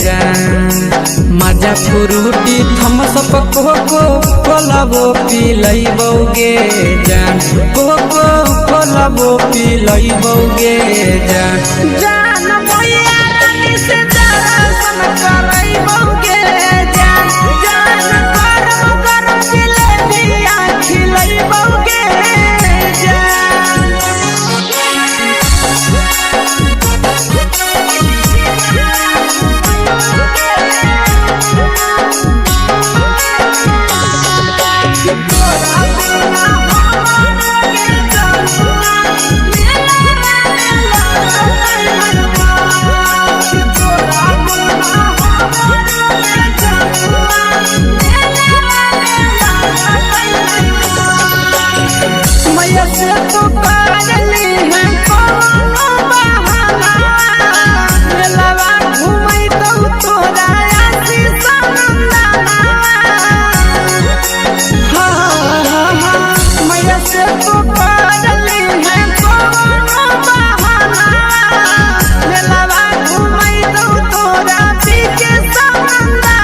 जान। मजा फ्रूटी थम्सअप कोको कोलाबो पिलैबौ गे जान। कोको कोलाबो पिलैबौ गे जान। जान मैया रानी से दर्शन करैबौ गे जान। जान गरम गरम जिलेबिया खिलैबौ गे जान। मैया से तो पागली है कोनो बहाना, मेलावा घुमैतौ तोरा आशीष नंदना। हाँ हाँ हाँ, मैया से तो पागली है कोनो बहाना, मेलावा घुमैतौ तोरा पीके नंदना।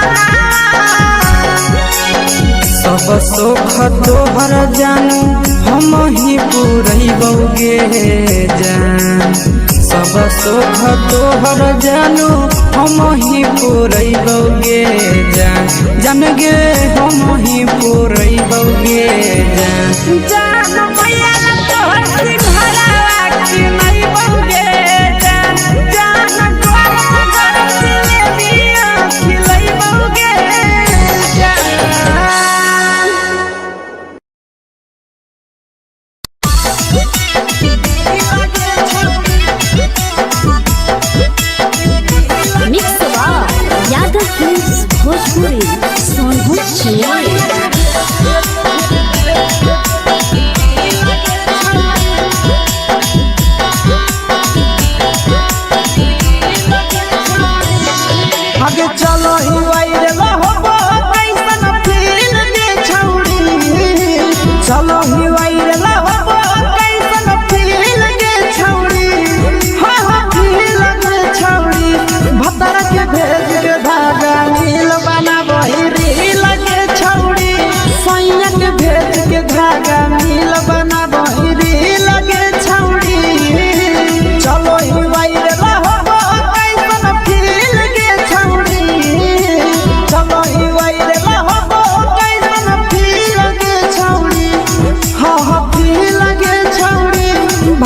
सब सुख तोहर जानू हम ही पुरैबौ गे जान। सब सुख तोहर जानू हम ही पुरैबौ गे जान। जान गे हम ही पुरैबौ गे जान। जान मैया तोहर सिंघारा किनैबौ गे जान। जान गरम गरम जिलेबिया खिलैबौ गे जान। Thank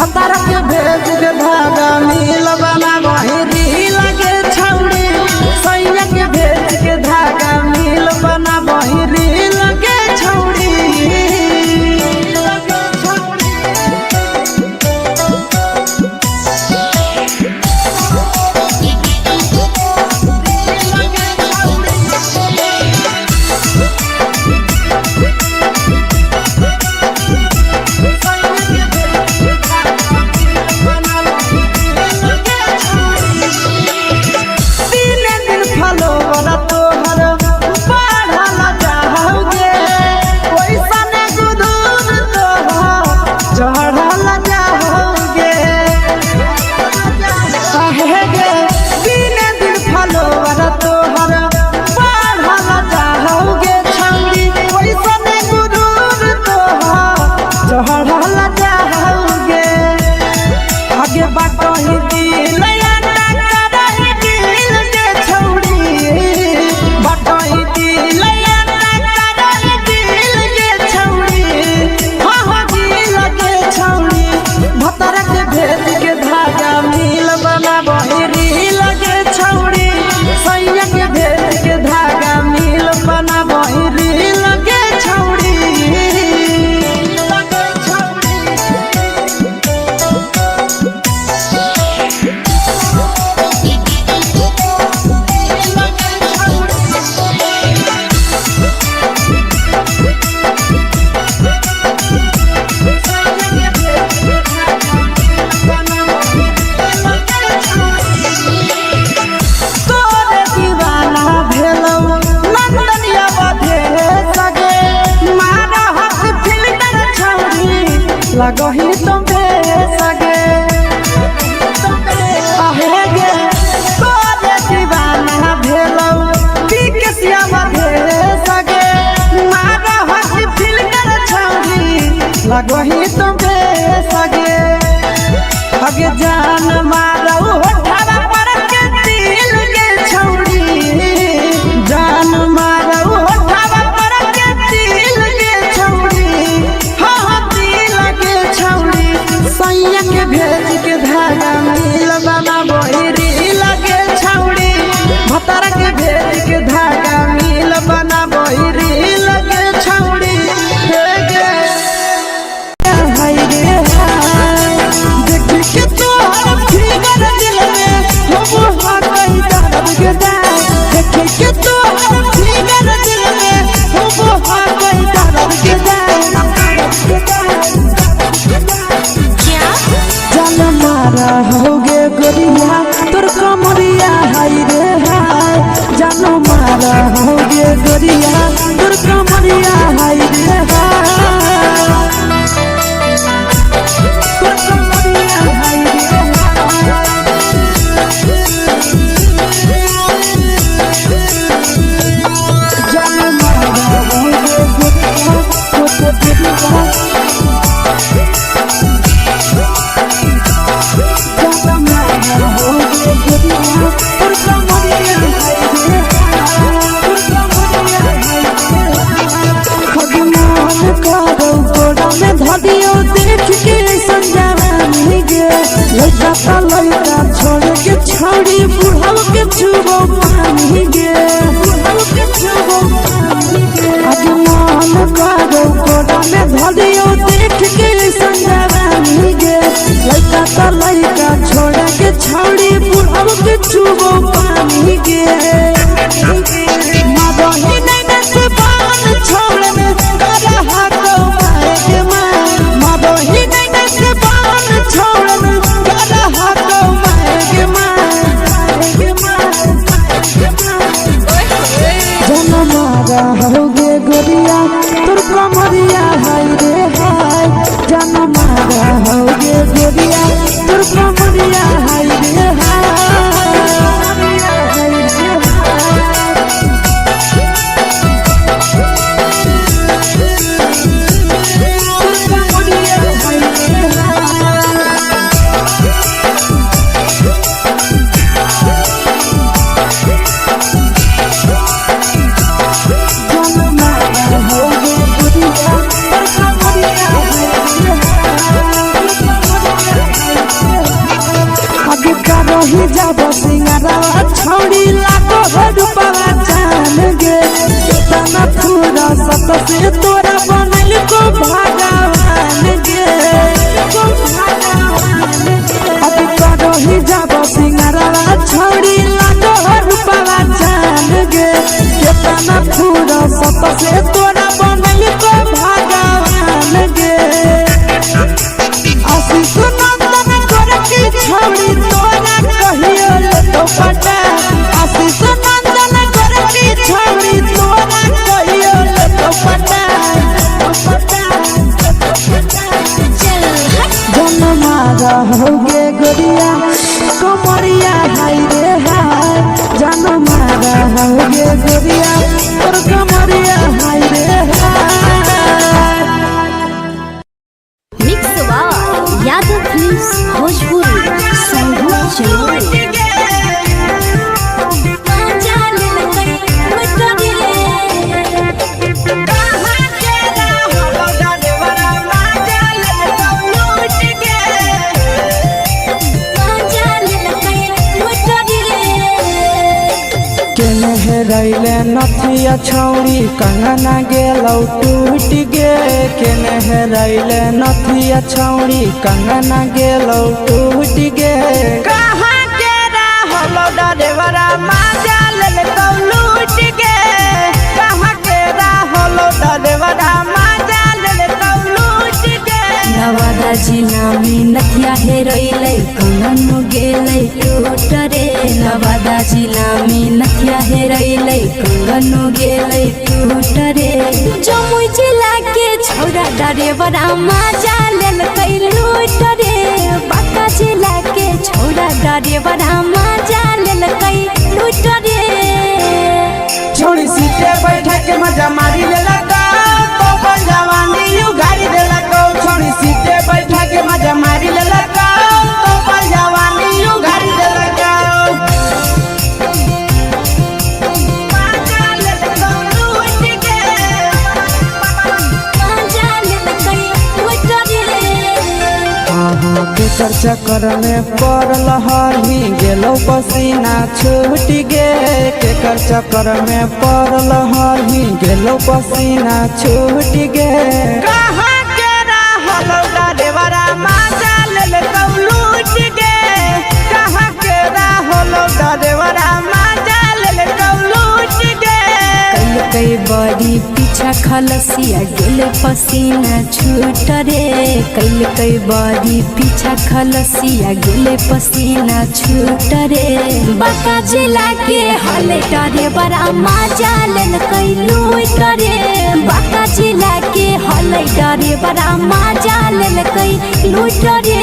भतार के भेज के धागा मिल बना बहिरी लगे छौड़ी। सैया के भेज के धागा मिल बना बहिरी लगे छौड़ी। दिने दिन फलोवर तोहर बढ़ल जाओगे, ओइसन गुदूर तोहर चढ़ल जाओगे। काहे गे दिने दिन फलोवर तोहर बढ़ल जाओगे छौड़ी, ओइसन गुदूर तोहर चढ़ल जाओगे। आगे बाटही दिल करही दिल के छौड़ी, बाटही दिल करही दिल के छौड़ी। हाँ हाँ दिल के छौड़ी। भतर के भेज के धागा मिल बना बहिरी लगे छौड़ी। सैया के भेज के धागा मिल बना बहिरी लगे छौड़ी। लगे छौड़ी। तोरे दीवाना भेलौ नंदनिया बधे सगे, मारा हक फिल्टर छौड़ी लगही तुम सगे। आहे गे तोरे दीवाना भेलौ बिकसिया बधे सगे, मारा हक फिल्टर छौड़ी लगही तुम सगे। अगे जान मारौ होठवा पर के दिल के छौड़ी, जान मारौ होठवा पर के दिल के छौड़ी। हाँ हाँ दिल के छौड़ी। सैया के भेज के धागा मिल बना बहिरी लगे छौड़ी। भतार के भेज के धागा मिल बना बहिरी लगे छौड़ी। हे गे हाय रे हाय, देख के तोहर फिगर दिल में हो कई दर्द के दाय। देख के तोहर फिगर दिल में हो कई दर्द के दाय। जान मारा होगे गोरिया तोर कमरिया हाय रे हाय। जान मारा होगे गोरिया तोर कमरिया हाय रे हाय। तोर कमरिया हाय रे हाय। जान मारा होगे गोरिया तोर कमरिया। लइका छोड़ के छौड़ी बुढ़ाव के छुबो पानी गे, बुढ़ाव के छुबो पानी गे। आज मन करो कोड़ा में धरियो देख के संजवानी गे। लइका त लइका छोड़ के छौड़ी बुढ़ाव के छुबो पानी गे। मदही नैना से बान छोड़ में करहा को माए के माए। मदही नैना से बान छोड़ में करहा को माए के माए के माए। जन मारा होगे गोरिया तोर कमरिया हाय रे हाय। जन मारा होगे गोरिया तोर करही जाब सिंगारवा छौड़ी लागो हो रूपवा जान गे। केतना थूरा सत से तोरा बनल को भगवान गे। अब करही जाब सिंगारवा छौड़ी लागो हो रूपवा जान गे। केतना थूरा सत से तोरा बनल को भगवान गे। आशीष नंदन गोरकी छौड़ी तोरा कहियो लेतो पटा। आशीष नंदन गोरकी छौड़ी तोरा कहियो लेतो पटा। जनमा रहोगे गोरिया कमरिया हाय रे हाय। जनमा रहोगे गोरिया तोर कमरिया हाय रे हाय। Mix by Yadav films Bhojpuri Sandhu Jamui. केने हेरैले नथिया छौरी कंगना गेलौ टूट गे। केने हेरैले नथिया छौरी कंगना गेलौ टूट गे। कहाँ के रहलो डरेवरा माजा लेलकौ लूट गे। कहाँ के रहलो डरेवरा माजा लेलकौ लूट गे। नवादा जिला में नथिया हेरैलै कंगन गेलै टूट रे। नवादा जिला में नथिया हेरैलै कंगन गेलै टूट रे। जमुई जिला के छौरा डरेवरा माजा लेलकै लूट रे। बांका जिला के छौरा डरेवरा माजा लेलकै लूट रे। छोड़ी सीटे बैठा के मजा मारी लेलक तो बन जवानी you गाड़ी देलक। छोड़ी सीटे बैठा के मजा मारी लेलक तो बन जवानी you गाड़ी देलक। अहाँ के चर्चा में पड़ल हही गेलौ पसीना छूट गे। केकर चक्कर में पड़ल हही गेलौ पसीना छूट गे। कहाँ के रहलो डरेवरा माजा लेलकौ लूट गे। कहाँ के रहलो डरेवरा माजा लेलकौ लूट गे। कई बड़ी पीछा खलसिया गेल पसीना छूट रे। कैल बड़ी पीछा खलसिया गेल पसीना छूट रे। बांका जिला के हले डरेवरा माजा लेलकै लूट रे। बांका जिला के हले डरेवरा माजा लेलकै लूट रे।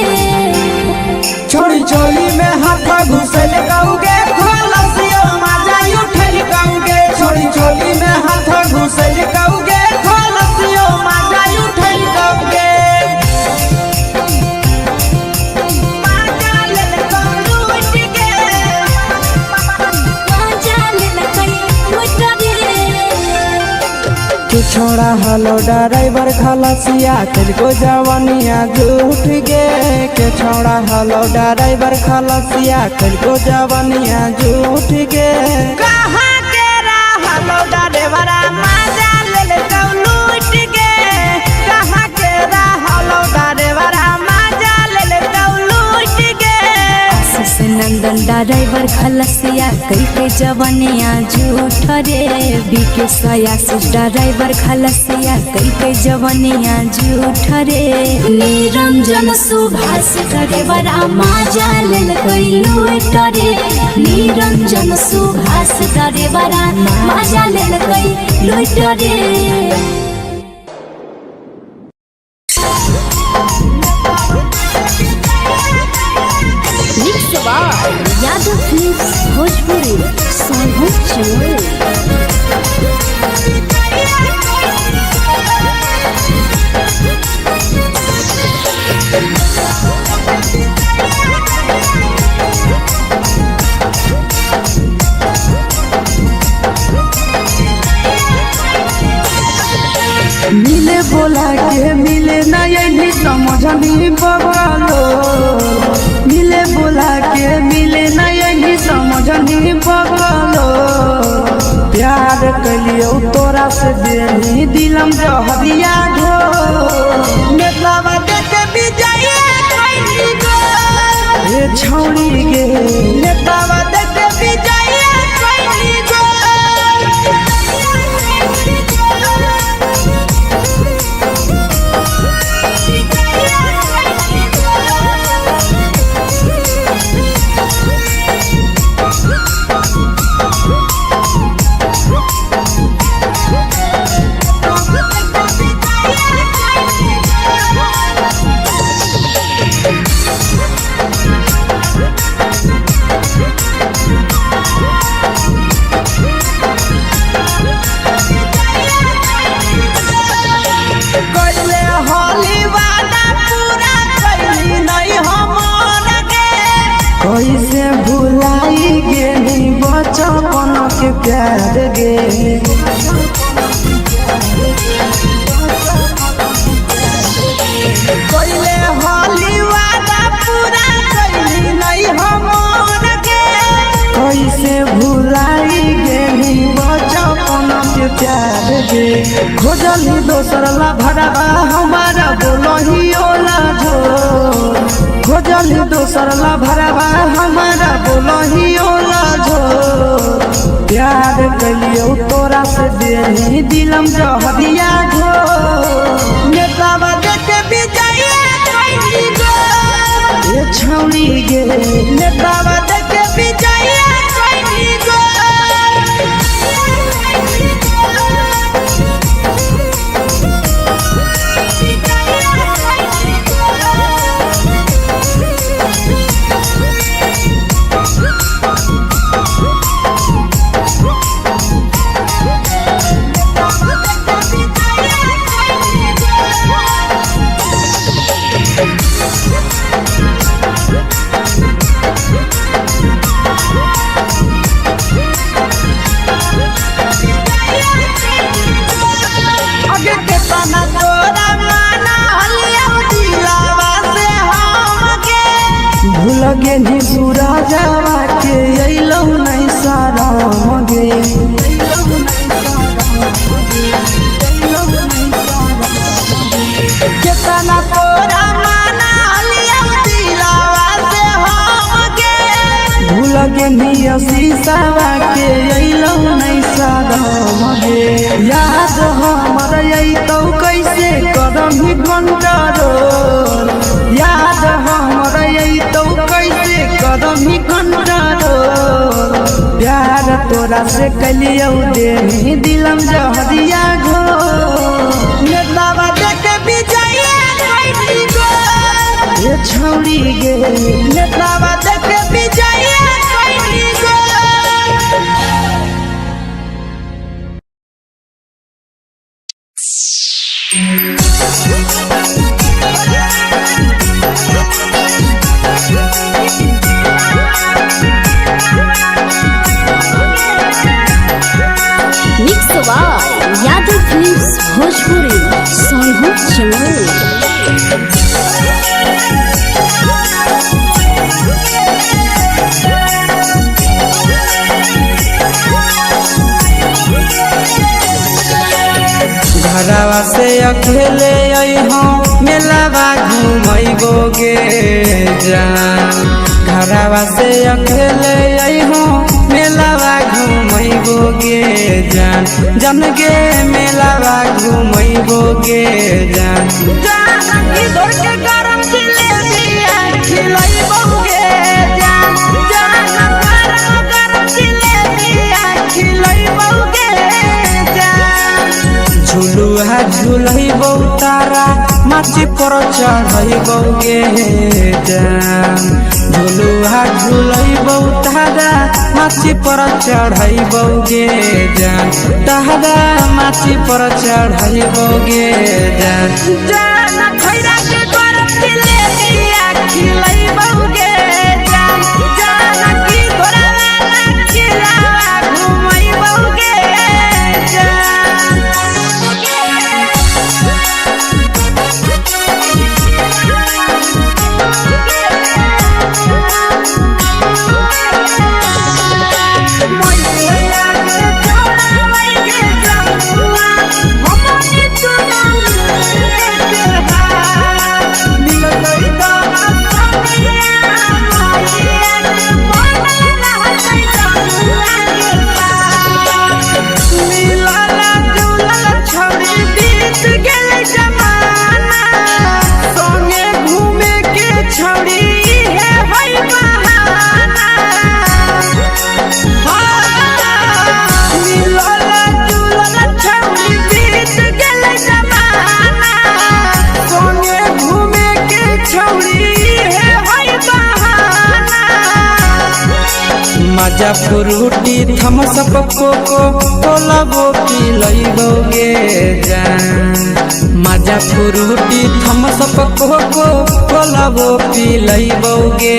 छोड़ी चोली में हाथ घुसल कौगे खलसियो माजा उठल कौगे। छोड़ी चोली में हाथ घुसल कौगे खलसियो माजा उठल कौगे। तू छोड़ा हलो ड्राइवर खलसिया तेरे जवानिया झूठ गे। के छोड़ा हलो ड्राइवर खलसिया तेरे जवानिया झूठ गे। कहाँ के रहलो ड्राइवरा माजा लेलकौ लूट गे। कहाँ के रहलो ड्राइवरा माजा लेलकौ लूट गे। आशीष नंदन ड्राइवर खलसिया कई जवनिया झूठ रे। बीके सयासी ड्राइवर खलसिया कई जवनिया झूठ रे। निरंजन सुभाष ड्राइवरा माजा लेलकै लूट रे। निरंजन सुभाष ड्राइवरा माजा लेलकै लूट रे। Mix by Yadav films Bhojpuri Sandhu Jamui. मिले बोला के मिले ना यही समझनी बगलो। मिले बोला के मिले ना देनी दिलम जहरिया घो। नेतावा देख विजय कैली गो। हे छौड़ी गे। नेतावा देख विजय कैली गो। कैले होली वादा पूरा कैली नहीं हमर गे। कैसे भुलाई गेली बचपन के प्यार गे। कैले होली वादा पूरा कैली नहीं हमर गे। कैसे भुलाई गेली बचपन के प्यार गे। खोजली दोसर ला भरावा हमारा बोलही ओला जो। खोजली दोसर ला भरावा हमारा बोलही ओला जो। प्यार कलियो तोरा से देनी दिलम जहरिया घो। नेतावा देख विजय कैली गो। ए छौड़ी गे। नेतावा देख विजय कैली गो। अगे केतना तोरा माना हलिया दिलावा से हमके। भूल गेली सूरजवा के अइलौ नहीं शरम गे। केतना तोरा माना हलिया दिलावा से हमके। भूल गेली शीशावा के अइलौ नहीं शरम गे। याद हमर अइतौ कैसे करम कंट्रोल। याद हमर अइतौ कैसे करम कंट्रोल। प्यार तोरा से कलियौ देनी दिलम जहरिया घो। नेतावा देख विजय कैली गो। ए छौड़ी गे। नेतावा देख विजय कैली गो। Mix by Yadav films Bhojpuri Sonhu Chamoli. घरवा से अकेले अइहो मेलावा घूमैबो गे जान। घरवा से अकेले अइहो मेलावा घूमैबो गे जान। जन गे मेलावा घूमैबो गे जान। जान की दौड़ के गरम जिलेबिया खिलैबो गे जान। जान गरम गरम जिलेबिया खिलैबो गे जान। झुलुआ झुलैबौ तारा माची पर चढ़ैबौ गे जान। झुलुआ झुलैबौ तारा माची पर चढ़ैबौ गे जान। तारा माची पर चढ़ैबौ गे जान। जान खैरा के गरम जिलेबिया खिलैबौ गे जान। जान की तोरा वाला खिलावा घुमैबौ गे जान। मैया के छोड़ा गे जमुआ। मजा Frooti Thums Up Coca Cola वो पिलैबौगे जान। मजा Frooti Thums Up Coca Cola वो पिलैबौगे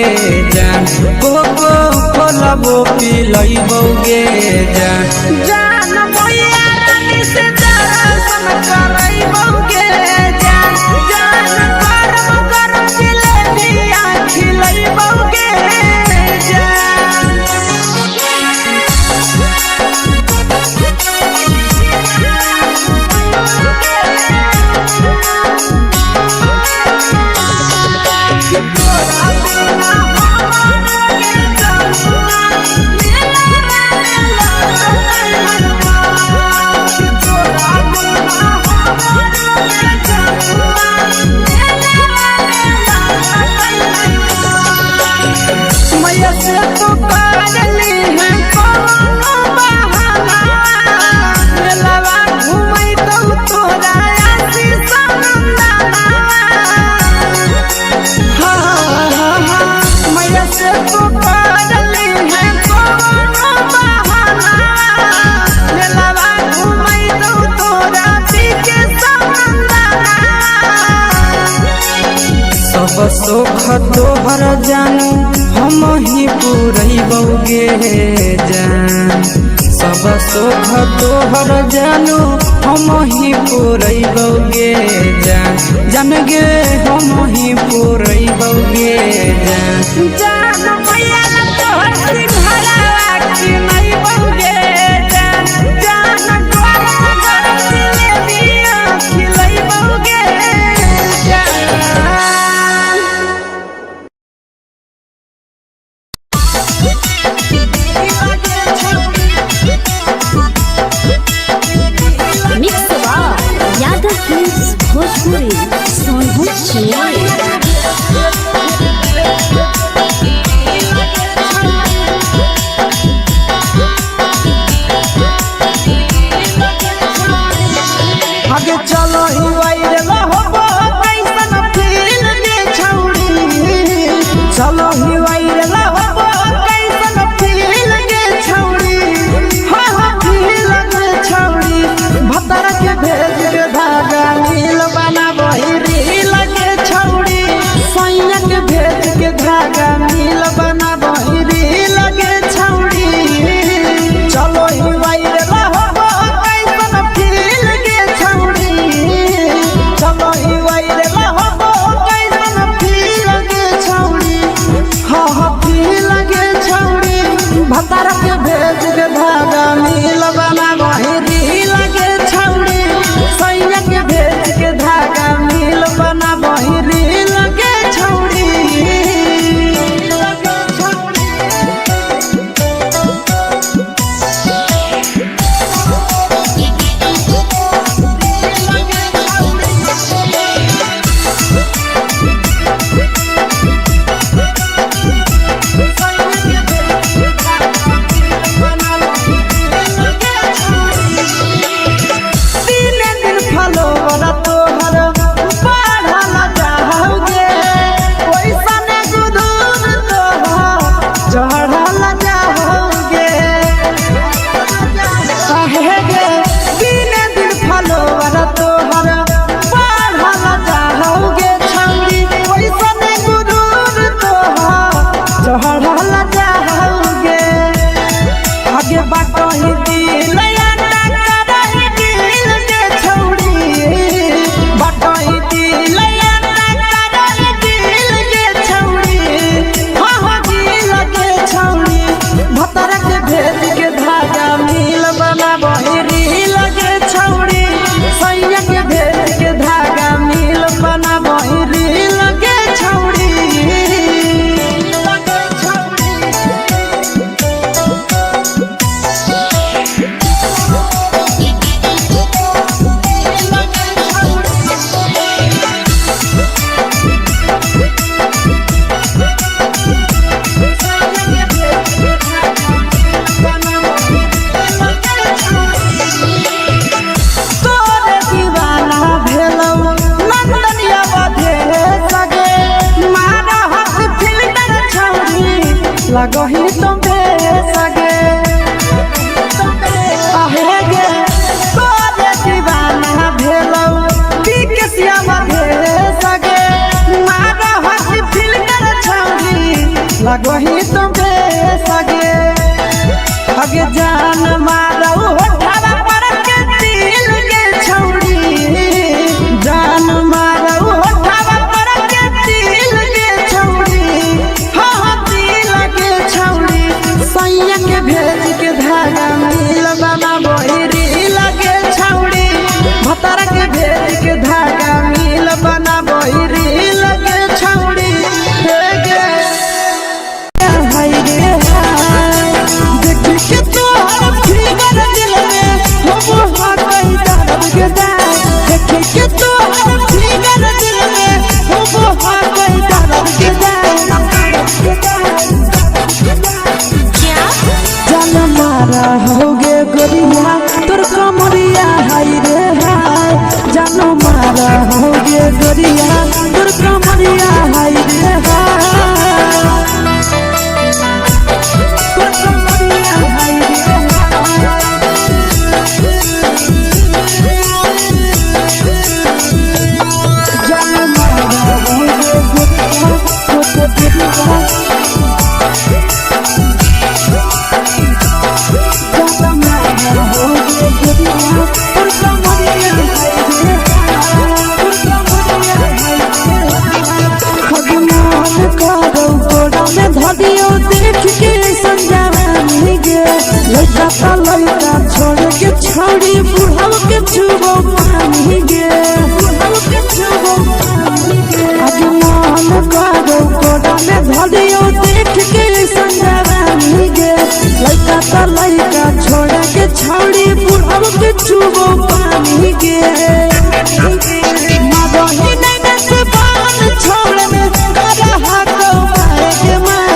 जान। कोको कोला वो पिलैबौगे जान। जान मैया रानी से दर्शन करैबौगे जान। जान गरम गरम जिलेबिया खिलैबौगे जान। मैया से तो करली है कौनो बहाना, मेलावा घुमै तौ तोरा आशीष नंदना। हाँ हाँ हाँ, मैया से तो करली है कौनो बहाना, मेलावा घुमै तौ तोरा पीके नंदना। सब सुख तोहर जानू हम ही पुरैबौगे जान। सब सुख तोहर जानू हम ही पुरैबौगे जान। जान गे हम ही पुरैबौगे जान। जान मैया तोहर सिंघारा खिलैबौगे जान। जान गरम गरम जिलेबिया खिलैबौगे जान। Mix by Yadav films Bhojpuri Sonbhadra Chennai. आगे चलो ही वायरल होबो कैसन फील गे छौड़ी। चलो ही वायरल होबो कैसन फील गे छौड़ी। हाँ हाँ फील गे छौड़ी। भतर के भेज के धागा नील बनाबही रील गे छौड़ी। सैया के भेज के धागा नील बनाबही रील गे छौड़ी। चलो ही वायरल होबो कैसन फील गे छौड़ी। चलो ही वायरल होबो कैसन फील गे छौड़ी। हाँ हाँ फील गे छौड़ी। भतार के भेज के धागा नील बनाबही रील गे छौड़ी। सैया के भेज के धागा नील बनाबही रील गे छौड़ी। दिने दिन फलोवर तोहर बढ़ल जाओगे, ओइसन गुदूर तोहर चढ़ल जाओगे। काहे गे दिने दिन फलोवर तोहर बढ़ल जाओगे छौड़ी, ओइसन गुदूर तोहर चढ़ल जाओगे। आगे बाटही दिल अंडा करही दिल के छौड़ी। बाटही दिल अंडा करही दिल के छौड़ी। हाँ हाँ दिल के छौड़ी। भतर के भेज के धागा मिल बनाबही रील के छौड़ी। सैया के भेज के धागा मिल बनाबही रील के छौड़ी। तोरे दीवाना भेलौ नंदनिया बधे सगे, मारा हक फिल्टर छौड़ी लगही तो सगे आहे गे तोरे दीवाना भेलौ पी के श्याम सगे मारा हसी फिल्टर छौरी लगही तुम सगे अगे जान मारौ होठवा पर के तिल गे छौरी जान मारौ होठवा पर के तिल गे छौरी हाँ हाँ तिल गे छौरी सैया के भेज के धागा मिल बाबा बोहरी लगे छौरी भतारा के भेज के धागा मिल बना बोहरी लगे छौरी हे गे हाय रे हाय देख के तोहर फिगर दिल में हम हाथ दर्द के दाय देख के तोहर फिगर दिल में हम हाथ दर्द के दाय जान मारा होगे गोरिया तोर कमरिया हाय रे हाय जान मारा होगे गोरिया तोर कमरिया हाय रे हाय तोर कमरिया हाय रे हाय जान मारा होगे गोरिया तोर कमरिया छोड़ के छौड़ी बुढ़ाव के छुबो पानी गे बुढ़ाव के छुबो पानी गे अजमान करो कोड़ा में धरियो देख के संजवानी गे लइका त लइका छोड़ के छौड़ी बुढ़ाव के छुबो पानी गे मदही नैना से बाल छोड़ में करा हाथ मारे के मां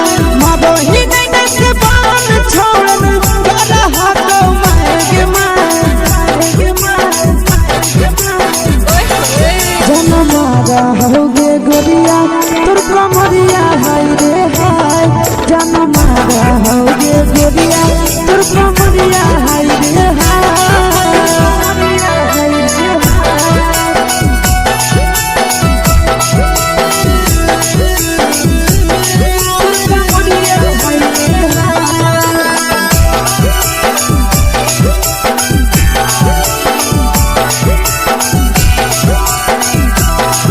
मदही नैना से बाल छोड़ में करा हाथ मारे के मां के मां जनमारा होगे गोरिया तोर कमरिया हाय रे हाय जनमारा होगे गोरिया तोर कमरिया हाय रे हाय हाय रे हाय तोर कमरिया हाय रे हाय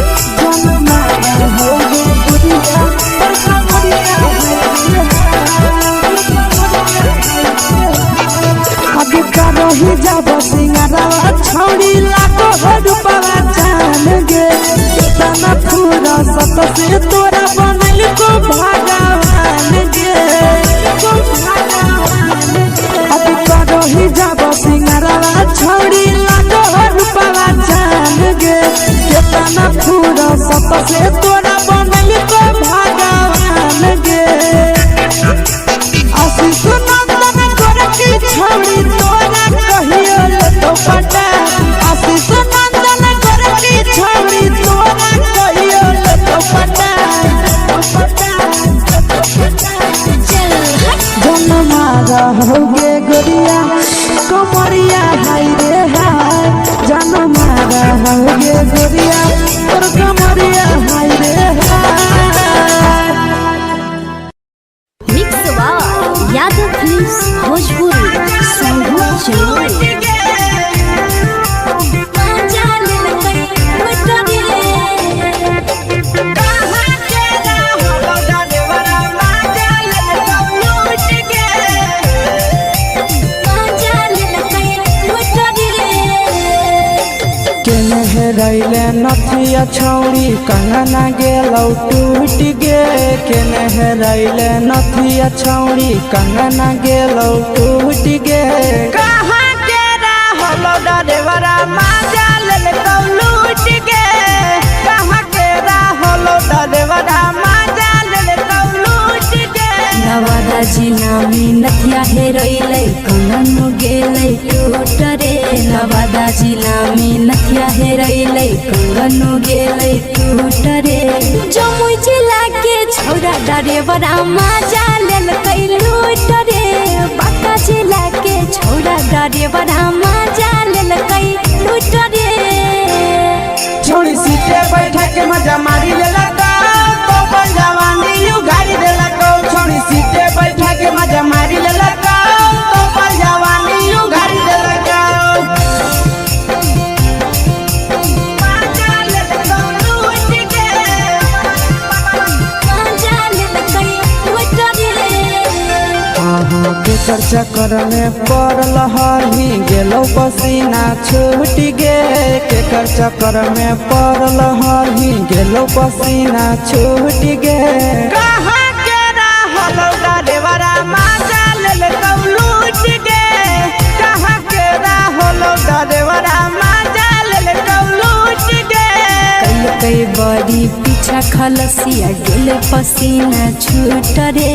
जनमारा होगे गोरिया तोर कमरिया हाय रे हाय अभी करही जब सिंगारवा छौड़ी लागो हो रूपवा जान गे केतना फूरा सत से तोरा बनल को भगवान गे को भगवान गे अभी करही जब सिंगारवा छौड़ी लागो हो रूपवा जान गे केतना फूरा सत से तोरा बनल को भगवान गे आशीष नंदन गोरकी छौड़ी तोरा कहियो लेतो पटा आशीष नंदन गोरकी छौड़ी तोरा कहियो लेतो पटा जनमारा होगे गोरिया कमरिया हाय रे हाय जनमारा होगे गोरिया तोर कमरिया हाय रे हाय mix by Yadav films Bhojpuri Sanghu Jamui. केने हेरैले नथिया छौरी कंगना गेलौ टूट गे केने हेरैले नथिया छौरी कंगना गेलौ टूट गे कहाँ के रहलो डरेवरा माजा लेलकौ लूट गे कहाँ के रहलो डरेवरा माजा लेलकौ लूट गे नवादा जिला में नथिया हेरैलै कंगन गेलै टूट रे नवादा जिला में नथिया हेरैलै कंगन गेलै टूट रे जमुई जिला के छौरा डरेवरा माजा लेलकै लूट रे। छोड़ा डरेवरा मजा लेलकै लूट रे। छोड़ी सीटे बैठा के मजा मारी लेलक तो बन जवानी उगारी देलक। छोड़ी सीटे बैठा के मजा मारी लेलक तो बन जवानी उगारी देलक। मजा लेलक लूट के। मजा लेलकै लूट रे। अहाँ के चक्कर में पड़ल हही गेलो पसीना छूट गे। केकर चक्कर में पड़ल हही गेलो पसीना छूट गे। कहाँ के रहल डरेवरा मजा लेलकौ लूट गे। कहाँ के रहल डरेवरा मजा लेलकौ लूट गे। कैलकै बड़ी पीछा खलसिया गेल पसीना छूट रे।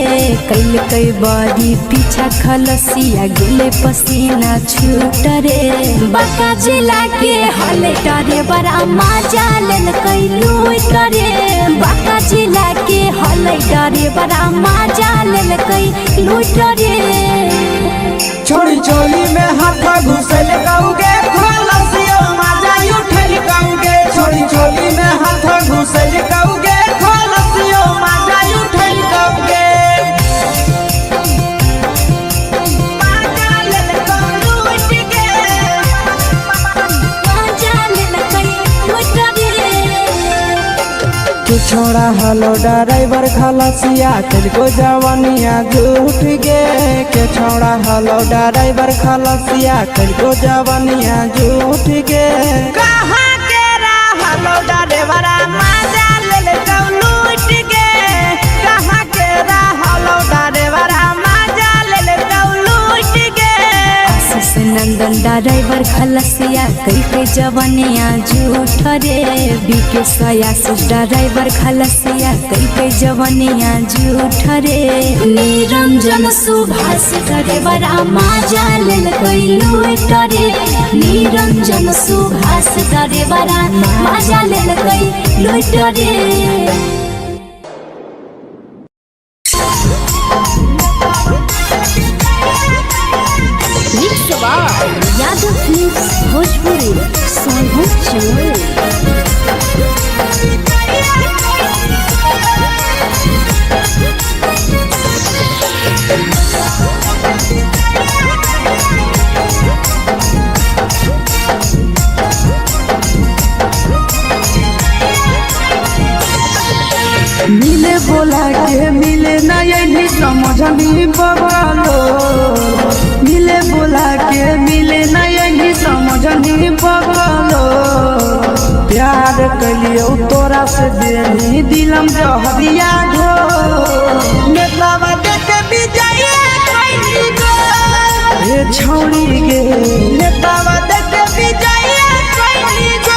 कैलकै बड़ी पीछा खलसिया गेल पसीना छूट रे। बांका जिला के हले डरेवरा मजा लेलकै लूट रे। बांका जिला के हले डरेवरा मजा लेलकै लूट रे। छोड़ी चोली में हाथ घुसल कौगे खलसियो मजा उठल कौगे। छोड़ी चोली में हाथ घुसल कौगे खलसियो मजा उठल कौगे। मजा लेलकौ लूट गे। मजा लेलकै लूट रे। तू छोड़ा हलो ड्राइवर खलसिया तेरे जवानिया झूठ गे। के छोड़ा हलो ड्राइवर खलसिया तेरे जवानिया झूठ गे। कहाँ के रहलो ड्राइवरा मजा लेलकौ लूट गे। कहाँ के रहलो ड्राइवरा मजा लेलकौ लूट गे। आशीष नंदन ड्राइवर खलसिया कैके जवनिया झूठ रे। बीके सयासी ड्राइवर खलसिया कैके जवनिया झूठ रे। निरंजन सुभाष ड्राइवरा मजा लेलकै लूट रे। निरंजन सुभाष ड्राइवरा मजा लेलकै लूट रे। Mix by Yadav films Bhojpuri Sonbhadra Jamui. मिले बोला के मिले नहीं समझनी बबलो। मिले बोला के मिले नहीं समझनी बबलो। प्यार कलियो तोरा से देनी दिलम जहरिया घो। नेतावा देख विजय कैली गो। ए छौड़ी गे नेतावा देख विजय कैली गो।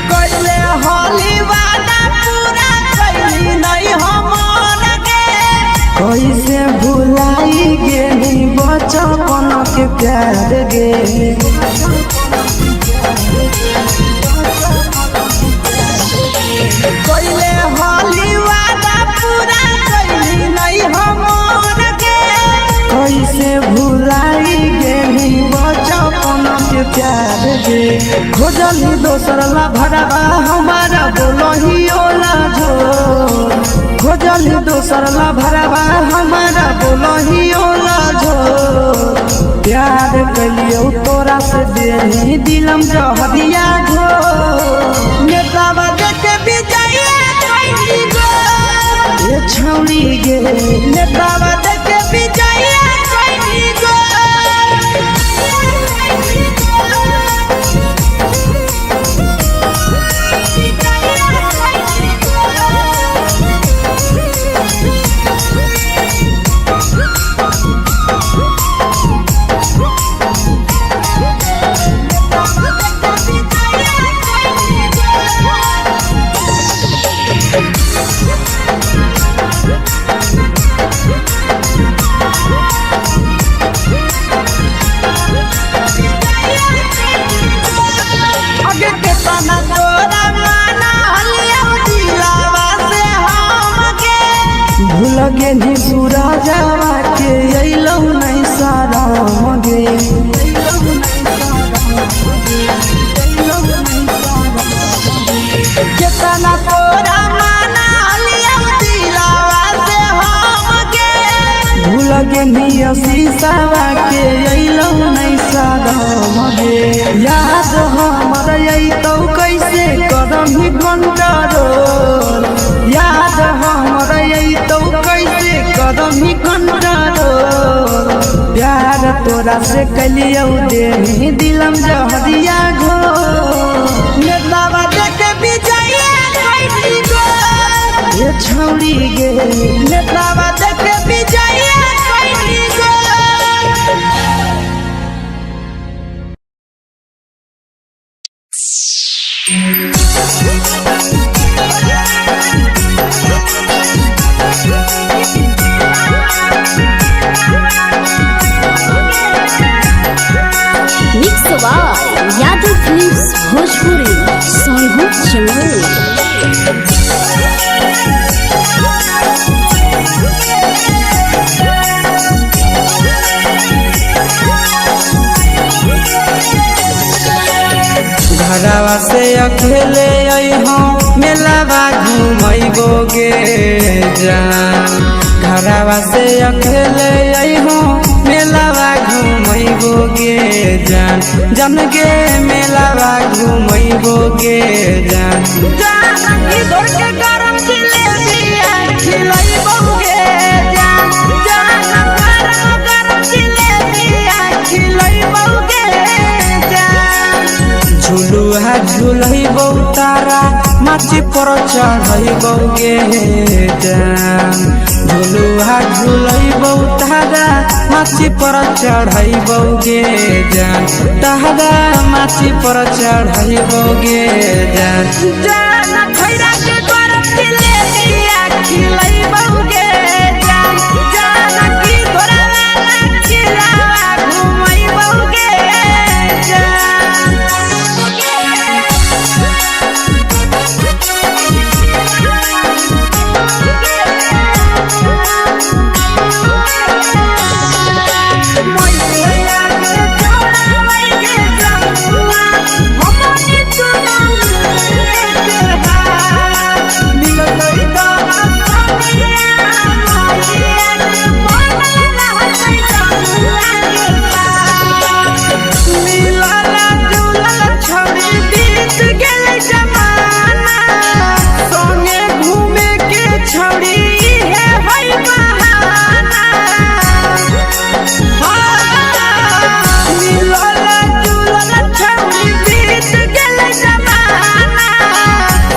कैले होली वादा पूरा कैली नहीं हमर गे। कैसे भुलाई गेली बचपन के प्यार गे। कैले होली वादा पूरा कैली नहीं हमर गे। कैसे भुलाई गेली बचपन के प्यार गे। खोजली दोसर ला भरवा हमारा बोलही ओला झो। खोजली दोसर ला भरवा हमारा बोलही ओला झो। प्यार कलियो तोरा से देनी दिलम जहरिया घो। नेतावा देख विजय कैली गो। ए छौड़ी गे नेतावा देख विजय कैली गो। Thank you. गेनी सूरजवा के अइलौ नहीं शरम गे। केतना तोरा माना लियौ दिलावा से हम गे। भूल गेनी शीशावा के अइलौ नहीं शरम गे। याद हमर अइतौ कैसे करम कंट्रोल। याद हमर अइतौ कैसे करम कंट्रोल। प्यार तोरा से कलियौ देही दिलम जहरिया घोर। नेतावा देख विजय कैली गो। ये छौड़ी गे। नेतावा देख विजय कैली गो। Mix by Yadav films Bhojpuri Sonbhadra Chamoli. घरवा से अकेले अइहो मेलावा घुमैबो गे जान। घरवा से अकेले अइहो मेलावा घुमैबो गे जान। जान गे मेलावा घुमैबो गे जान। जान की धर के गरम जिलेबिया खिलैबो गे जान। जान गरम गरम जिलेबिया खिलैबो गे जान। झुलुआ झुलैबौ तारा माची पर चढ़ैबौ गे जान। झुलुआ झुलैबौ तारा माची पर चढ़ैबौ गे जान। तारा माची पर चढ़ैबौ गे जान। जान खैरा के गरम जिलेबिया खिलैबौ गे जान। जान की तोरा वाला खिलावा घुमैबौ गे जान। छौड़ी हे होई बहाना। मिलल जुलल छौड़ी बीत गेलै जमाना।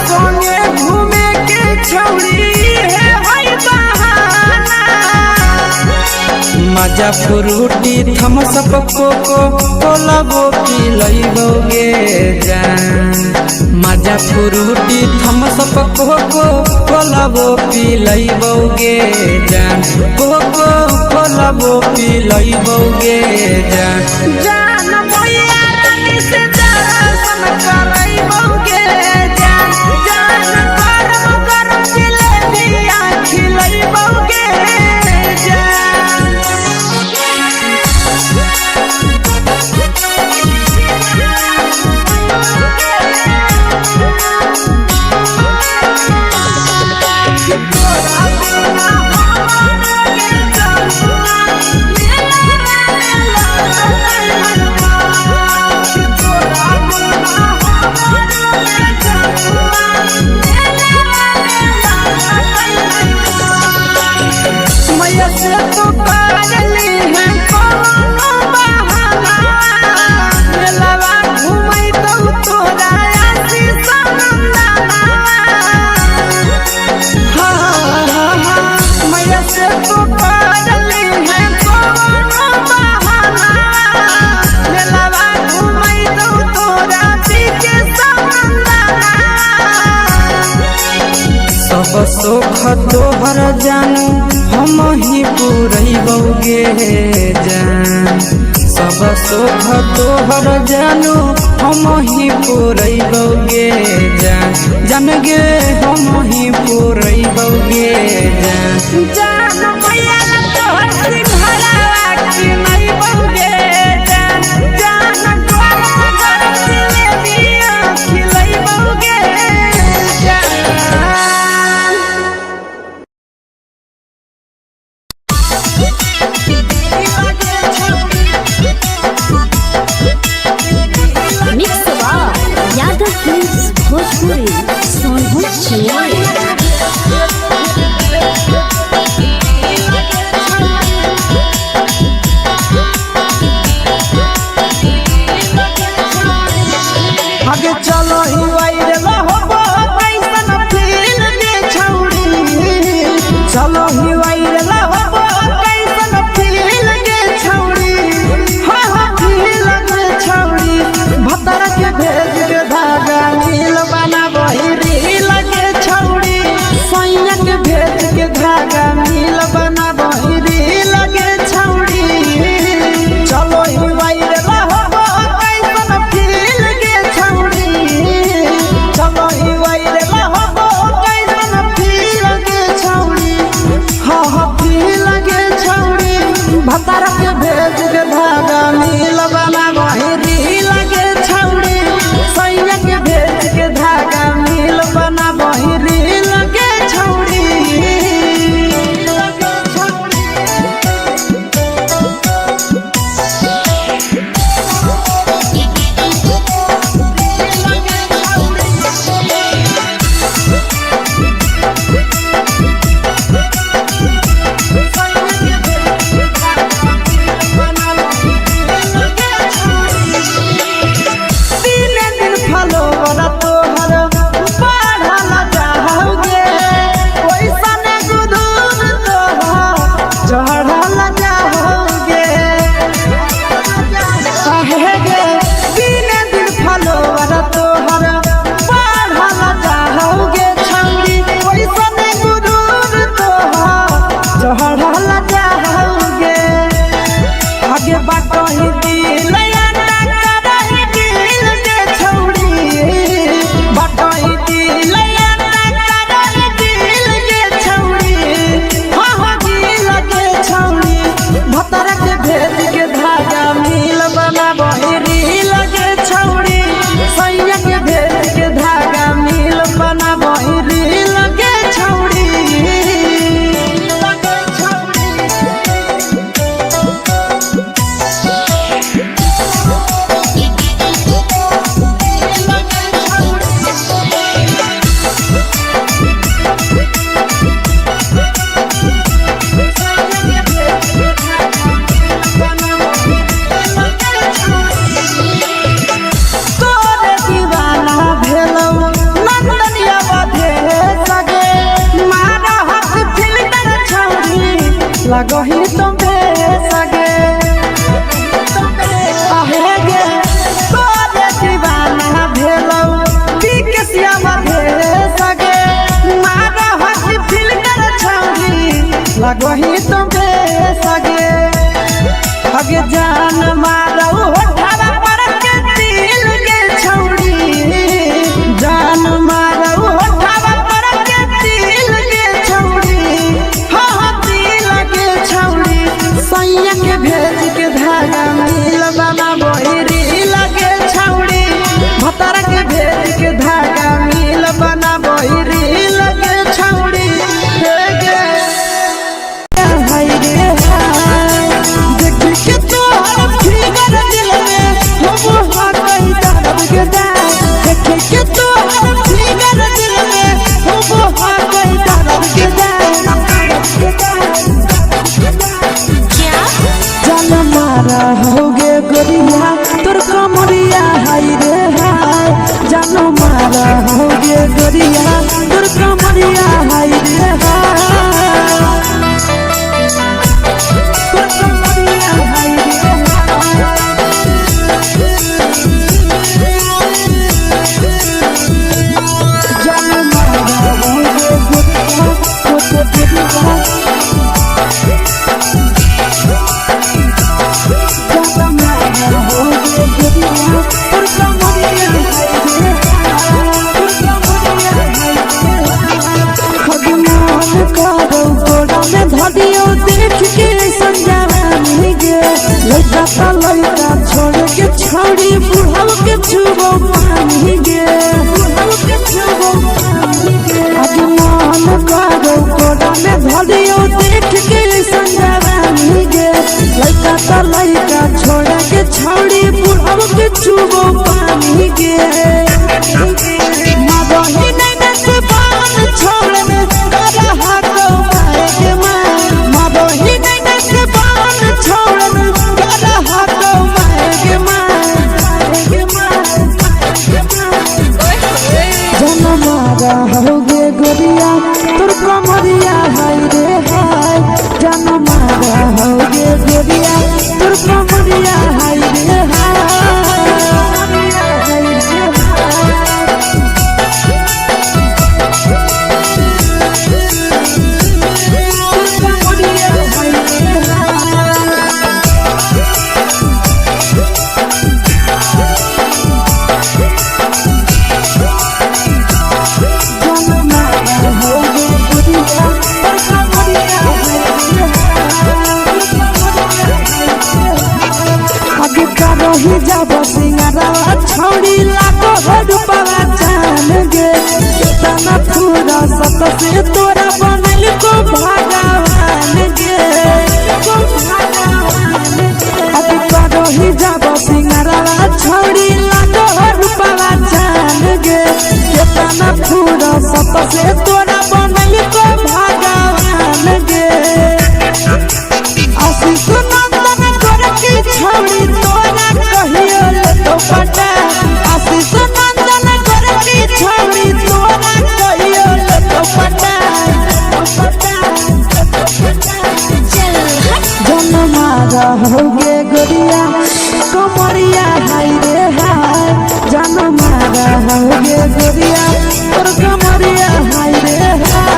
संगे घूमे के छौड़ी हे होई बहाना। मजा फ्रूटी थम्सअप कोको कोला वो पिलैबो गे जान। मजा फ्रूटी थम्सअप कोको कोला वो पिलैबो गे जान। कोको कोला वो पिलैबो गे जान। जान मैया रानी से दर्शन करैबो गे जान। जान गरम गरम जिलेबिया खिलैबो गे जान। मैया से तो पागली है कौनो बहाना। मेलावा घुमै तौ तोरा आशीष नंदना। हाँ, मैया से तो पागली है कौनो बहाना। मेलावा घुमै तौ तोरा पीके नंदना। सब सुख तोहर जानू हम ही पुरैबौ गे जान। सब सब शोभ तोहर जानू हम ही पुरैबौगे जान, जान गे हम ही पुरैबौगे जान। जान मैया तोहर सिंघारावा की नहीं बौगे जान, जान गरम गरम जिलेबिया खिलैबौगे जान। Mix by Yadav films Bhojpuri Sonbhadra Chennai. आगे चलो ही वायरल होबो कैसन फील गे छौड़ी, चलो ही वायरल होबो कैसन फील गे छौड़ी, हाँ हाँ फील गे छौड़ी। भतर के भेज के धागा नील बनाबही रील गे छौड़ी, सैया के भेज के धागा नील बनाबही रील गे छौड़ी। चलो ही वायरल होबो कैसन फील गे छौड़ी, चलो ही वायरल होबो कैसन फील गे छौड़ी, हाँ हाँ फील गे छौड़ी। भतार के भेज के धागा नील बनाबही रील गे छौड़ी, सैया के भेज के धागा नील बनाबही रील गे छौड़ी। दिने दिन फलोवर तोहर बढ़ल जाओगे, ओइसन गुदुम तोहर चढ़ल जाओगे। आहे गे दिने दिन फलोवर तोहर बढ़ल जाओगे छौड़ी, ओइसन गुदुम तोहर चढ़ल जाओगे। आगे बाटही दिल करही दिल के छौड़ी, बाटही दिल करही दिल के छौड़ी, हाँ हाँ दिल के छौड़ी। भतर के भेज के धागा मिल बनाबही रील के छौड़ी, सैया के भेज के धागा मिल बनाबही रील के छौड़ी। तोरे दीवाना भेलौ नंदनिया बधे सगे, मारा हक फिल्टर छौड़ी लगही तुम सगे। आहे गे तोरे दीवाना भेलौ बिकसिया बधे सगे, मारा हक फिल्टर छौड़ी लगही तुम सगे। आगे जान मारौ होठावा पर के दिल के छौड़ी, जान मारौ होठावा पर के दिल के छौड़ी, हाँ हाँ दिल के छौड़ी। सैया के भेज के धागा मिल बनाबही रील के छौड़ी, भतर के भेज के धागा मिल बनाबही रील के छौड़ी। हे गे हाय रे हाय, देख के तोहर फिगर दिल में हम हा कही दर्द के दाग, देख के तोहर फिगर दिल में हम हा कही दर्द के दाग। जान मारा होगे गोरिया तोर कमरिया हाय रे हाय, जान मारा होगे गोरिया तोर कमरिया हाय रे हाय, तोर कमरिया हाय रे हाय। जान मारा होगे गोरिया तोर कमरिया। लइका त लइका छोड़ के छौड़ी बुढ़ाव के छुबो पानी गे, बुढ़ाव के छुबो पानी गे। आज मन करो कोड़ा में धरियो देख के संजवानी गे। लइका त लइका छोड़ के छौड़ी बुढ़ाव के छुबो पानी गे। मदही नैना से बाल छोड़ में करहा को मारे के मार। मदही नैना से बाल छोड़ में करहा को मारे के मार, मारे के मार, मारे के मार। जनमारा होगे गोरिया तोर कमरिया हाय रे हाय। जनमारा होगे गोरिया तोर कमरिया हाय रे हाय। हाय रे हाय। तोर कमरिया हाय रे हाय। जनमारा होगे गोरिया तोर कमरिया हाय रे हाय। आगे करही जाब सिंगारा छौड़ी लागो रूपवा जान गे। केतना पूरा सत से तोरा बनल को भगवान गे, को भगवान गे। आगे करही जाब सिंगारा छौड़ी लागो रूपवा जान गे। केतना पूरा सत से तोरा बनल को भगवान गे। आशीष नंदन गोरखी छौड़ी तोरा कहियो लेतो पटा। आशीष नंदन गोरखी छौड़ी तोरा कहियो लेतो पटा। जनमारा होगे गोरिया कमरिया हाय रे हाय। जनमारा होगे गोरिया तोर कमरिया हाय रे हाय।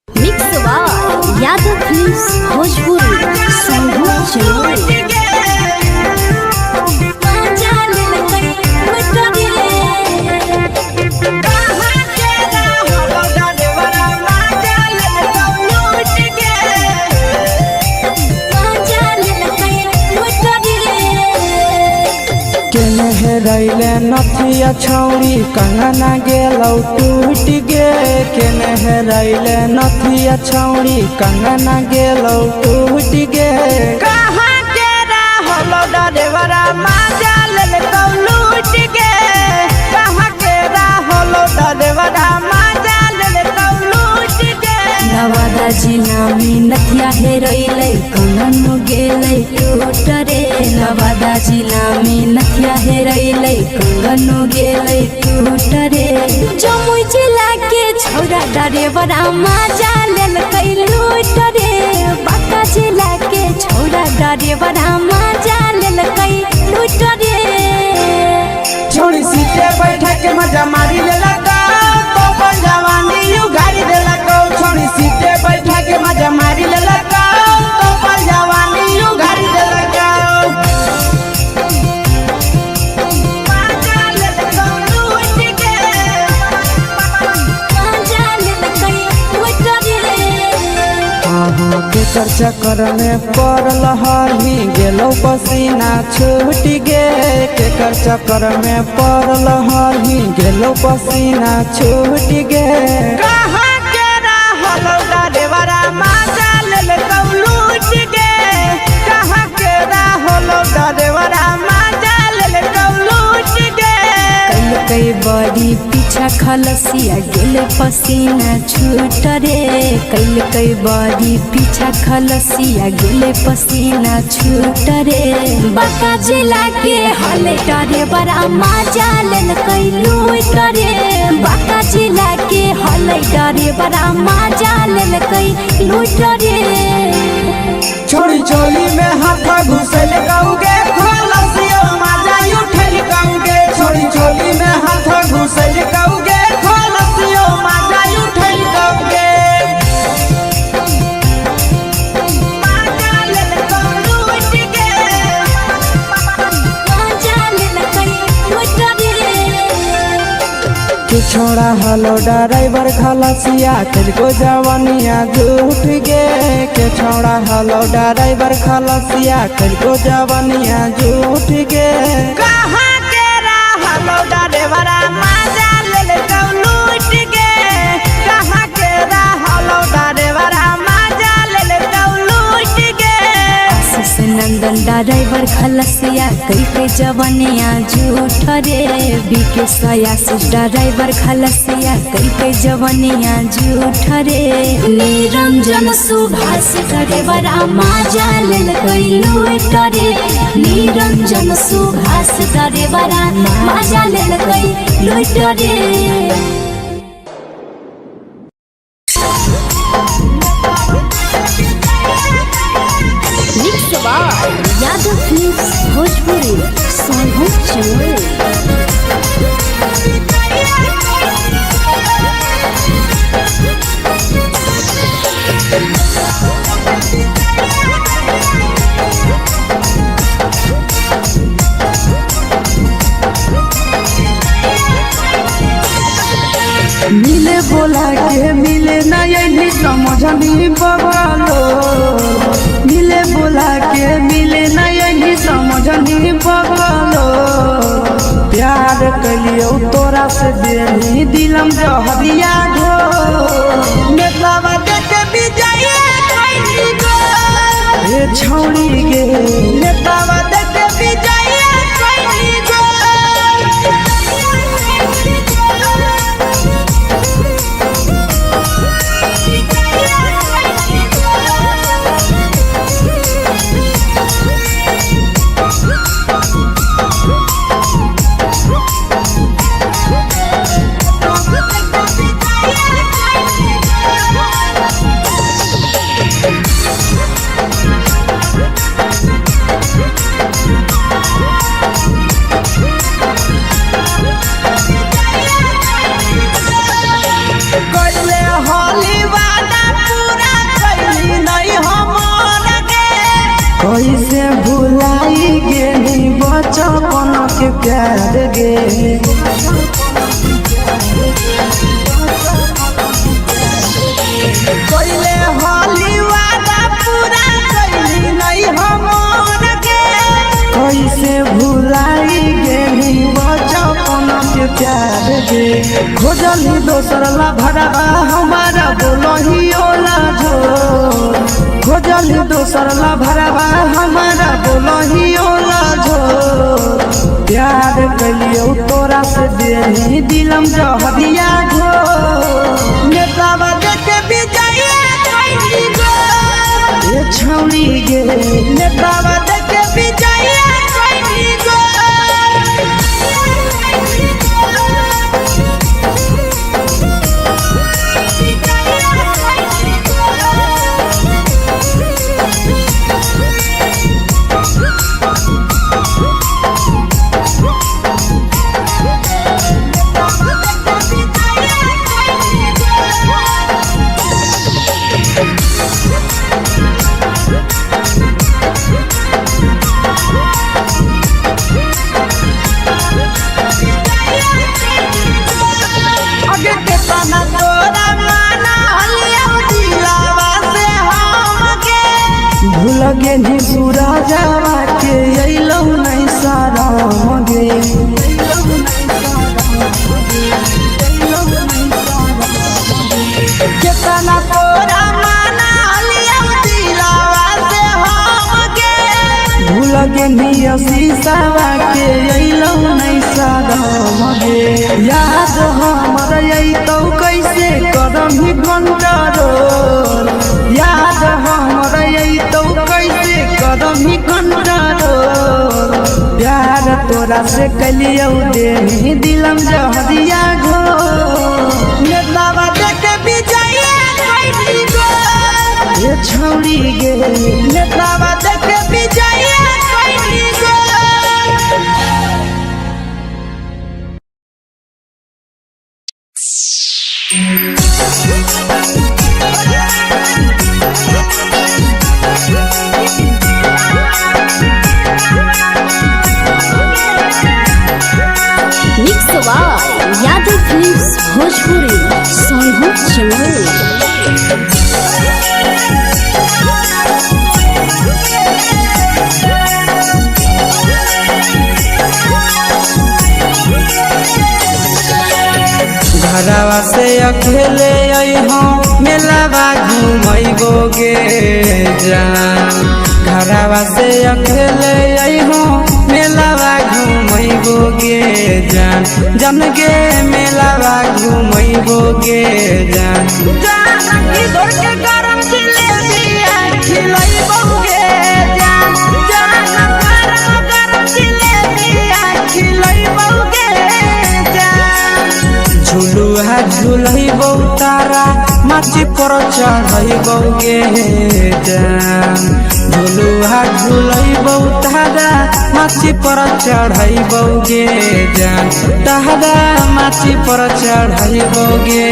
Mix by Yadav films Bhojpuri Sambhu Chamoli. केने हेरैले नथिया छौरी कंगना गेलौ टूट गे। केने हेरैले नथिया छौरी कंगना गेलौ टूट गे। कहाँ के रहलो डरेवरा माजा लेलकौ लूट गे। कहाँ के रहलो डरेवरा माजा लेलकौ लूट गे। नवादा जिला में नथिया हेरैलै कंगन गेलै टूट रे। नवादा जिला में नथिया हेरैलै कंगन गेलै टूट रे। जमुई जिला के छौरा डरेवरा माजा लेलकै लूट रे। बांका जिला के छौरा डरेवरा माजा लेलकै लूट रे। छोड़ी सीटे बैठा के मजा मारी लेलक तो अपन जवानी you गाड़ी देलक। छोड़ी सीटे बैठा के मजा मारी लेलक तो अपन जवानी you गाड़ी देलक। मजा लेलक लूट गे। माजा लेलकै लूट रे। अहाँ के चक्कर में पड़ल हही गेलौ पसीना छूट गे। केकर चक्कर में पड़ल हही गेलौ पसीना छूट गे। कहाँ के रहलौ डरेवरा माजा लेलकौ लूट गे। कहाँ के रहलौ डरेवरा माजा लेलकौ लूट गे। कइलकै बड़ी पीछा खलसिया गेल पसीना छूट रे। कइलकै बड़ी पीछा खलसिया गेल पसीना छूट रे। बांका जिला के हले डरेवरा माजा लेलकै लूट रे। बांका जिला के हले डरेवरा माजा लेलकै लूट रे। छोड़ी चोली में हाथ घुसल कौगे खलसियो माजा उठल कौगे। छोड़ी चोली में हाथ घुसल कौगे खलसियो माजा उठल कौगे। माजा लेलकौ लूट गे। माजा लेलकै लूट रे। के छोड़ा हलो ड्राइवर खलासिया को जवानिया झूठ गे। के छोड़ा हलो ड्राइवर खलासिया को जवानिया झूठ गे। कहाँ के हलो ड्राइवर मजा ले ले तो लूट गे। कहाँ के हलो ड्राइवर मजा ले ले तो लूट गे। आशीष नंदन ड्राइवर खलसिया कई जवनिया झूठ रे। बीके सयासी ड्राइवर खलसिया कई जवनिया झूठ रे। निरंजन सुभाष ड्राइवर माजा लेल कई लूट रे। निरंजन सुभाष ड्राइवर माजा लेल कई लूट रे। Mix by Yadav films Bhojpuri Sonbhadra Jamui. मिले बोला के मिले ना यही समझनी बबलो। मिले बोला के मिले ना यही समझनी बबलो। प्यार कलियो तोरा से देनी दिलम जहरिया घो। नेतावा देख विजय कैली गो। ए छौड़ी गे नेतावा देख विजय कैली गो। कैले होली वादा पूरा कैली नहीं हमर गे। कैसे भुलाई गेली बचपन के प्यार गे। कैले होली वादा पूरा कैली नहीं हमर गे। कैसे भुलाई गेली बचपन के प्यार गे। खोजली दोसर ला भरवा हमारा बोलही ओला झो। खोजली दोसर ला भरवा हमारा बोलही ओला झो। प्यार कलियो तोरा से देनी दिलम जहरिया घो। नेतावा देख विजय कैली गो। ए छौड़ी गे नेतावा देख विजय कैली गो। अगे केतना तोरा माना हलिया दिलावा से हमके। भूल गेली सूरजवा के अइलौ नहीं शरम गे। केतना तोरा माना हलिया दिलावा से हमके। भूल गेली शीशावा के अइलौ नहीं शरम गे। याद हमर अइतौ कैसे करम कंट्रोल। याद हमर अइतौ कैसे करम कंट्रोल। प्यार तोरा से कलियौ देनी दिलम जहरिया घो। नेतावा देख विजय कैली गो। ए छौड़ी गे नेतावा देख विजय कैली गो। Mix by Yadav Films Bhojpuri Sonho Jamui. घरवा से अकेले अइहो मेलावा घुमैबो गे जान। घरवा से अकेले अइहो मेलावा घुमैबो गे जान। जन गे मेलावा घुमैबो गे जान। जान की धर के गरम जिलेबिया खिलैबो गे जान। जान गरम गरम जिलेबिया खिलैबो गे जान। झुलुहा झुलैबौ तारा माची पर चढ़ैबौ गे जान। झुलुहा झुलैबौ तारा माची पर चढ़ैबौ गे जान। तारा माची पर चढ़ैबौ गे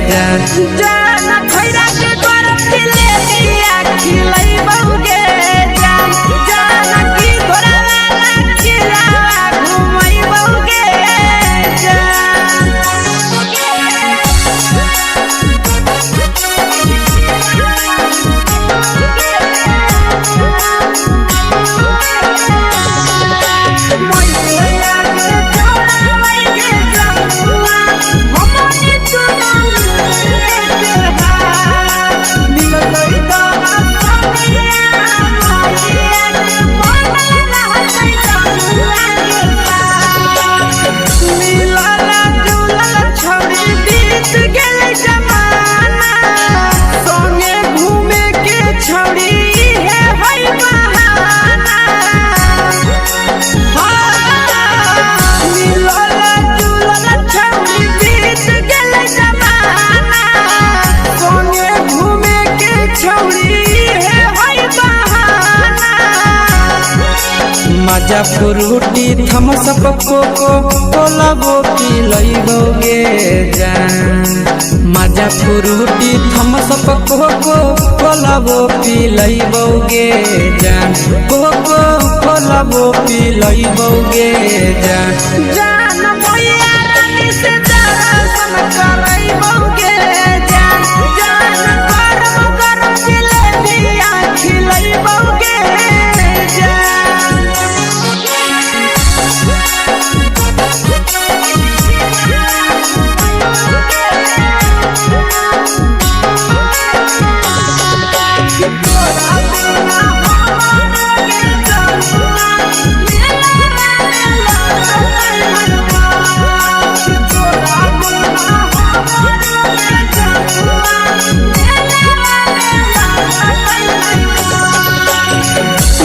जान। जान खैरा के गरम जिलेबिया खिलैबौ गे जान। जान की तोरा वाला खिलावा घुमैबौ गे जान। मजा फ्रूटी थम्सअप कोको कोलाबो पिलैबो गे जान। मजा फ्रूटी थम्सअप कोको कोलाबो पिलैबो गे जान। कोको कोलाबो पिलैबो गे जान। जान भैया रानी से दर्शन करैबो गे जान। जान गरम गरम जिलेबिया खिलैबो गे जान।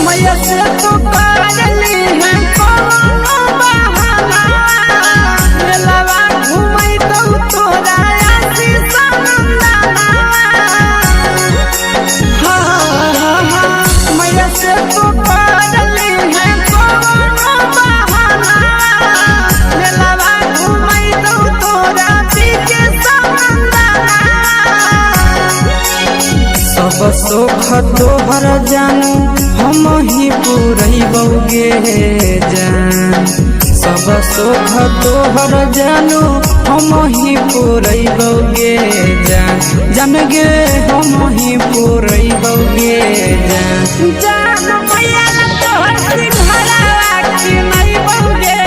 मैया से तो करली है कोनो बहाना, मेलावा घुमैतौ तोरा आशीष नंदना। हाँ हाँ हाँ, मैया से तो करली है कोनो बहाना, मेलावा घुमैतौ तोरा पीके नंदना। सब सुख तोहर जानू हम ही पुरैबौ गे जान। सब सुख तोहर जानू हम ही पुरैबौ गे जान। जान गे हम ही पुरैबौ गे जान। जान भैया तोहर सिंघारा किनैबौ गे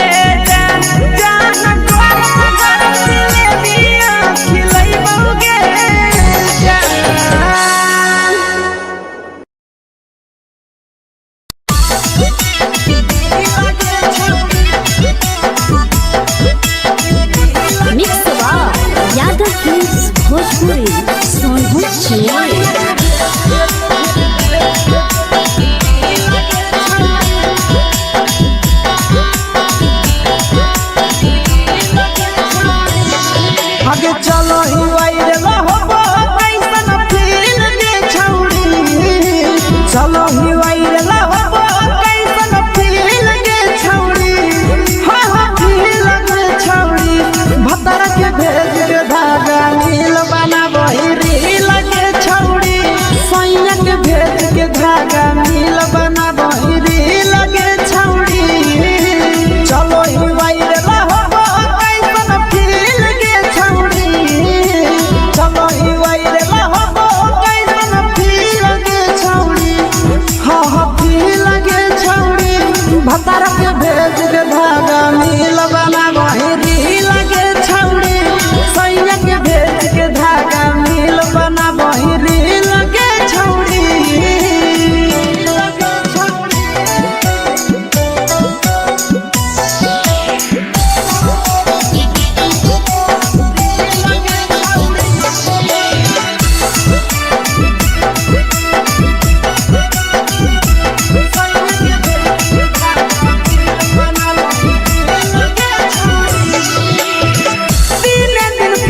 जान। जान गरम गरम जिलेबिया खिलैबौ गे जान। Mix by Yadav Films Bhojpuri Sonho Jamui. आगे चलो ही वायरल होबो कैसन फील गे छौड़ी। चलो ही वायरल होबो कैसन फील गे छौड़ी। हाँ हाँ फील गे छौड़ी। भतर के भेज के धागा नील बनाबही रील गे छौड़ी। सैया के भेज के धागा नील बनाबही रील गे छौड़ी। चलो ही वायरल होबो कैसन फील गे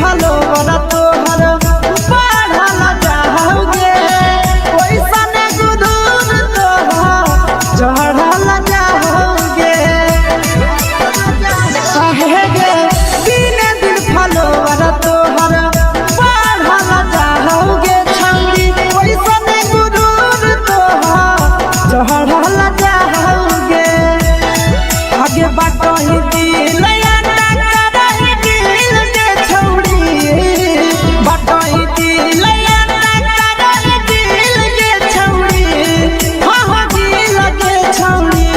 फलोवर तोहर बढ़ल जाओगे ओइसन गुदूर तोहर चढ़ल जाओगे आहे गे दिन दिन फलोवर तोहर बढ़ल जाओगे छौरी ओइसन गुदूर तोहर चढ़ल जाओगे आगे बाटही दिल करही दिल के छौरी बाटही दिल करही दिल के छौरी हाँ हाँ दिल के छौरी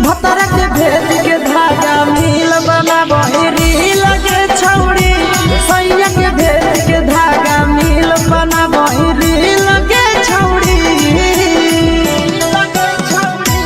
भतर के भेज के धागा मिल बना बहरी लगे छौरी सैया के भेज के धागा मिल बना बहरी लगे छौरी लगे छौरी।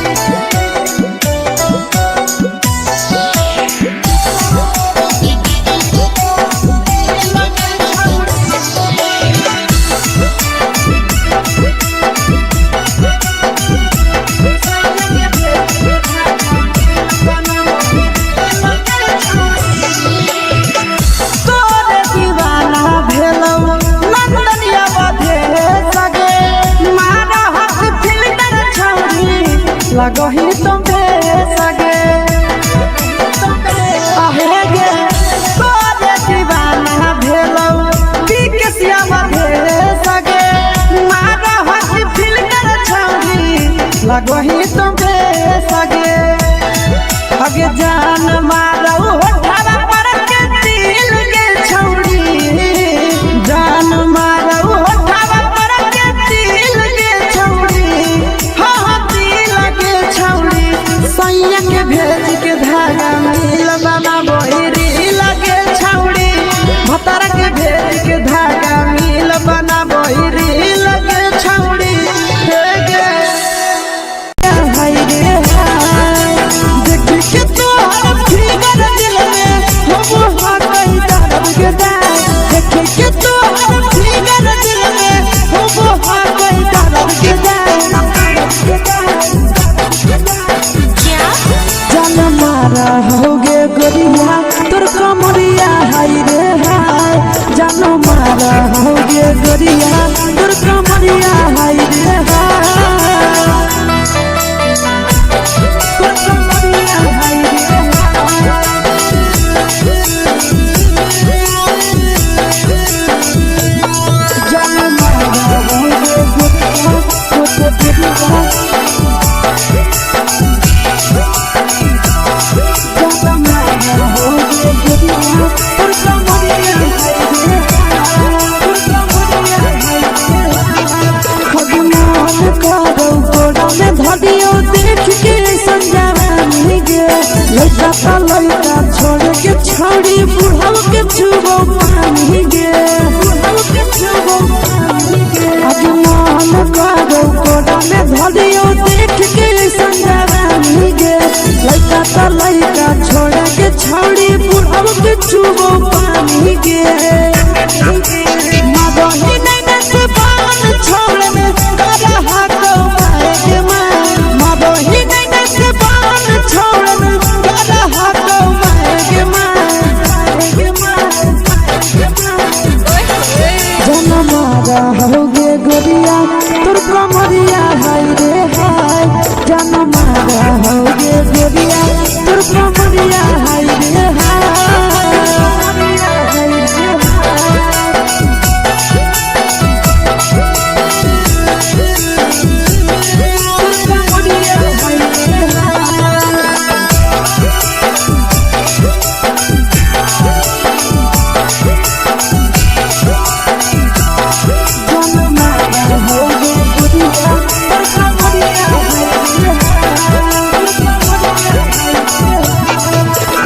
तोरे दीवाना भेलौ नंदनिया बधे सगे मारा हक फिल्टर छौरी लगही तुम सगे आहे गे तोरे दीवाना भेलौ बिकसिया बधे सगे मारा हक फिल्टर छौरी लगही तुम सगे अगे जान मारौ होठवा पर के दिल के छौरी जान मारौ होठवा पर के दिल के छौरी हाँ हाँ दिल के छौरी सैया के भेज के धागा मिल बना बहिरी लगे छौरी भतर के भेज के धागा मिल बना बहिरी लगे छौरी हे गे हाय रे हाय देख के तोहर फिगर दिल में हम हाकई दर्द के दाय देख के तोहर फिगर दिल में हम हाकई दर्द के दाय जान मारा होगे गोरिया तोर कमरिया हाय रे हाय जान मारा होगे गोरिया तोर कमरिया हाय रे हाय तोर कमरिया हाय रे हाय जान मारा होगे गोरिया तोर कमरिया छोड़ के छोड़ी बुढ़ाव के छुबो पानी गे बुढ़ाव के छुबो पानी गे अभिमान करो कोड़ा में धरियो देख के संजवानी गे लइका त लइका छोड़ के छोड़ी बुढ़ाव के छुबो पानी गे मदही नैना से बान छोड़ में करा हाथ मारे के मां मदही नैना से बान छोड़ में करा हाथ मारे के मां के मां जन मारा होगे गोरिया तोर कमरिया हाय रे हाय जन मारा होगे गोरिया तोर कमरिया हाय रे हाय तोर कमरिया हाय रे हाय। जन मारा होगे गोरिया तोर कमरिया हाय रे हाय।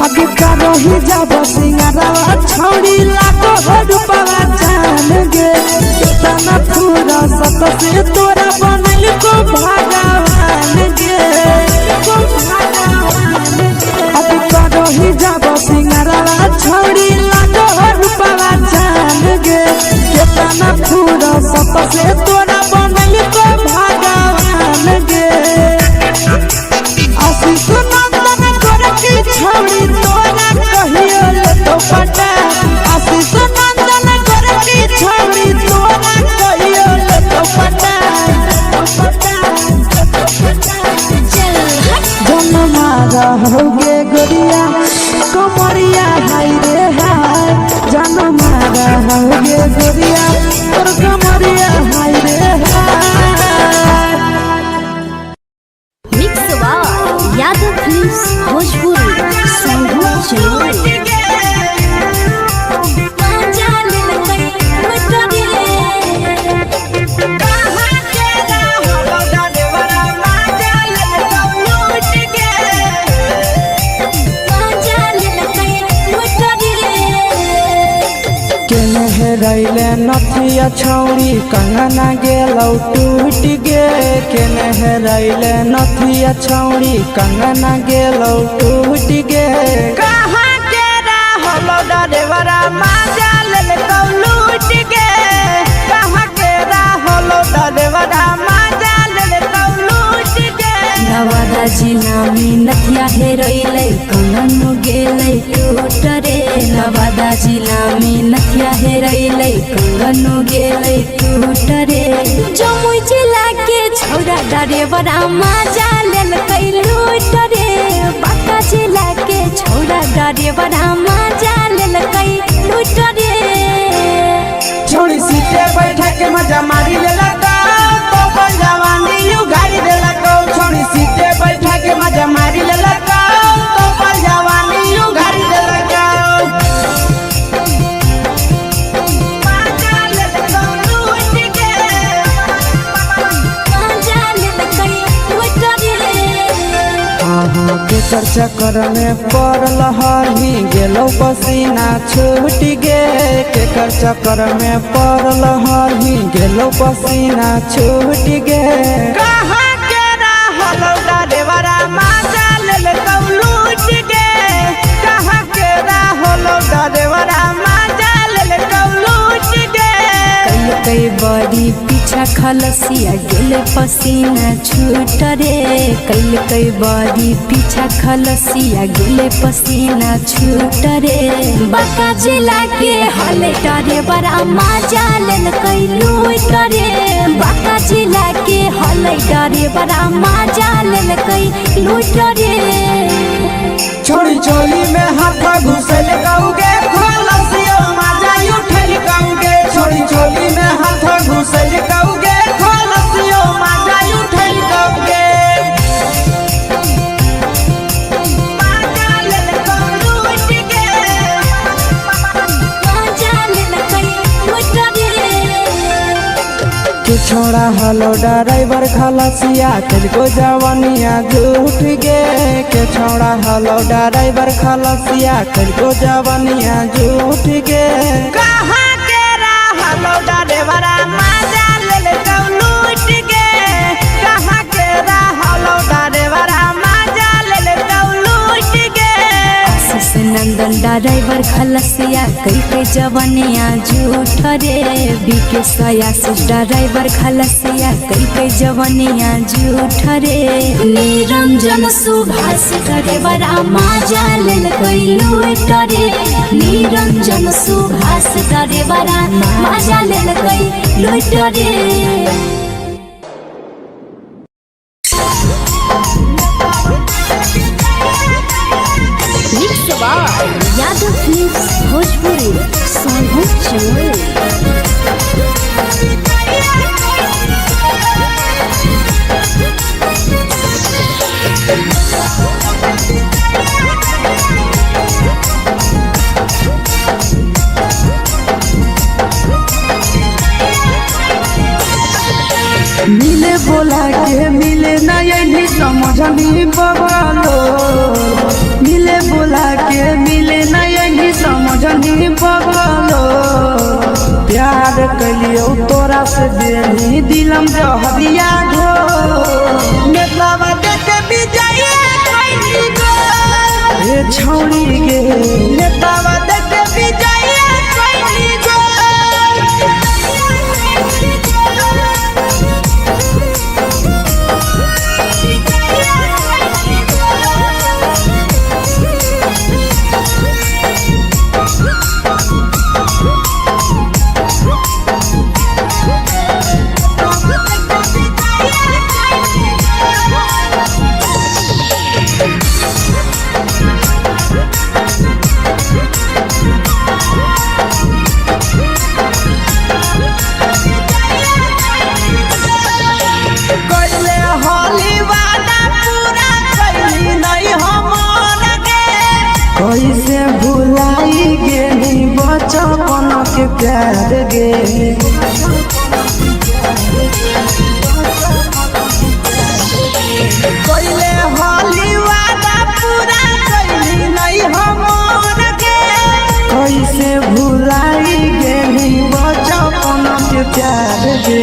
आगे करही जाब सिंगारवा छौड़ी लागो हो रूपवा जान गे केतना फूरा सत से तोरा बनल को भगवान गे को भगवान गे। आगे करही जाब सिंगारवा छौड़ी लागो हो रूपवा जान गे केतना फूरा सत से तोरा बनल को भगवान गे आशीष नंदन गोरखी छौड़ी तोरा कहियो। होगे गोरिया कमरिया हाय रे हाय जान मारा होगे गोरिया तोर कमरिया हाय रे हाय। Mix by Yadav films Bhojpuri Sanghu Jamui. केने हेरैले नथिया छौरी कंगना गेलौ टूट गे। केने हेरैले नथिया छौरी कंगना गेलौ टूट गे। कहाँ के रहलो डरेवरा माजा लेलकौ लूट गे। कहाँ के रहलो डरेवरा माजा लेलकौ लूट गे। नवादा जिला में नथिया हेरैलै कंगन गेलै टूट रे। नवादा जिला में नथिया हेरैलै कंगन गेलै टूट रे। जमुई जिला के छौरा डरेवरा माजा लेलकै लूट रे। बांका जिला के छौरा डरेवरा माजा लेलकै लूट रे। छोड़ी सीटे बैठा के मजा मारी लेलक तो अपन जवानी you गाड़ी देलक। छोड़ी सीटे बैठा के मजा मारी लेलक तो अपन जवानी you गाड़ी देलक। माजा लेलकौ लूट गे। माजा लेलकै लूट रे। अहाँ के चक्कर में पड़ल हही गेलौ पसीना छूट गे। केकर चक्कर में पड़ल हही गेलौ पसीना छूट गे। कहाँ के रहलौ डरेवरा माजा लेलकौ लूट गे। कहाँ के रहलौ डरेवरा माजा लेलकौ लूट गे। कई बड़ी पीछा खलसिया गेल पसीना छूट रे। कैलकै बड़ी पीछा खलसिया गेल पसीना छूट रे। बांका जिला के हले डरेवरा माजा लेलकै लूट रे। बांका जिला के हले डरेवरा माजा लेलकै लूट रे। छोड़ी चोली में हाथ घुसल कौगे खलसियो माजा उठल कौगे। छोड़ी चोली में हाथ घुसल कौगे खलसियो माजा उठल कौगे। माजा लेलकौ लूट गे। माजा लेलकै लूट रे। के छोड़ा हलो ड्राइवर खलसिया तेलको जवानिया झूठ गे। के छोड़ा हलो ड्राइवर खलसिया तेलको जवानिया झूठ गे। कहाँ के रहलो ड्राइवरा माजा लेलकौ लूट गे। कहाँ के रहलो ड्राइवरा माजा लेलकौ लूट गे। आशीष नंदन ड्राइवर खलसिया कैके जवनिया झूठ रे। बीके आशीष ड्राइवर खलसिया कैके जवनिया झूठ रे। निरंजन सुभाष ड्राइवरा माजा लेलकै लूट रे। निरंजन सुभाष ड्राइवरा माजा लेलकै लूट रे। Mix by Yadav films Bhojpuri Sanghu Jamui. मिले बोला के मिले ना यही समझनी बबलो। मिले बोला के मिले ना यही समझनी बबलो। प्यार कलियो तोरा से देनी दिलम जहरिया घो। नेतावा देख विजय कैली गो। ए छौरी गे नेतावा देख विजय कैली गो। Thank you. प्यार गे। कोइले होली वादा पूरा कैली नहीं हमर गे। कैसे भुलाई गेली बचपन के प्यार गे।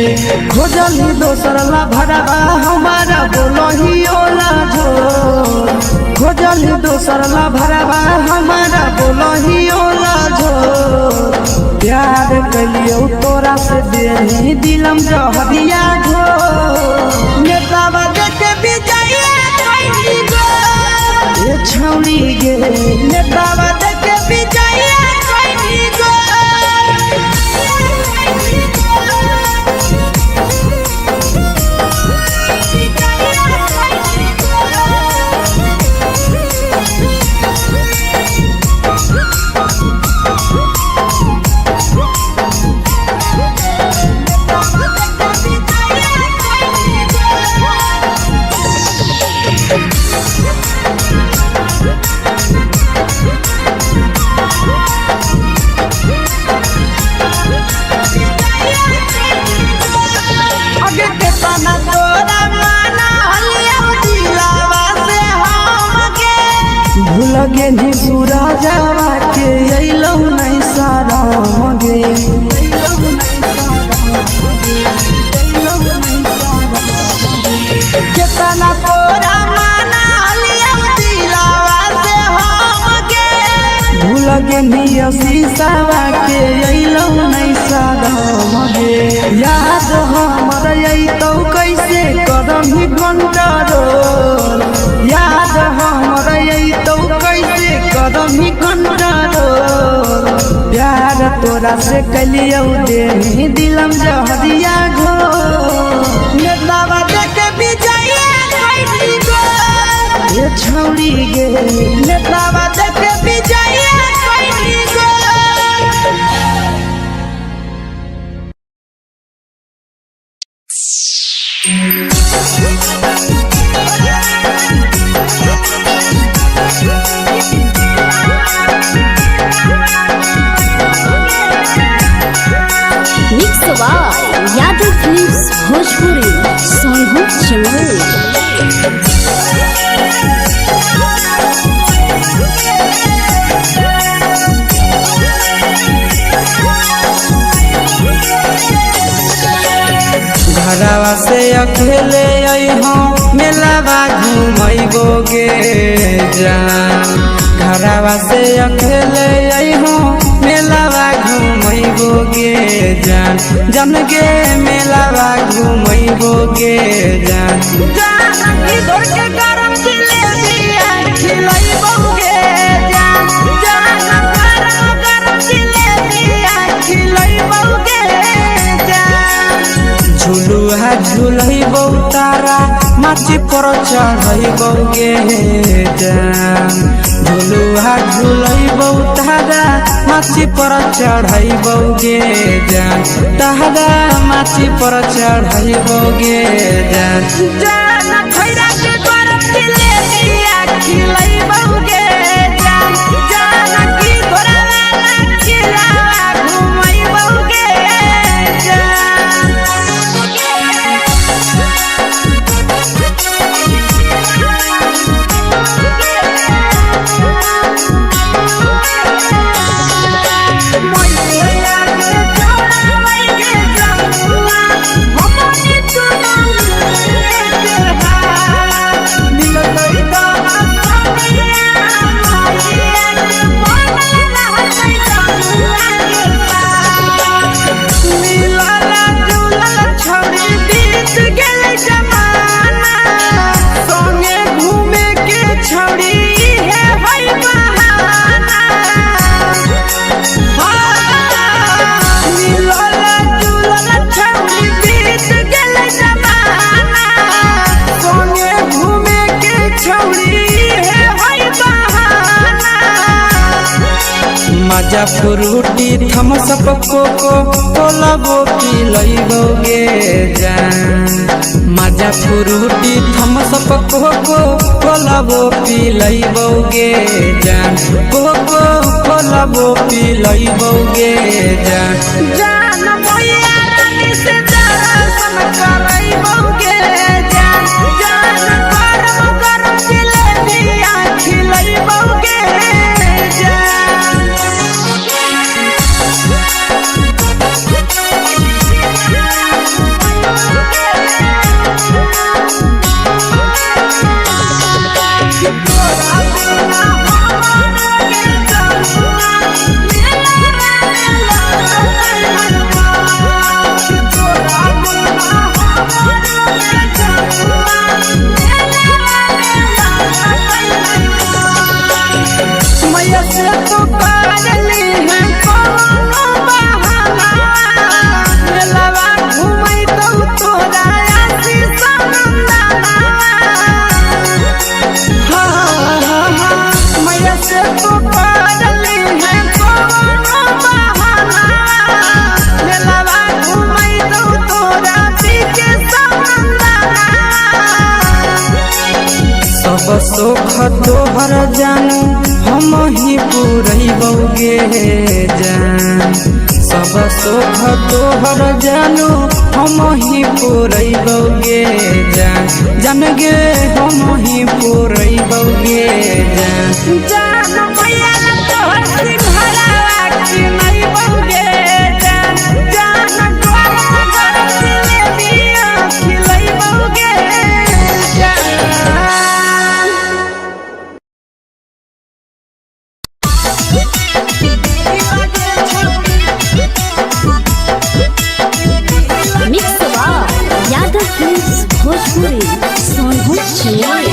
खोजली दोसर ला भरवा हमारा बोलही ओला झो। खोजली दोसर ला भरवा हमारा बोलही ओला झो। प्यार कलियो तोरा से देही दिलम जहरिया घो। नेतावा देखे विजय कैली गो ए छौड़ी गे। नेतावा देखे विजय कैली गो। अगे केतना तोरा माना हलिया दिलावा से हमके। भूल गेनी सूरजवा के अइलौ नहीं शरम गे। केतना तोरा माना हलिया दिलावा से हमके। भूल गेनी शीशावा के अइलौ नहीं शरम गे। याद हमर अइतौ कैसे करम कंट्रोल। याद हमर अइतौ कैसे करम कंट्रोल। प्यार तोरा से कलियौ देही दिलम जहरिया घो। नेतावा देखे विजय कैली गो ए छौड़ी गे। नेतावा देखे विजय कैली गो। Mix by Yadav films Bhojpuri Sonu Jamui. घरवा से अकेले अइहो मेलावा घुमैबो गे जान। घरवा से अकेले अइहो मेलावा घुमैबो गे जान। जन गे मेलावा घुमैबो गे जान। जान की धर के गरम जिलेबिया खिलैबो गे जान। जान गरम गरम जिलेबिया खिलैबो गे जान। झुलुहा झुलैबौ तारा माची पर चढ़ैबौ गे जान। झुलुहा झुलैबौ तारा माची पर चढ़ैबौ गे जान। तारा माची पर चढ़ैबौ गे जान। जान खैरा के गरम जिलेबिया खिलैबौ गे जान। जान की तोरा वाला खिलावा घुमैबौ गे जान। मिलतै माजा फ्रूटी थम्सअप कोको कोला वो पिलैबौगे जान। माजा फ्रूटी थम्सअप कोको कोला वो पिलैबौगे जान। कोको कोला वो पिलैबौगे जान। जान मैया रानी से दर्शन करैबौगे जान। जान गरम गरम जिलेबिया खिलैबौगे जान। मैया से तो करली है कोनो बहाना, मेलावा घुमै तो तोरा आशीष नंदना। हाँ हाँ हाँ, मैया से तो करली है कोनो बहाना, मेलावा घुमै तो तोरा पीके नंदना। सब सुख तोहर जानू हम ही पुरैबौगे जान। सब सुख तोहर जानू हम ही पुरैबौगे जान। जान गे हम ही पुरैबौगे जान। जान मैया तोहर सिंघारा खिलैबौगे जान। जान गरम गरम जिलेबिया खिलैबौगे जान। Mix by Yadav films Bhojpuri Sonbhadra Chennai.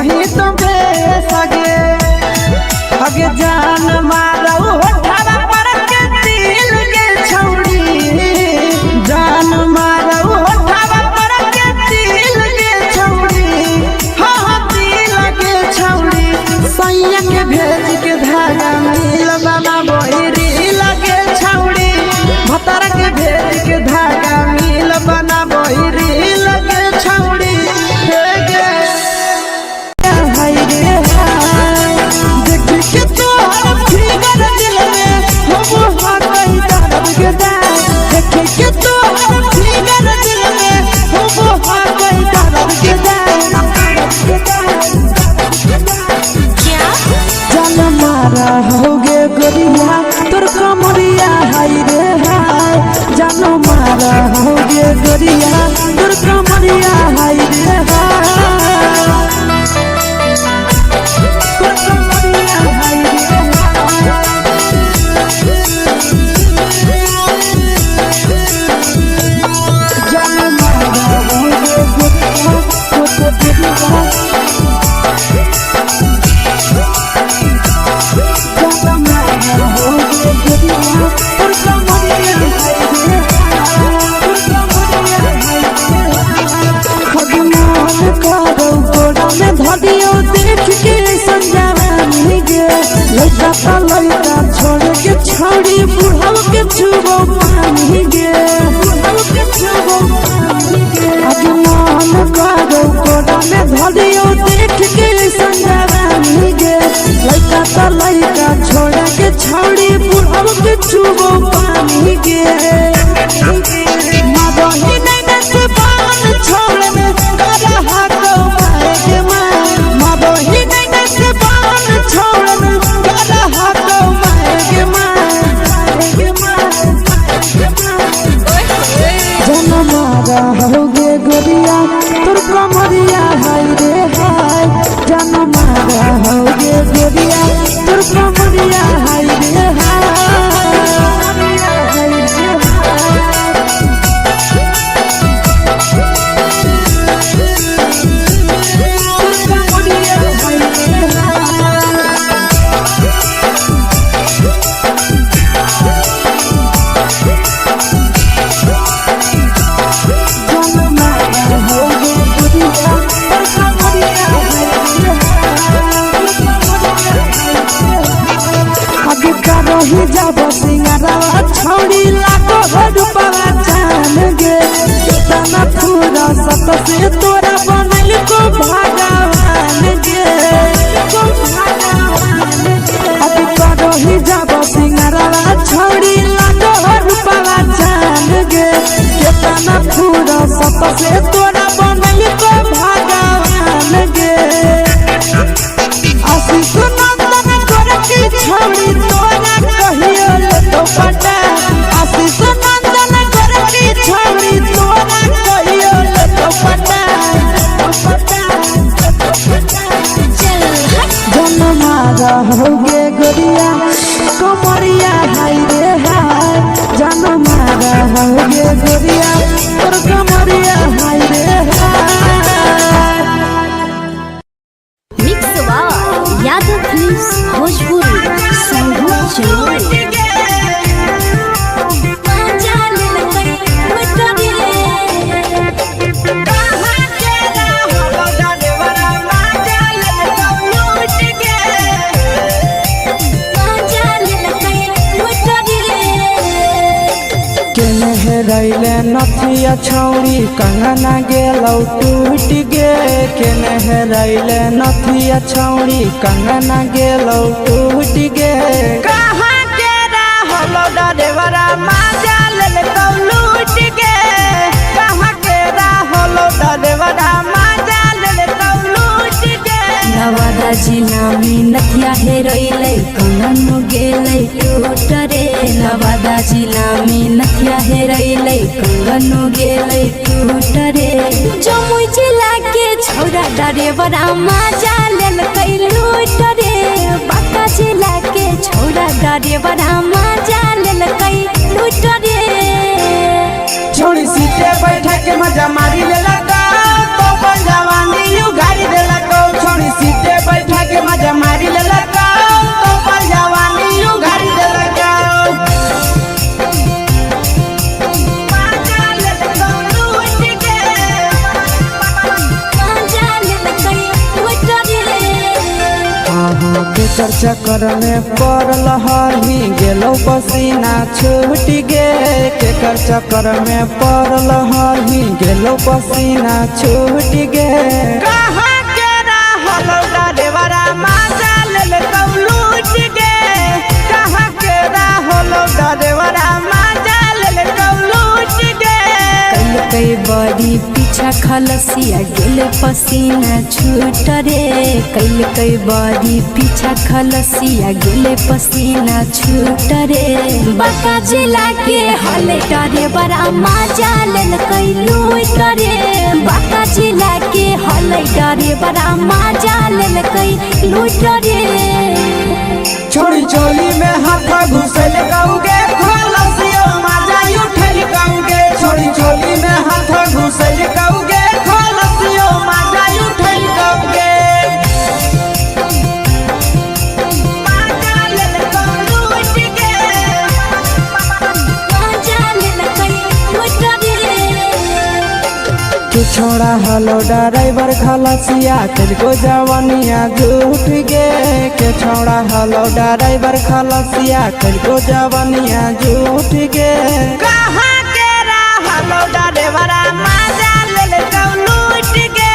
रही तो बेसगे अगे जान मारौ होठवा पर के दिल के छौड़ी जान मारौ होठवा पर के दिल के छौड़ी हाँ हाँ दिल के छौड़ी सैया के भेज के धागा मिल बाबा बहिरी लगे छौड़ी भतार के भेज के धागा मिल बना बहिरी लगे छौड़ी हे गे हाय रे हाय देख के तोहर फिगर दिल में हम हाकई दर्द के दाय देख के तोहर फिगर दिल में हम हाकई दर्द के दाय जान मारा होगे गोरिया तोर कमरिया हाय रे हाय जान मारा होगे गोरिया तोर कमरिया हाय रे हाय तोर कमरिया हाय रे हाय जान मारा होगे गोरिया तोर कमरिया छोड़ी बुढ़ाव के छुबो पानी गे बुढ़ाव के छुबो पानी गे अजमान करो कोड़ा में धरियो देख के संजवानी गे लइका त लइका छोड़ा के छोड़ी बुढ़ाव के छुबो पानी गे मदही नैना से बान छोड़ में करहा को मारे के मां मदही नैना से बान छोड़ में करहा को मारे के मां के मां जनमारा होगे गोरिया तोर कमरिया हाय रे हाय जनमारा होगे गोरिया तोर कमरिया हाय रे हाय हाय रे हाय तोर कमरिया हाय रे हाय रही जब सिंगारा छौड़ी लागो रूपवा जान गे तना पूरा सत से तोरा बनल को भगवान गे को भगवान गे अब करही जब सिंगारा छौड़ी लागो रूपवा जान गे केतना पूरा सत से तोरा बनल को भगवान गे आशीष नंदन गोरकी छौड़ी तोरा कहियो तो पटा आशीष नंदन गोरकी छौड़ी तोरा कहियो तो पटा जनमारा होगे गोरिया कमरिया हाय रे हाय जनमारा होगे गोरिया तोर कमरिया हाय रे हाय mix by Yadav films Bhojpuri Sanghu Chamoli केने हेरैले नथिया छौरी कंगना गेलौ टूट गे केने हेरैले नथिया छौरी कंगना गेलौ टूट गे कहाँ के रहलो डरेवरा माजा लेलकौ लूट गे कहाँ के रहलो डरेवरा माजा लेलकौ लूट गे नवादा जिला में नथिया हेरैलै कंगन गेलै टूट रे नवादा जिला में नथिया हेरैलै कंगन गेलै टूट रे जमुई जिला के छौरा डरेवरा माजा लेलकै लूट रे बांका जिला के छौरा डरेवरा माजा लेलकै लूट रे छोड़ी सीटे बैठा के मजा मारी लेलक तो जवानी you गाड़ी देलक छोड़ी केकर चक्कर में पड़ल हही गेलो पसीना छूट गे। केकर चक्कर में पड़ल हही गेलो पसीना छूट गे। कहाँ के रहल डरेवरा माजा लेल तौ लूट गे। कहाँ के रहल डरेवरा माजा लेल तौ लूट गे। कैलकै बड़ी पीछा खलसिया गेल पसीना छूट रे। कैलकै बड़ी पीछा खलसिया गेल पसीना छूट रे। बांका जिला के हले डरे बड़ा मजा लेलकै लूट रे। बांका जिला के हले डरे बड़ा मजा लेलकै लूट रे। छोड़ी चोली में हाथ घुसल कौगे खलसियो माजा उठल कौगे। छोड़ी चोली में हाथ घुसल कौगे खलसियो माजा उठल कौगे। माजा लेलकौ लूट गे। माजा लेलकै लूट रे। के छोड़ा हलो ड्राइवर खलसिया तेरे जवानिया झूठ गे। के छोड़ा हलो ड्राइवर खलसिया तेरे जवानिया झूठ गे। कहाँ के रहलो ड्राइवरा माजा लेलकौ लूट गे।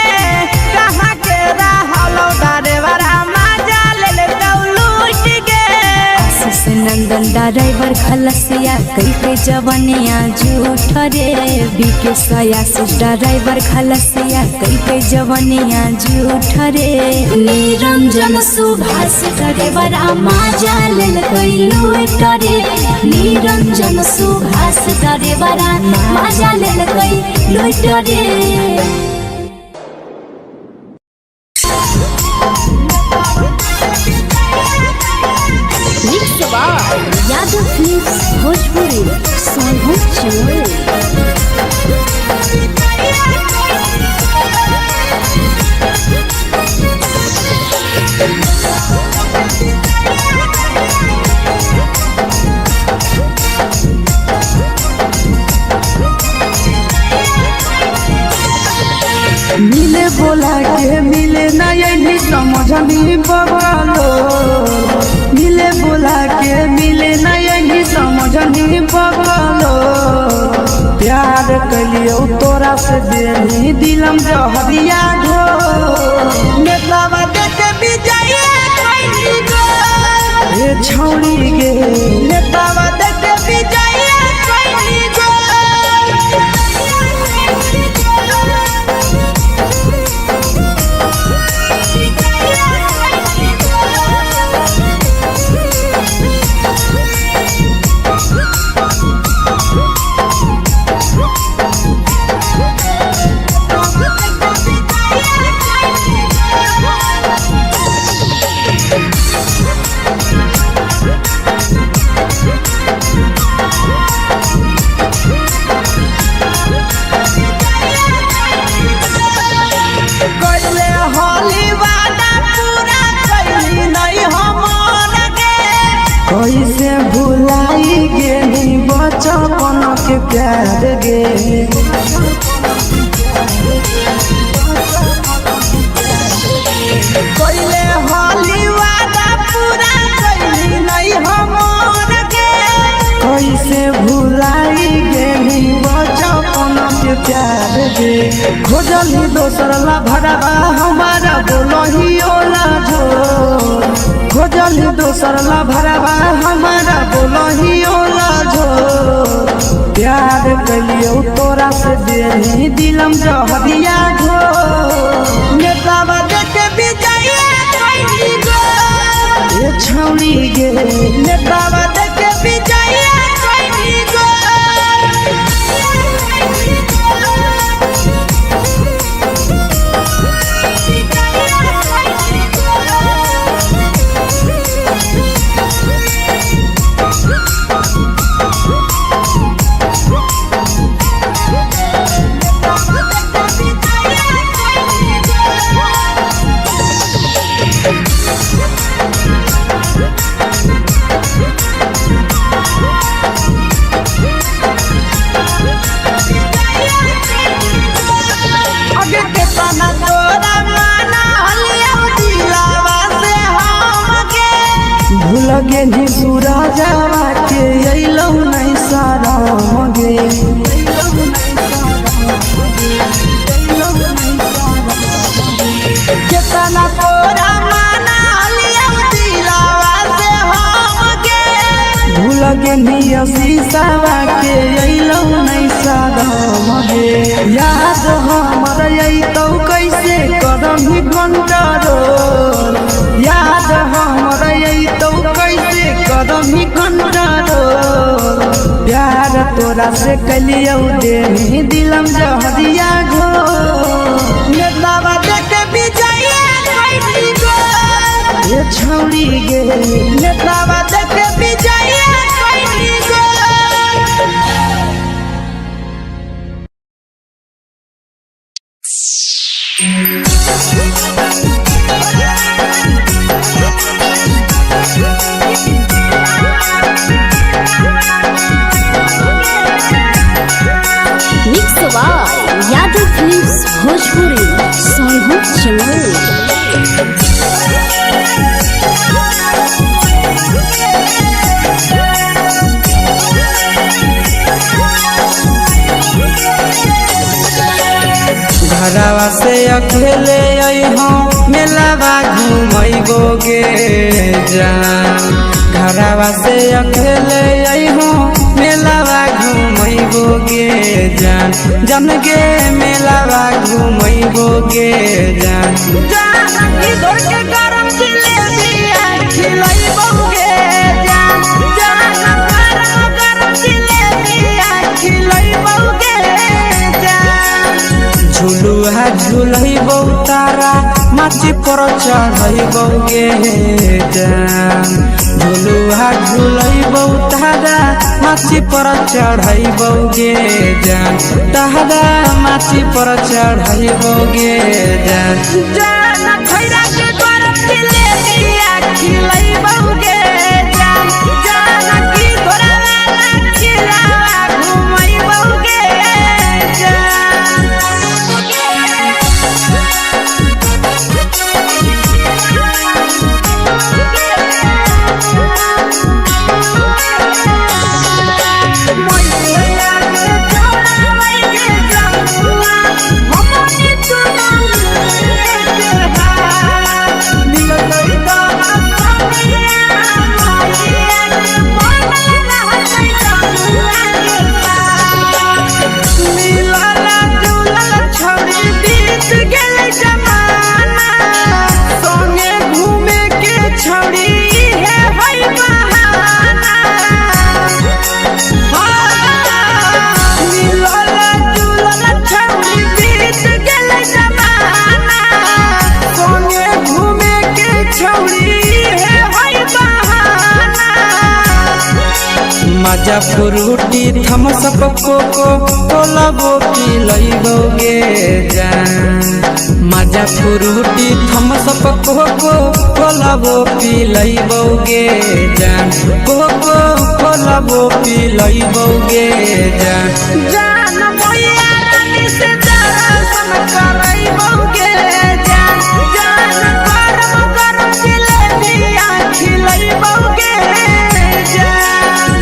कहाँ के रहलो ड्राइवरा माजा लेलकौ लूट गे। आशीष नंदन ड्राइवर खलसिया कैलकै जवनिया झूठ रे। बीके सयासी ड्राइवर खलसिया कैलकै जवनिया झूठ रे। निरंजन सुभाष ड्राइवर माजा लेलकै लूट रे। निरंजन सुभाष ड्राइवर माजा लेलकै लूट रे। Mix by Yadav films Bhojpuri Sonbhadra Jamui. मिले बोला के मिले ना यही समझनी बगलो। मिले बोला के मिले ना यही समझनी बगलो। प्यार कलियो तोरा से देनी दिलम जहरिया ढो। नेतावा देख विजय कैली गो। ए छौड़ी गे नेतावा देख विजय कैली गो। कैले होली वादा पूरा कैली नहीं हमर गे। कैसे भुलाई गेली बचपन के प्यार गे। कैले होली वादा पूरा कैली नहीं हमर गे। कैसे भुलाई गेली बचपन के प्यार गे। खोजली दोसर ला भरवा हमारा बोलही ओला झो। खोजली दोसर ला भरवा हमारा बोलही ओला झो। प्यार कलियो तोरा से देनी दिलम जहरिया घो। नेतावा देख विजय कैली गो। ए छौड़ी गे नेतावा देख विजय कैली गो। Thank you. भूल गेनी शीशावा के अइलौ नै सदम गे। याद हमर अइतौ कैसे करम कंट्रोल, याद हमर अइतौ कैसे करम कंट्रोल। प्यार तोरा से कलियौ देही दिलम जहरिया घोर। नेतावा देख विजय कैली गो ये छौड़ी गे, नेतावा देख विजय कैली गो। Mix by Yadav films Bhojpuri Sonhu Chamoli. घरवा से अकेले अइहो मेलावा घुमैबो गे जान। घरवा से अकेले अइहो मेलावा घुमैबो गे जान। जन गे मेलावा घुमैबो गे जान। जान की धर के गरम जिलेबी खिलैबो गे जान। जान गरम गरम जिलेबी खिलैबो गे जान। झुलुआ झुलैबौ तारा माची पर चढ़ैबौ गे जान। झुलुआ झुलैबौ तारा माची पर चढ़ैबौ गे जान। तारा माची पर चढ़ैबौ गे जान। जान खैरा के गरम जिलेबिया खिलैबौ गे जान। जान की तोरा वाला खिलावा घुमैबौ गे जान। छौड़ी हे है बहाना, मिलल जुलल छौड़ी बीत गेलै जमाना। संगे घूमे के छौड़ी हे है बहाना। मजा फ्रूटी थम्सअप कोको कोलाबो पिलैबो गे जान। मजा फ्रूटी थम्सअप कोको कोलाबो पिलैबो गे जान। कोको कोलाबो पिलैबो गे जान। जान मैया रानी से दर्शन करैबो गे जान। जान गरम गरम जिलेबिया खिलैबो गे जान।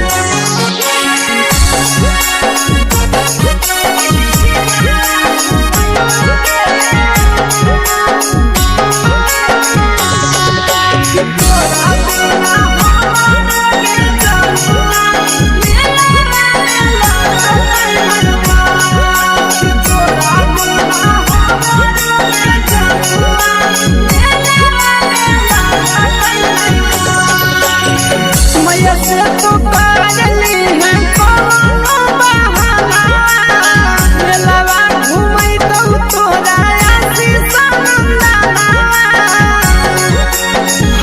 मैया से तो करली है कौनो बहाना, मेलावा घुमैतौ तोरा आशीष नंदना।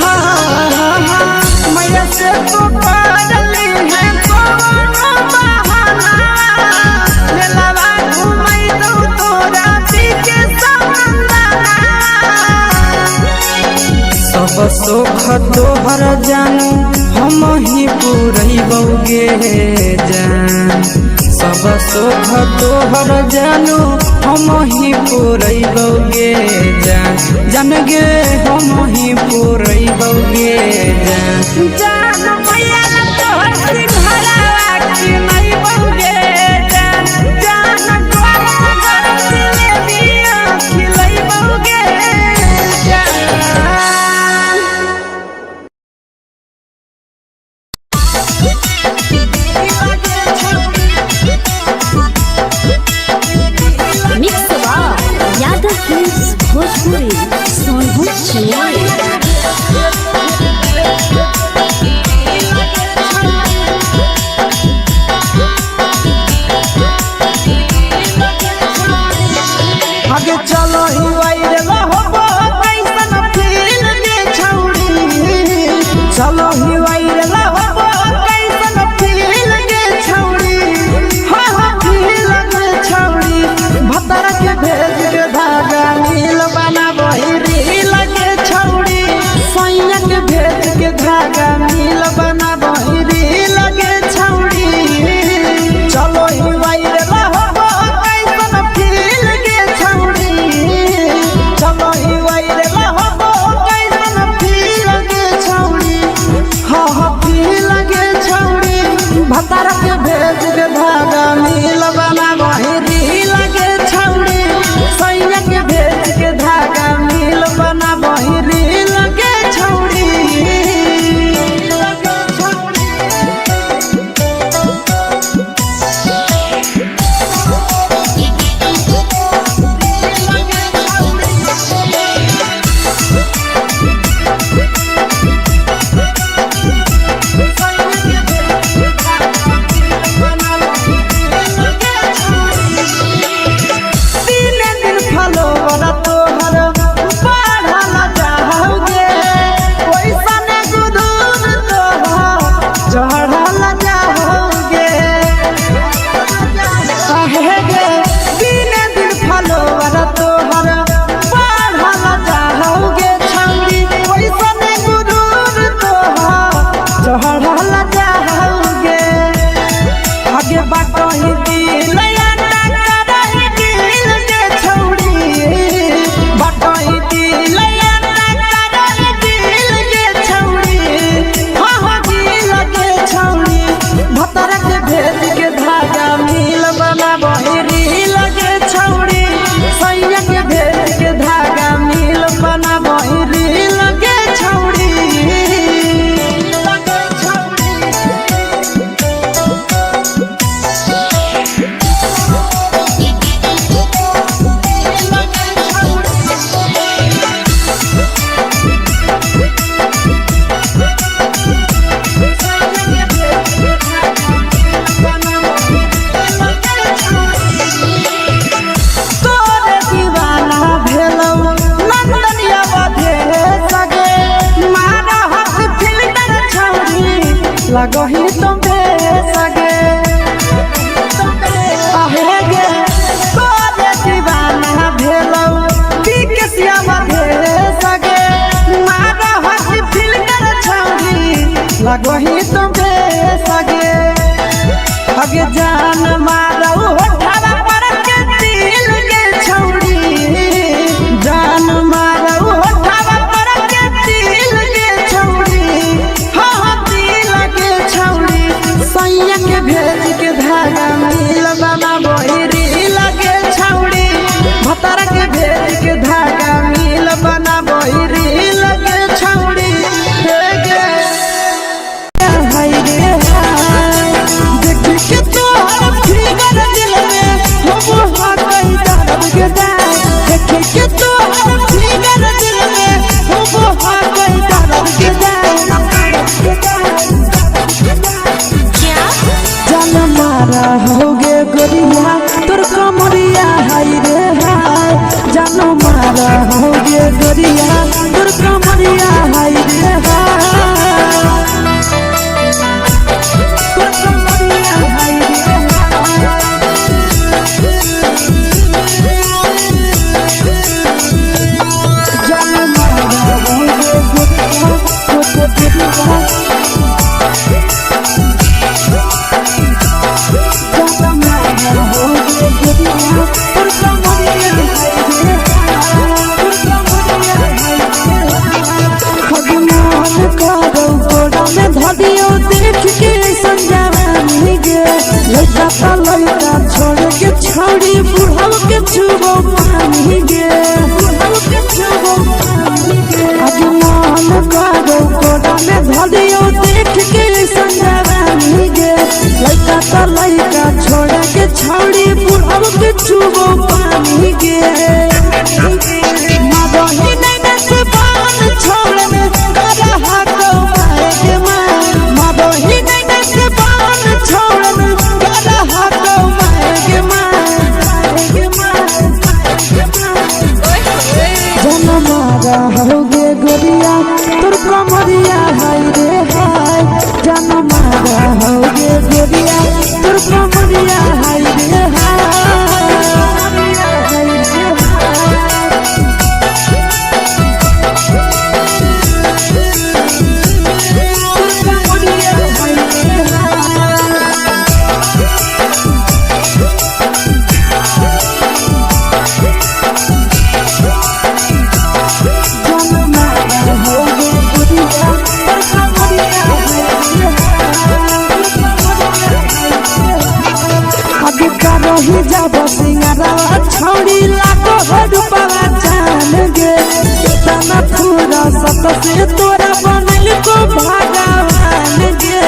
हाँ, मैया से तो करली है कौनो बहाना, मेलावा घुमैतौ तोरा पीके नंदना। सब सुख तोहर जानू हम ही पुरैबौ गे जान। सब सुख तोहर जानू हम ही पुरैबौ गे जान। जान गे हम ही पुरैबौ गे जान। जान मैया तोहर सिंघारा खिलैबौ गे जान। जान गरम गरम जिलेबिया खिलैबौ गे जान। भतार के भेज के धागा मिल बना बहिरी लगे छौड़ी। सैया के भेज के धागा मिल बना बहिरी लगे छौड़ी। दिने दिन फलोवर तोहर बढ़ल जाओगे, ओइसन गुदूर तोहर चढ़ल जाओगे। आहे गे दिने दिन फलोवर तोहर बढ़ल जाओगे छौड़ी, ओइसन गुदूर तोहर चढ़ल जाओगे। आगे बाटही दिल करही दिल के छौड़ी, बाटही दिल करही दिल के छौड़ी। हाँ हाँ दिल के छौड़ी, भतर के भेज के धागा मिल बना बहिरी लगे छौड़ी। सैया के भेज के धागा मिल बना बहिरी लगे छौड़ी। लगे छौड़ी। तोरे दीवाना भेलौ नंदनिया बधे सगे, मारा हक फिल्टर छौड़ी लगही तुम सगे। आहे गे तोरे दीवाना भेलौ बिकसिया बधे सगे, मारा हक फिल्टर छौड़ी लगही तुम सगे। अगे जान मारौ होठवा पर के दिल के छौड़ी, जान मारौ होठवा पर के दिल के छौड़ी। हाँ हाँ दिल के छौड़ी, सैया के भेज के धागा मिल बना बहिरी लगे छौड़ी। भतर के भेज के धागा मिल बना बहिरी लगे छौड़ी। हे गे हाय रे हाय, देख के तोहर फिगर दिल में हम हा कही दर्द के दाय। देख के तोहर फिगर दिल में हम हा कही दर्द के दाय। जान मारा होगे गोरिया तोर कमरिया हाय रे हाय, जान मारा होगे गोरिया तोर कमरिया हाय रे हाय, तोर कमरिया हाय रे हाय। जान मारा होगे गोरिया तोर कमरिया, जान मारा होगे गोरिया तोर कमरिया हाय रे हाय, तोर कमरिया हाय रे हाय। भगवान करौ गोरा में धदियो देख के संजावानी गे, लइका त लइका छोड़ के छौड़ी बुढ़ऊ के छुबो पानी गे, बुढ़ऊ के छुबो पानी गे। भगवान करौ गोरा में धदियो देख के संजावानी गे, लइका त लइका छोड़ के छौड़ी बुढ़ऊ के छुबो पानी गे। मादही नैना से बान छोड़ में करहा कौ माए के माए, मादही नैना से बान छोड़ में करहा कौ माए के माए, के माए, के माए। जन मारा होगे गोरिया तोर कमरिया हाय रे करही जाब सिंगारवा छौड़ी लाखो रूपवा जान गे। केतना फूरा सत से तोरा बनल को भगवान गे।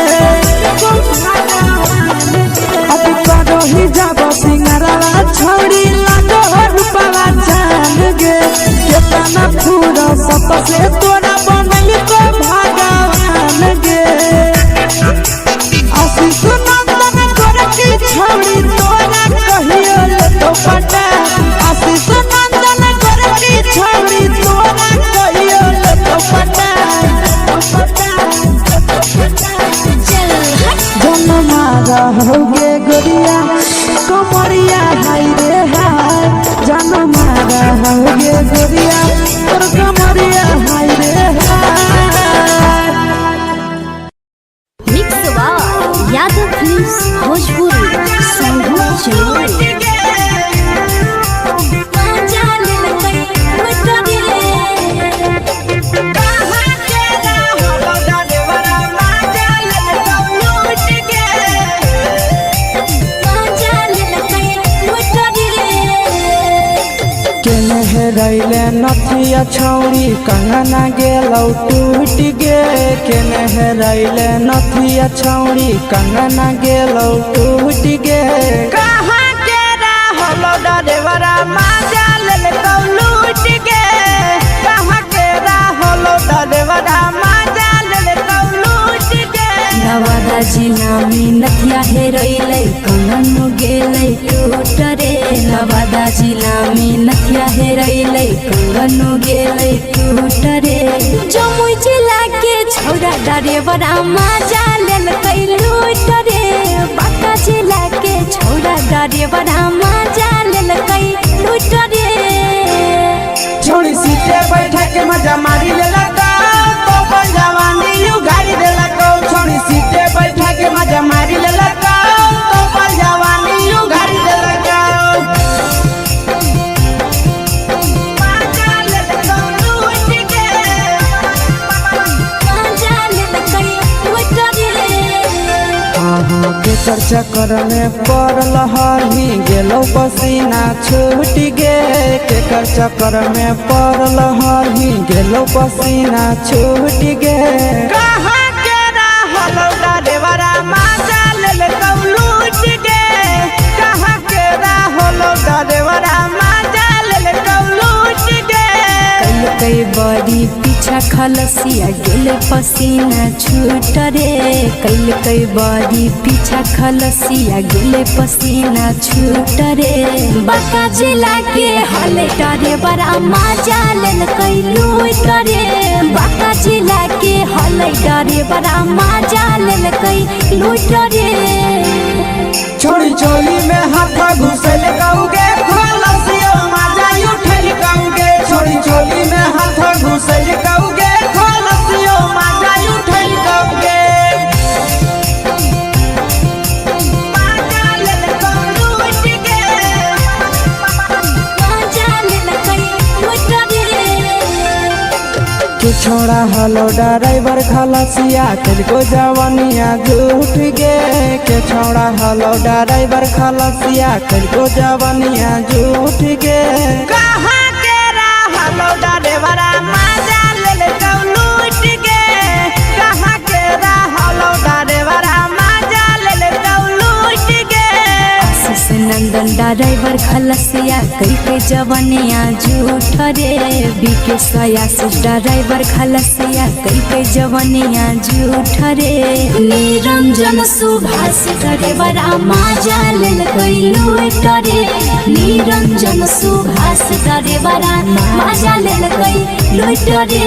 अब करही जाब सिंगारवा छौड़ी लाखो रूपवा जान गे। केतना फूरा सत से तोरा बनल को भगवान गे। आशीष नंदन गोरखी छौड़ी तोरा कहियो लेतो पटा। आशीष नंदन गोरखी छौड़ी तोरा कहियो लेतो पटा। चल हट। जनमा रहोगे गोरिया कमरिया हाय रे हाय। जनमा रहोगे गोरिया तोर कमरिया हाय रे हाय। Mix by Yadav films Bhojpuri Sonbhadra Jamui. केने हेरैले नथिया छौरी कंगना गेलौ टूट गे। केने हेरैले नथिया छौरी कंगना गेलौ टूट गे। कहाँ के रहलो डरेवरा माजा लेलकौ लूट गे। कहाँ के रहलो डरेवरा माजा लेलकौ लूट गे। नवादा जिला में नथिया हेरैलै कंगन गेलै टूट रे। नवादा जिला में नथिया हेरैलै कंगन गेलै टूट रे। जमुई जिला के छौड़ा डरेवरा माजा लेलकै लूट रे। बांका जिला के छौड़ा डरेवरा माजा लेलकै लूट रे। छोड़ी सीटे बैठा के मजा मारी लेलक तो अपन जवानी you गाड़ी देलक। छोड़ी सीटे बैठा के मजा मारी लेलक तो अपन जवानी you गाड़ी देलक। माजा लेलकौ लूट गे। माजा लेलकै लूट रे। अहाँ के चर्चा में पड़ल हही गेलौ पसीना छूट गे। केकर चक्कर में पड़ल हही गेलौ पसीना छूट गे। कहाँ के रहलौ डरेवरा माजा लेलकौ लूट गे। कहाँ के रहलौ डरेवरा माजा लेलकौ लूट गे। कई बड़ी पीछा खलसिया गेल पसीना छूट रे। कैलकै बड़ी पीछा खलसिया गेल पसीना छूट रे। बांका जिला के हले डरेवरा माजा लेलकै लूट रे। बांका जिला के हले डरेवरा माजा लेलकै लूट रे। छोड़ी चोली में हाथ घुसल कौगे खलसियो माजा उठल कौगे। छोड़ी चोली में हाथ घुसल कौगे खलसियो माजा उठल कौगे। माजा लेलकौ लूट गे। माजा लेलकै लूट रे। के छोड़ा हलो ड्राइवर खलसिया को जवानिया झूठ गे। के छोड़ा हलो ड्राइवर खलसिया को जवानिया झूठ गे। कहाँ के रहलो ड्राइवरा माजा लेलकौ लूट गे। कहाँ के रहलो ड्राइवरा माजा लेलकौ लूट गे। आशीष नंदन ड्राइवर खलसिया कैके जवनिया झूठ रे। बीके सयासी ड्राइवर खलसिया कैके जवनिया झूठ रे। निरंजन सुभाष डरेवरा माजा लेलकै लूट रे। निरंजन सुभाष डरेवरा माजा लेलकै लूट रे।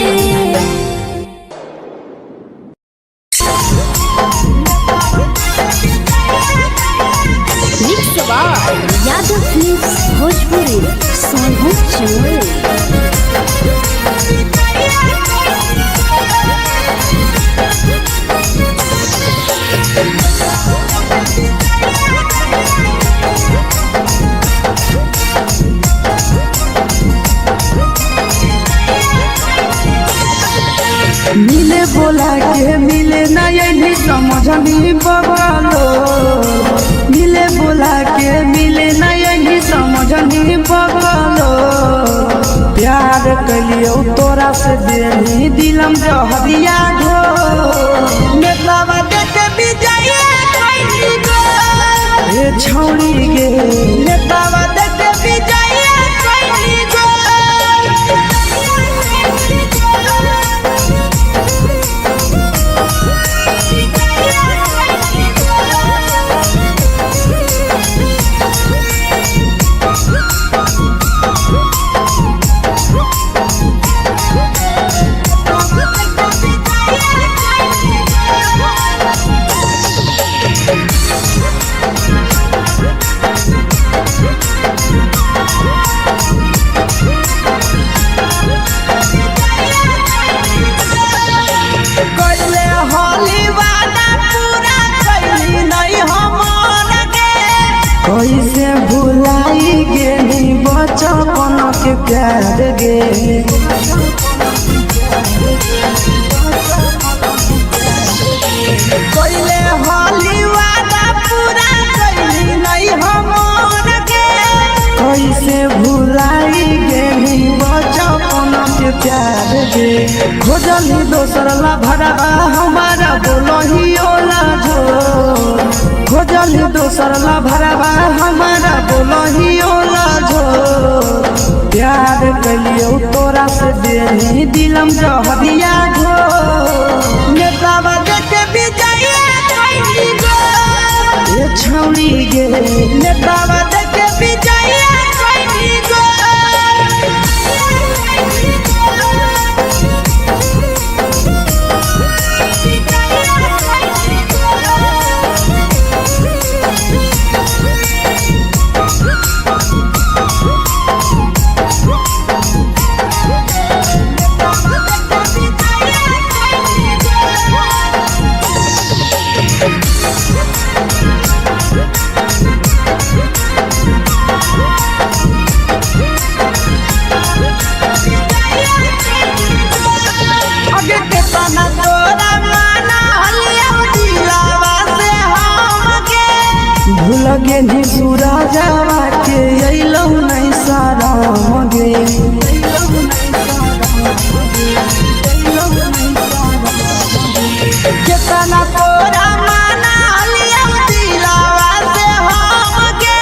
Mix by Yadav films Bhojpuri Sonbhadra Jamui. मिले बोला के मिले ना यही समझनी बबलो। मिले बोला के मिले कलियो तोरा से देनी दिलम जहरिया घो। नेतावा देख विजय कैली गो। ए छौड़ी गे नेतावा देख विजय कैली गो। कैले होली वादा पूरा कैली नहीं हमर गे। कैसे भुलाई गेली बचपन के प्यार गे। कैले होली वादा पूरा कैली नहीं हमर गे। कैसे भुलाई गेली बचपन के प्यार गे। खोजली दोसर ला भरवा हमारा बोलही ओला झो। खोजली दोसर ला भरवा हमारा बोलही ओला झो। प्यार कलियो तोरा से देनी दिलम जहरिया घो। नेतावा देख विजय कैली गो। ए छौड़ी गे नेतावा देख विजय कैली गो। अगे केतना तोरा माना हलिया दिलावा से हमके। भूल गेली सूरजवा के अइलौ नहीं शरम गे। केतना तोरा माना हलिया दिलावा से हमके।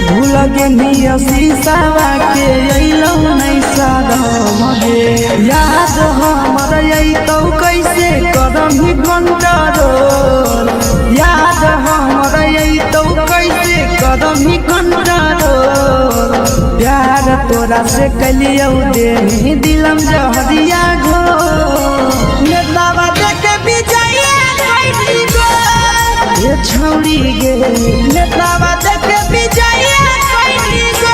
भूल गेली शीशावा के अइलौ नहीं शरम गे। याद हमर अइतौ कैसे करम कंट्रोल। याद हमर अइतौ कैसे करम कंट्रोल। प्यार तोरा से कलियौ देनी दिलम जहरिया घो। नेतावा देख विजय कैली गो। ए छौड़ी गे नेतावा देख विजय कैली गो।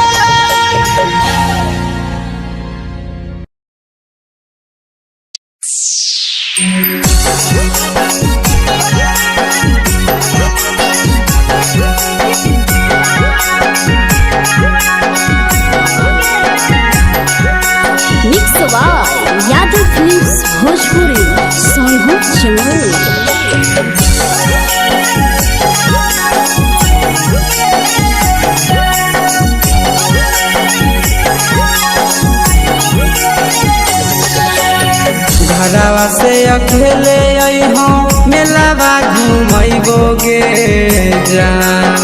Mix by Yadav films Bhojpuri Sonhu Chamoli. घरवा से अकेले अइहो मेलावा घुमैबो गे जान।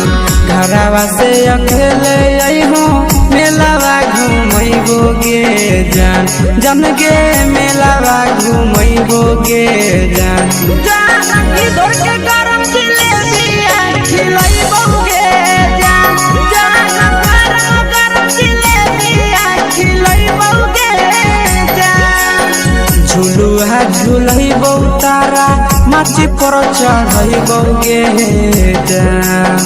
घरवा से अकेले अइहो मेलावा घुमैबो गे जान। जन गे मेलावा घुमैबो गे जान। जान की धर के गरम जिलेबिया खिलैबो गे जान। जान गरम गरम जिलेबिया खिलैबो गे जान। झुलुहा झुलैबौ तारा माची पर चढ़ैबौ गे जान।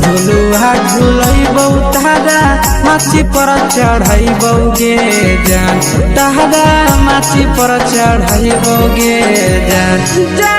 झुलुहा झुलैबौ तारा माची पर चढ़ैबौ गे जान। तारा माची पर चढ़ैबौ गे जान।